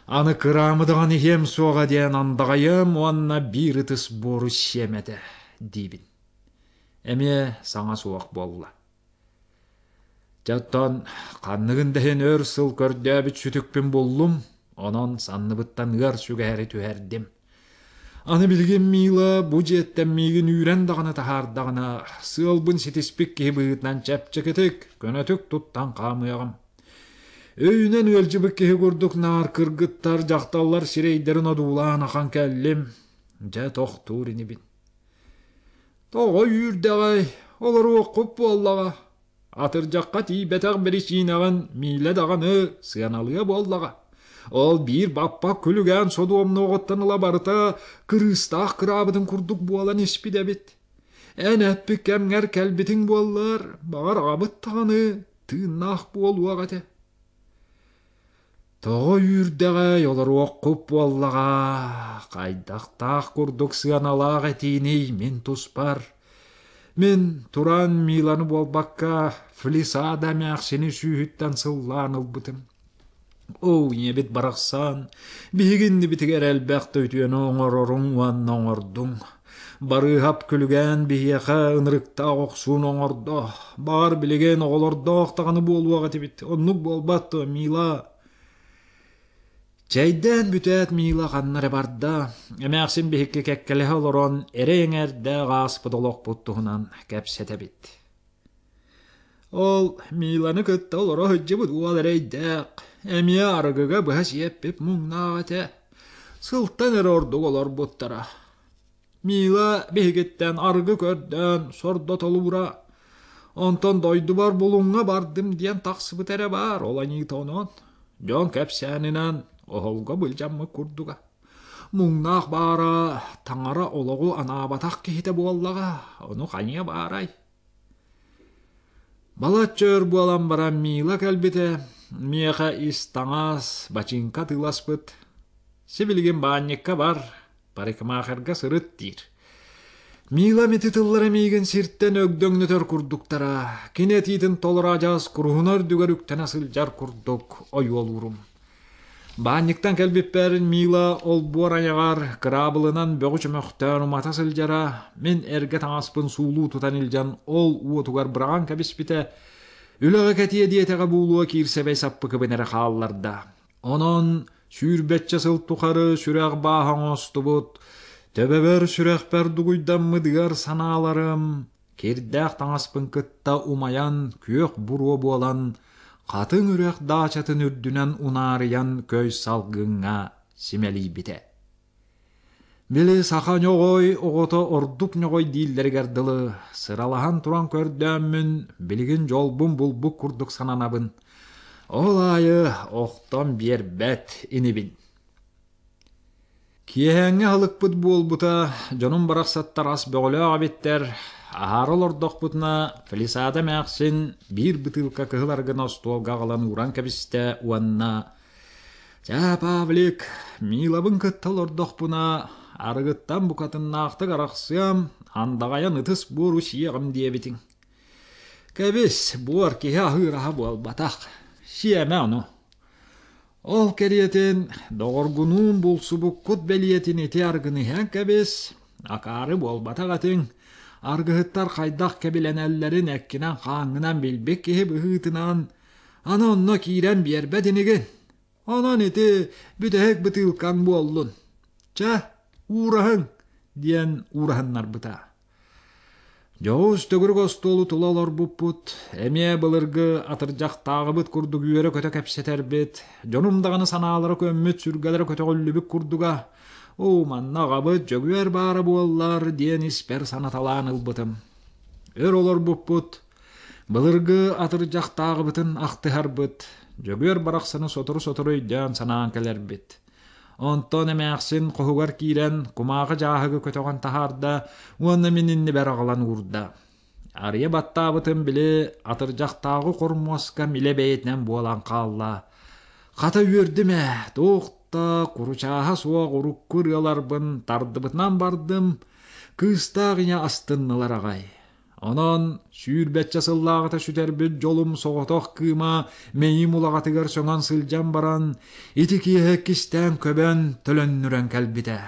аны кыраамы даҕаны иһиэм суоҕа диэн андаҕайыам уонна биир ытыс буору сиэм этэ диибин. Эмиэ саҥа суох буолла. Дьэ оттон ханныгын да иһин өр сыл көрдөөбүт сүтүкпүн буллум, онон санныбыттан ыар сүгэһэри түһэрдим. Аны билигин Мила бу дьиэттэн миигин үүрэн даҕаны таһаардаҕына, сыалбын ситиспит киһи быһыытынан чэпчэкитик, көнөтүк туттан хаамыаҕым. Өйүнэн ыалдьыбыт киһи курдук наар кыргыттар, дьахталлар сирэйдэрин одуулаан ахан кэллим. Дьэ тохтуур инибин. Тоҕо үүрдэҕэй, олоруоххут буоллаҕа. Атырдьахха тиийбэтэх биричиинэҕин Миилэ даҕаны сыаналыа буоллаҕа. Ол биир баппат күлүгээн содуомнуоҕуттан ыла барыта кырыыстаах кыраабытын курдук буолан испит эбит. Эн эппит кэмҥэр кэлбитиҥ буоллар, баҕар аҕабыт даҕаны тыыннаах буолуох этэ. Тоҕо үүрдэҕэй, олоруоххут буоллаҕа, хайдахтаах курдук сыаналаах этииний мин туспар. Мин туран Миланы буолбакка, Флисада эмээхсини сүүһүттэн сыллаан ылбытым. Оо, ийэбит барахсан, биһиги иннибитигэр элбэх да үтүөнү оҥороруҥ уонна оҥордуҥ. Барыыһап күлүгээн биһиэхэ ынырыктаах охсууну оҥордо. Баҕар билигин оҕолордоох даҕаны буолуох этибит. Оннук буолбат дуо, Мила? Чэйдээн бүтээт Мила ханна эрэ барда. Эмээхсин биһикки кэккэлэһэ олорон эрэй эҥээрдээх ааспыт олохпут туһунан кэпсэтэбит. Ол Миланы кытта олоро сылдьыбыт уол эрэйдээх, эмиэ арыгыга быһа сиэппит муҥнаах этэ. Сылтан эрэ ордук олорбуттара. Мила биһигиттэн арыгы көрдөөн сордотолуура. Онтон дойдубар Булуҥҥа бардым диэн тахсыбыт эрэ баар, ол аньыыта онон. Дьон кэпсээнинэн оһолго былдьаммыт курдуга. Муҥнаах баара таҥара олоҕу анаабатах киһитэ буоллаҕа, ону хайыа баарай? Балачча өр буолан баран Мила кэлбитэ, миэхэ ис таҥас, бачыыҥка атыыласпыт. Сибилигин баанньыкка бар, парикмахерга сырыт диир. Мила ити тыллара миигин сиртэн өгдөҥнөтөр курдуктара, кини этиитин толоро адьас куруһуна үрдүгэр үктэнэ сылдьар курдук ойуолуурум. Баанньыктан кэлбиппэр Мила олбуор айаҕар кыраабылынан бөҕү чөмөхтөөн умата сылдьара, мин эргэ таҥаспын суулуу тутан илдьэн ол уотугар быраҕан кэбиспитэ, үлэҕэ кэтиэ диэтэҕэ буолуо киирсэбэй саппыкыбын эрэ хаалларда. Онон сүүрбэччэ сыл тухары сүрэх бааһа оҥостубут, төбөбөр сүрэхпэр дугуйдаммыт ыар санааларым Кирдээх таҥаспын кытта умайан күөх буруо буолан, хатыҥ үрэх даачатын үрдүнэн унаарыйан көй салгыҥҥа симэлийбитэ. Били саха ньоҕой оҕото ордук ньоҕой дииллэригэр дылы сыралаһан туран көрдөөммүн билигин дьолбун булбут курдук сананабын. Ол аайы охтон биэрбэт инибин. Киэһээҥҥи аһылыкпыт буолбута, дьонум барахсаттар ас бөҕөлөөх эбиттэр, аһаары олордохпутуна Фелисада эмээхсин биир бытыылка кыһыл арыгыны остуолга аҕалан ууран кэбистэ уонна «Чээ, Павлик, Милабын кытта олордохпуна, арыгыттан букатыннаахтык арахсыам, андаҕайан ытыс буору сиэҕим диэбитиҥ. Кэбис, буор киһи аһыыр аһа буолбатах, сиэмэ ону. Ол кэриэтин доҕоргунуун булсубуккут бэлиэтин ити аргыны иһэн кэбис, акаары буолбатах этиҥ, аргыһыттар хайдах кэбилэнэллэрин эккинэн-хааҥҥынан билбит киһи быһыытынан, аны онно киирэн биэрбэт инигин. Онон ити бүтэһик бытыылкаҥ буоллун. Чэ, уураһыҥ, диэн уураһыннарбыта. Дьоҕус төгүрүк остуолу тула олорбуппут, эмиэ былыргы атырдьахтааҕыбыт курдук үөрэ-көтө кэпсэтэрбит, дьонум даҕаны санаалара көммүт, сүргэлэрэ көтөҕүллүбүт курдуга, «Оо, манна аҕабыт Дьөгүөр баара буоллар» диэн испэр санаталаан ылбытым. Өр олорбуппут, былыргы атырдьахтааҕыбытын ахтыһарбыт, Дьөгүөр барахсаны сотору-сотору өйдөөн-санаан кэлэрбит. Онтон эмээхсин хоһугар киирэн кумааҕы дьааһыгы көтөҕөн таһаарда уонна мин иннибэр аҕалан уурда. Арыйа баттаабытым били атырдьахтааҕы хормуоскам илэ бэйэтинэн буолан хаалла. Хата үөрдүм ээ, туох да куручааһа суох урукку ырыаларбын тардыбытынан бардым, кыыстаах ийэ астыннылар аҕай. Онон сүүрбэччэ сыллааҕыта сүтэрбит дьолум соҕотох кыыма мэйиим улаҕатыгар сөҥөн сылдьан баран, ити киэһэ иккистээн көбөн, төлөннүрэн кэлбитэ.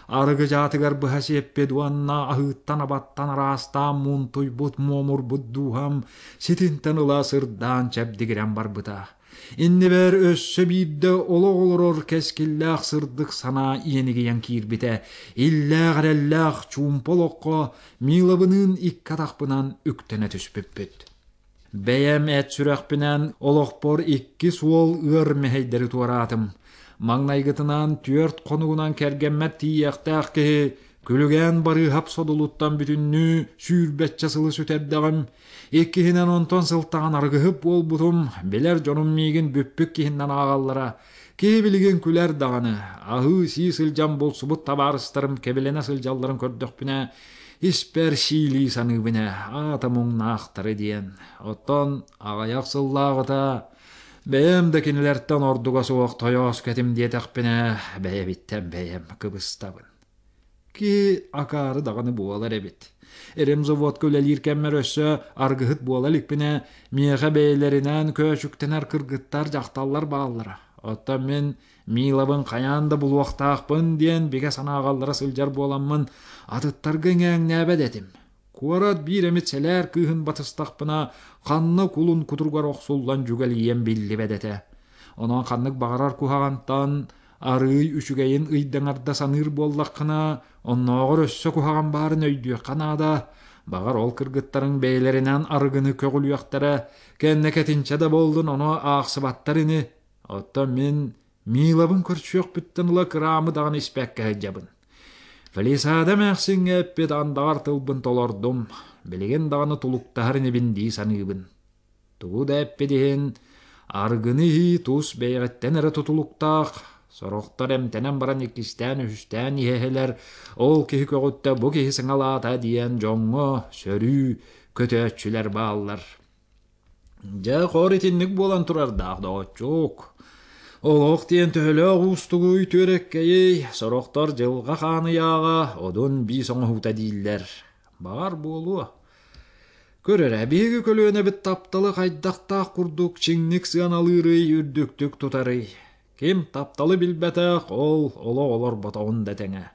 Арыгы дьаатыгар быһа сиэппит уонна аһыыттан-абаттан араастаан муунтуйбут, муомурбут дууһам ситинтэн ыла сырдаан чэбдигирэн барбыта. Иннибэр өссө биирдэ олох олорор кэскиллээх сырдык санаа иэнигийэн киирбитэ, иллээх-эрэллээх чуумпу олоххо Милабыныын икки атахпынан үктэнэ түспүппүт. Бэйэм эт сүрэхпинэн олохпор икки суол ыар мэһэйдэри туораатым. Маҥнайгытынан түөрт хонугунан кэргэммэр тиийиэхтээх киһи күлүгээн Барыыһап содулуттан бүтүннүү сүүрбэччэ сылы сүтэрдэҕим. Иккиһинэн онтон сылтаҕын арыгыһыт буолбутум, билэр дьонум миигин бүппүт киһиннэн ааҕаллара. Киһи билигин күлэр даҕаны, аһыы-сии сылдьан булсубут табаарыстарым кэбилэнэ сылдьалларын көрдөхпүнэ, испэр сиилии саныыбын ээ, аата муҥнаахтары диэн. Оттон аҕыйах сыллааҕыта бэйэм да кинилэртэн ордуга суох тойоос кэтим диэтэхпинэ, бэйэбиттэн бэйэм кыбыстабын. Киһи акаары даҕаны буолар эбит. Ремзаводка үлэлиир кэммэр өссө аргыһыт буола иликпинэ, миэхэ бэйэлэринэн көөчүктэнэр кыргыттар, дьахталлар бааллара. Оттон мин Милабын хайаан да булуохтаахпын диэн бигэ санааҕаллара сылдьар буоламмын, атыттарга иҥээҥнээбэт этим. Куорат биир эмит сэлээр кыыһын батыстахпына, ханна кулун кутуругар охсуллан дьүгэлийиэм биллибэт этэ. Онон ханнык баҕарар куһаҕантан арыый үчүгэйин ыйдаҥарда саныыр буоллаххына, оннооҕор өссө куһаҕан баарын өйдүөххэ наада. Баҕар ол кыргыттарыҥ бэйэлэринэн арыгыны көҕүлүөхтэрэ, кэннэ кэтинчэ да буоллун ону аахсыбаттар ини. Оттон мин Милабын көрсүөхпүттэн ыла кыраамы даҕаны испэккэ сылдьабын. Фелисада эмээхсиҥҥэ эппит андаҕар тылбын толордум, билигин даҕаны тулуктаһар инибин дии саныыбын. Тугу да эппит иһин, арыгыны иһии тус бэйэҕиттэн эрэ тутулуктаах, сорохтор эмтэнэн баран иккистээн-үһүстээн иһэһэлэр, ол киһи көҕүттэ бу киһи сыҥалаата диэн дьоҥҥо сөрүү көтөөччүлэр бааллар. Дьэ, хор итинник буолан турардаах, доҕоччук. Олох диэн төһөлөөх уустугуй, түөрэккэйий, сорохтор дьылҕа хаан ыйааҕа, одун биис оҥоһуута дииллэр. Баҕар буолуо. Көр эрэ, биһиги көлүөнэбит тапталы хайдахтаах курдук чиҥник сыаналыырый, үрдүктүк тутарый? Ким тапталы билбэтэх, ол олох олорботоҕун да тэҥэ.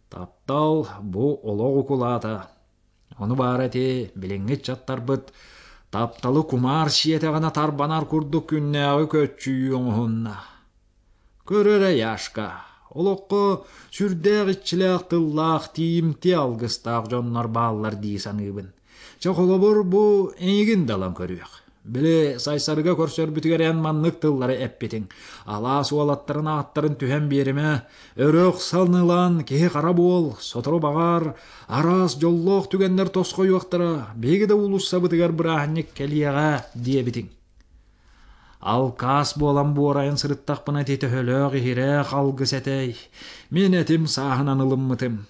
Таптал бу олох укулаата. Ону баара ити билиҥҥи ыччаттарбыт тапталы кумаар сиэтэҕинэ тарбанар курдук күннээҕи көччүйүү оҥоһунна. Көр эрэ, Яшка, олоххо сүрдээх иччилээх тыллаах, тиийимтиэ алгыстаах дьоннор бааллар дии саныыбын. Чэ, холобур, бу эйигин да ылан көрүөх. Били Сайсарыга көрсөрбүтүгэр эн маннык тыллары эппитиҥ: «Алаас уолаттарын ааттарын түһэн биэримэ, өрө охсон ылан киһи хара буол, сотору баҕар, араас дьоллоох түгэннэр тосхойуохтара, биһиги да уулуссабытыгар бырааһынньык кэлиэҕэ» диэбитиҥ. Алкаас буолан буорайан сырыттахпына ити төһөлөөх иһирэх алгыс этэй, мин этим сааһынан ылыммытым.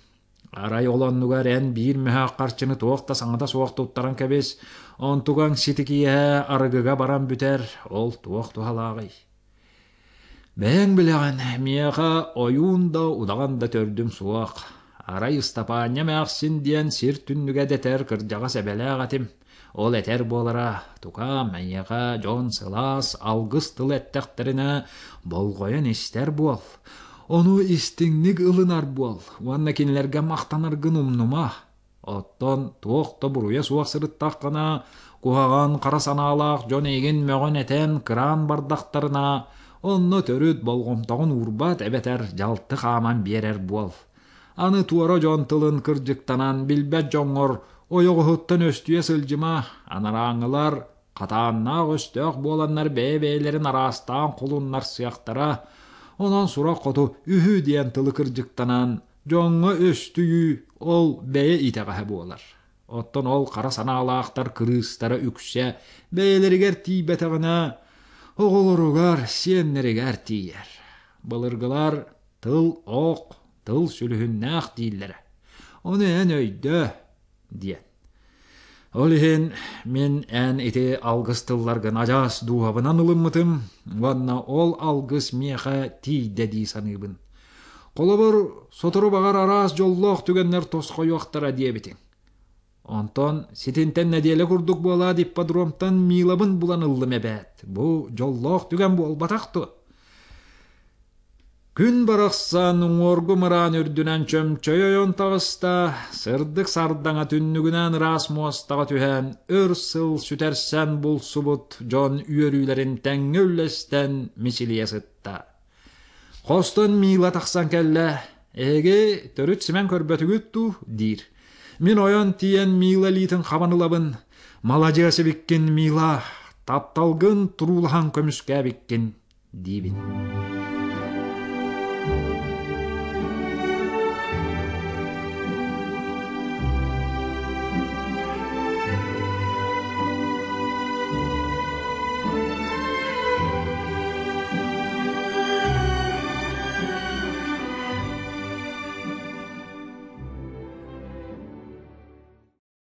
Арай ол оннугар эн биир мөһөөх харчыны туох да саҥата суох туттаран кэбис, онтугаҥ сити киэһэ арыгыга баран бүтэр, ол туох туһалааҕый? Бэйэҥ билэҕин, миэхэ ойуун да, удаҕан да төрдүм суох. Арай Ыстапаанньа эмээхсин диэн сир түннүгэ дэтэр кырдьаҕас эбэлээх этим. Ол этэр буолара, тукаам, эйиэхэ дьон сылаас, алгыс тыл эттэхтэринэ, болҕойон истэр буол. Ону истиҥник ылынар буол уонна кинилэргэ махтанаргын умнума. Оттон туох да буруйа суох сырыттаххына, куһаҕан хара санаалаах дьон эйигин мөҕөн-этэн кыраан бардахтарына, онно төрүт болҕомтоҕун уурбат эбэтэр дьалты хааман биэрэр буол. Аны туора дьон тылын кырдьыктанан билбэт дьоҥҥор ойоҕоһуттан өстүйэ сылдьыма, анарааҥҥылар хатааннаах өстөөх буоланнар бэйэ-бэйэлэрин араастаан холуннарсыахтара, онон сурах хоту үһү диэн тылы кырдьыктанан дьоҥҥо өстүйүү ол бэйэ итэҕэһэ буолар. Оттон ол хара санаалаахтар кырыыстара үксэ бэйэлэригэр тиийбэтэҕинэ, оҕолоругар, сиэннэригэр тиийэр. Былыргылар тыл ох, тыл сүлүһүннээх дииллэрэ. Ону эн өйдөө, диэн. Ол иһин мин эн ити алгыс тылларгын адьас дууһабынан ылыммытым уонна ол алгыс миэхэ тиийдэ дии саныыбын. Холобур, сотору баҕар араас дьоллоох түгэннэр тосхойуохтара диэбитиҥ. Онтон ситинтэн нэдиэлэ курдук буолаат ипподромтан Милабын булан ыллым эбээт. Бу дьоллоох түгэн буолбатах дуо? Күн барахсан уҥуоргу мыраан үрдүнэн чөмчөй ойон таҕыста, сырдык сардаҥа түннүгүнэн ыраас муостаҕа түһэн, өр сыл сүтэрсэн булсубут дьон үөрүүлэрин тэҥҥэ үллэстэн мичилийэ сытта. Хостон Мила тахсан кэллэ, «Эһиги төрүт симэн көрбөтүгүт дуу?» диир. Мин ойон тиийэн Мила илиитин хабан ылабын. «Маладьыас эбиккин, Мила, тапталгын туруулаһан көмүскээбиккин» диибин.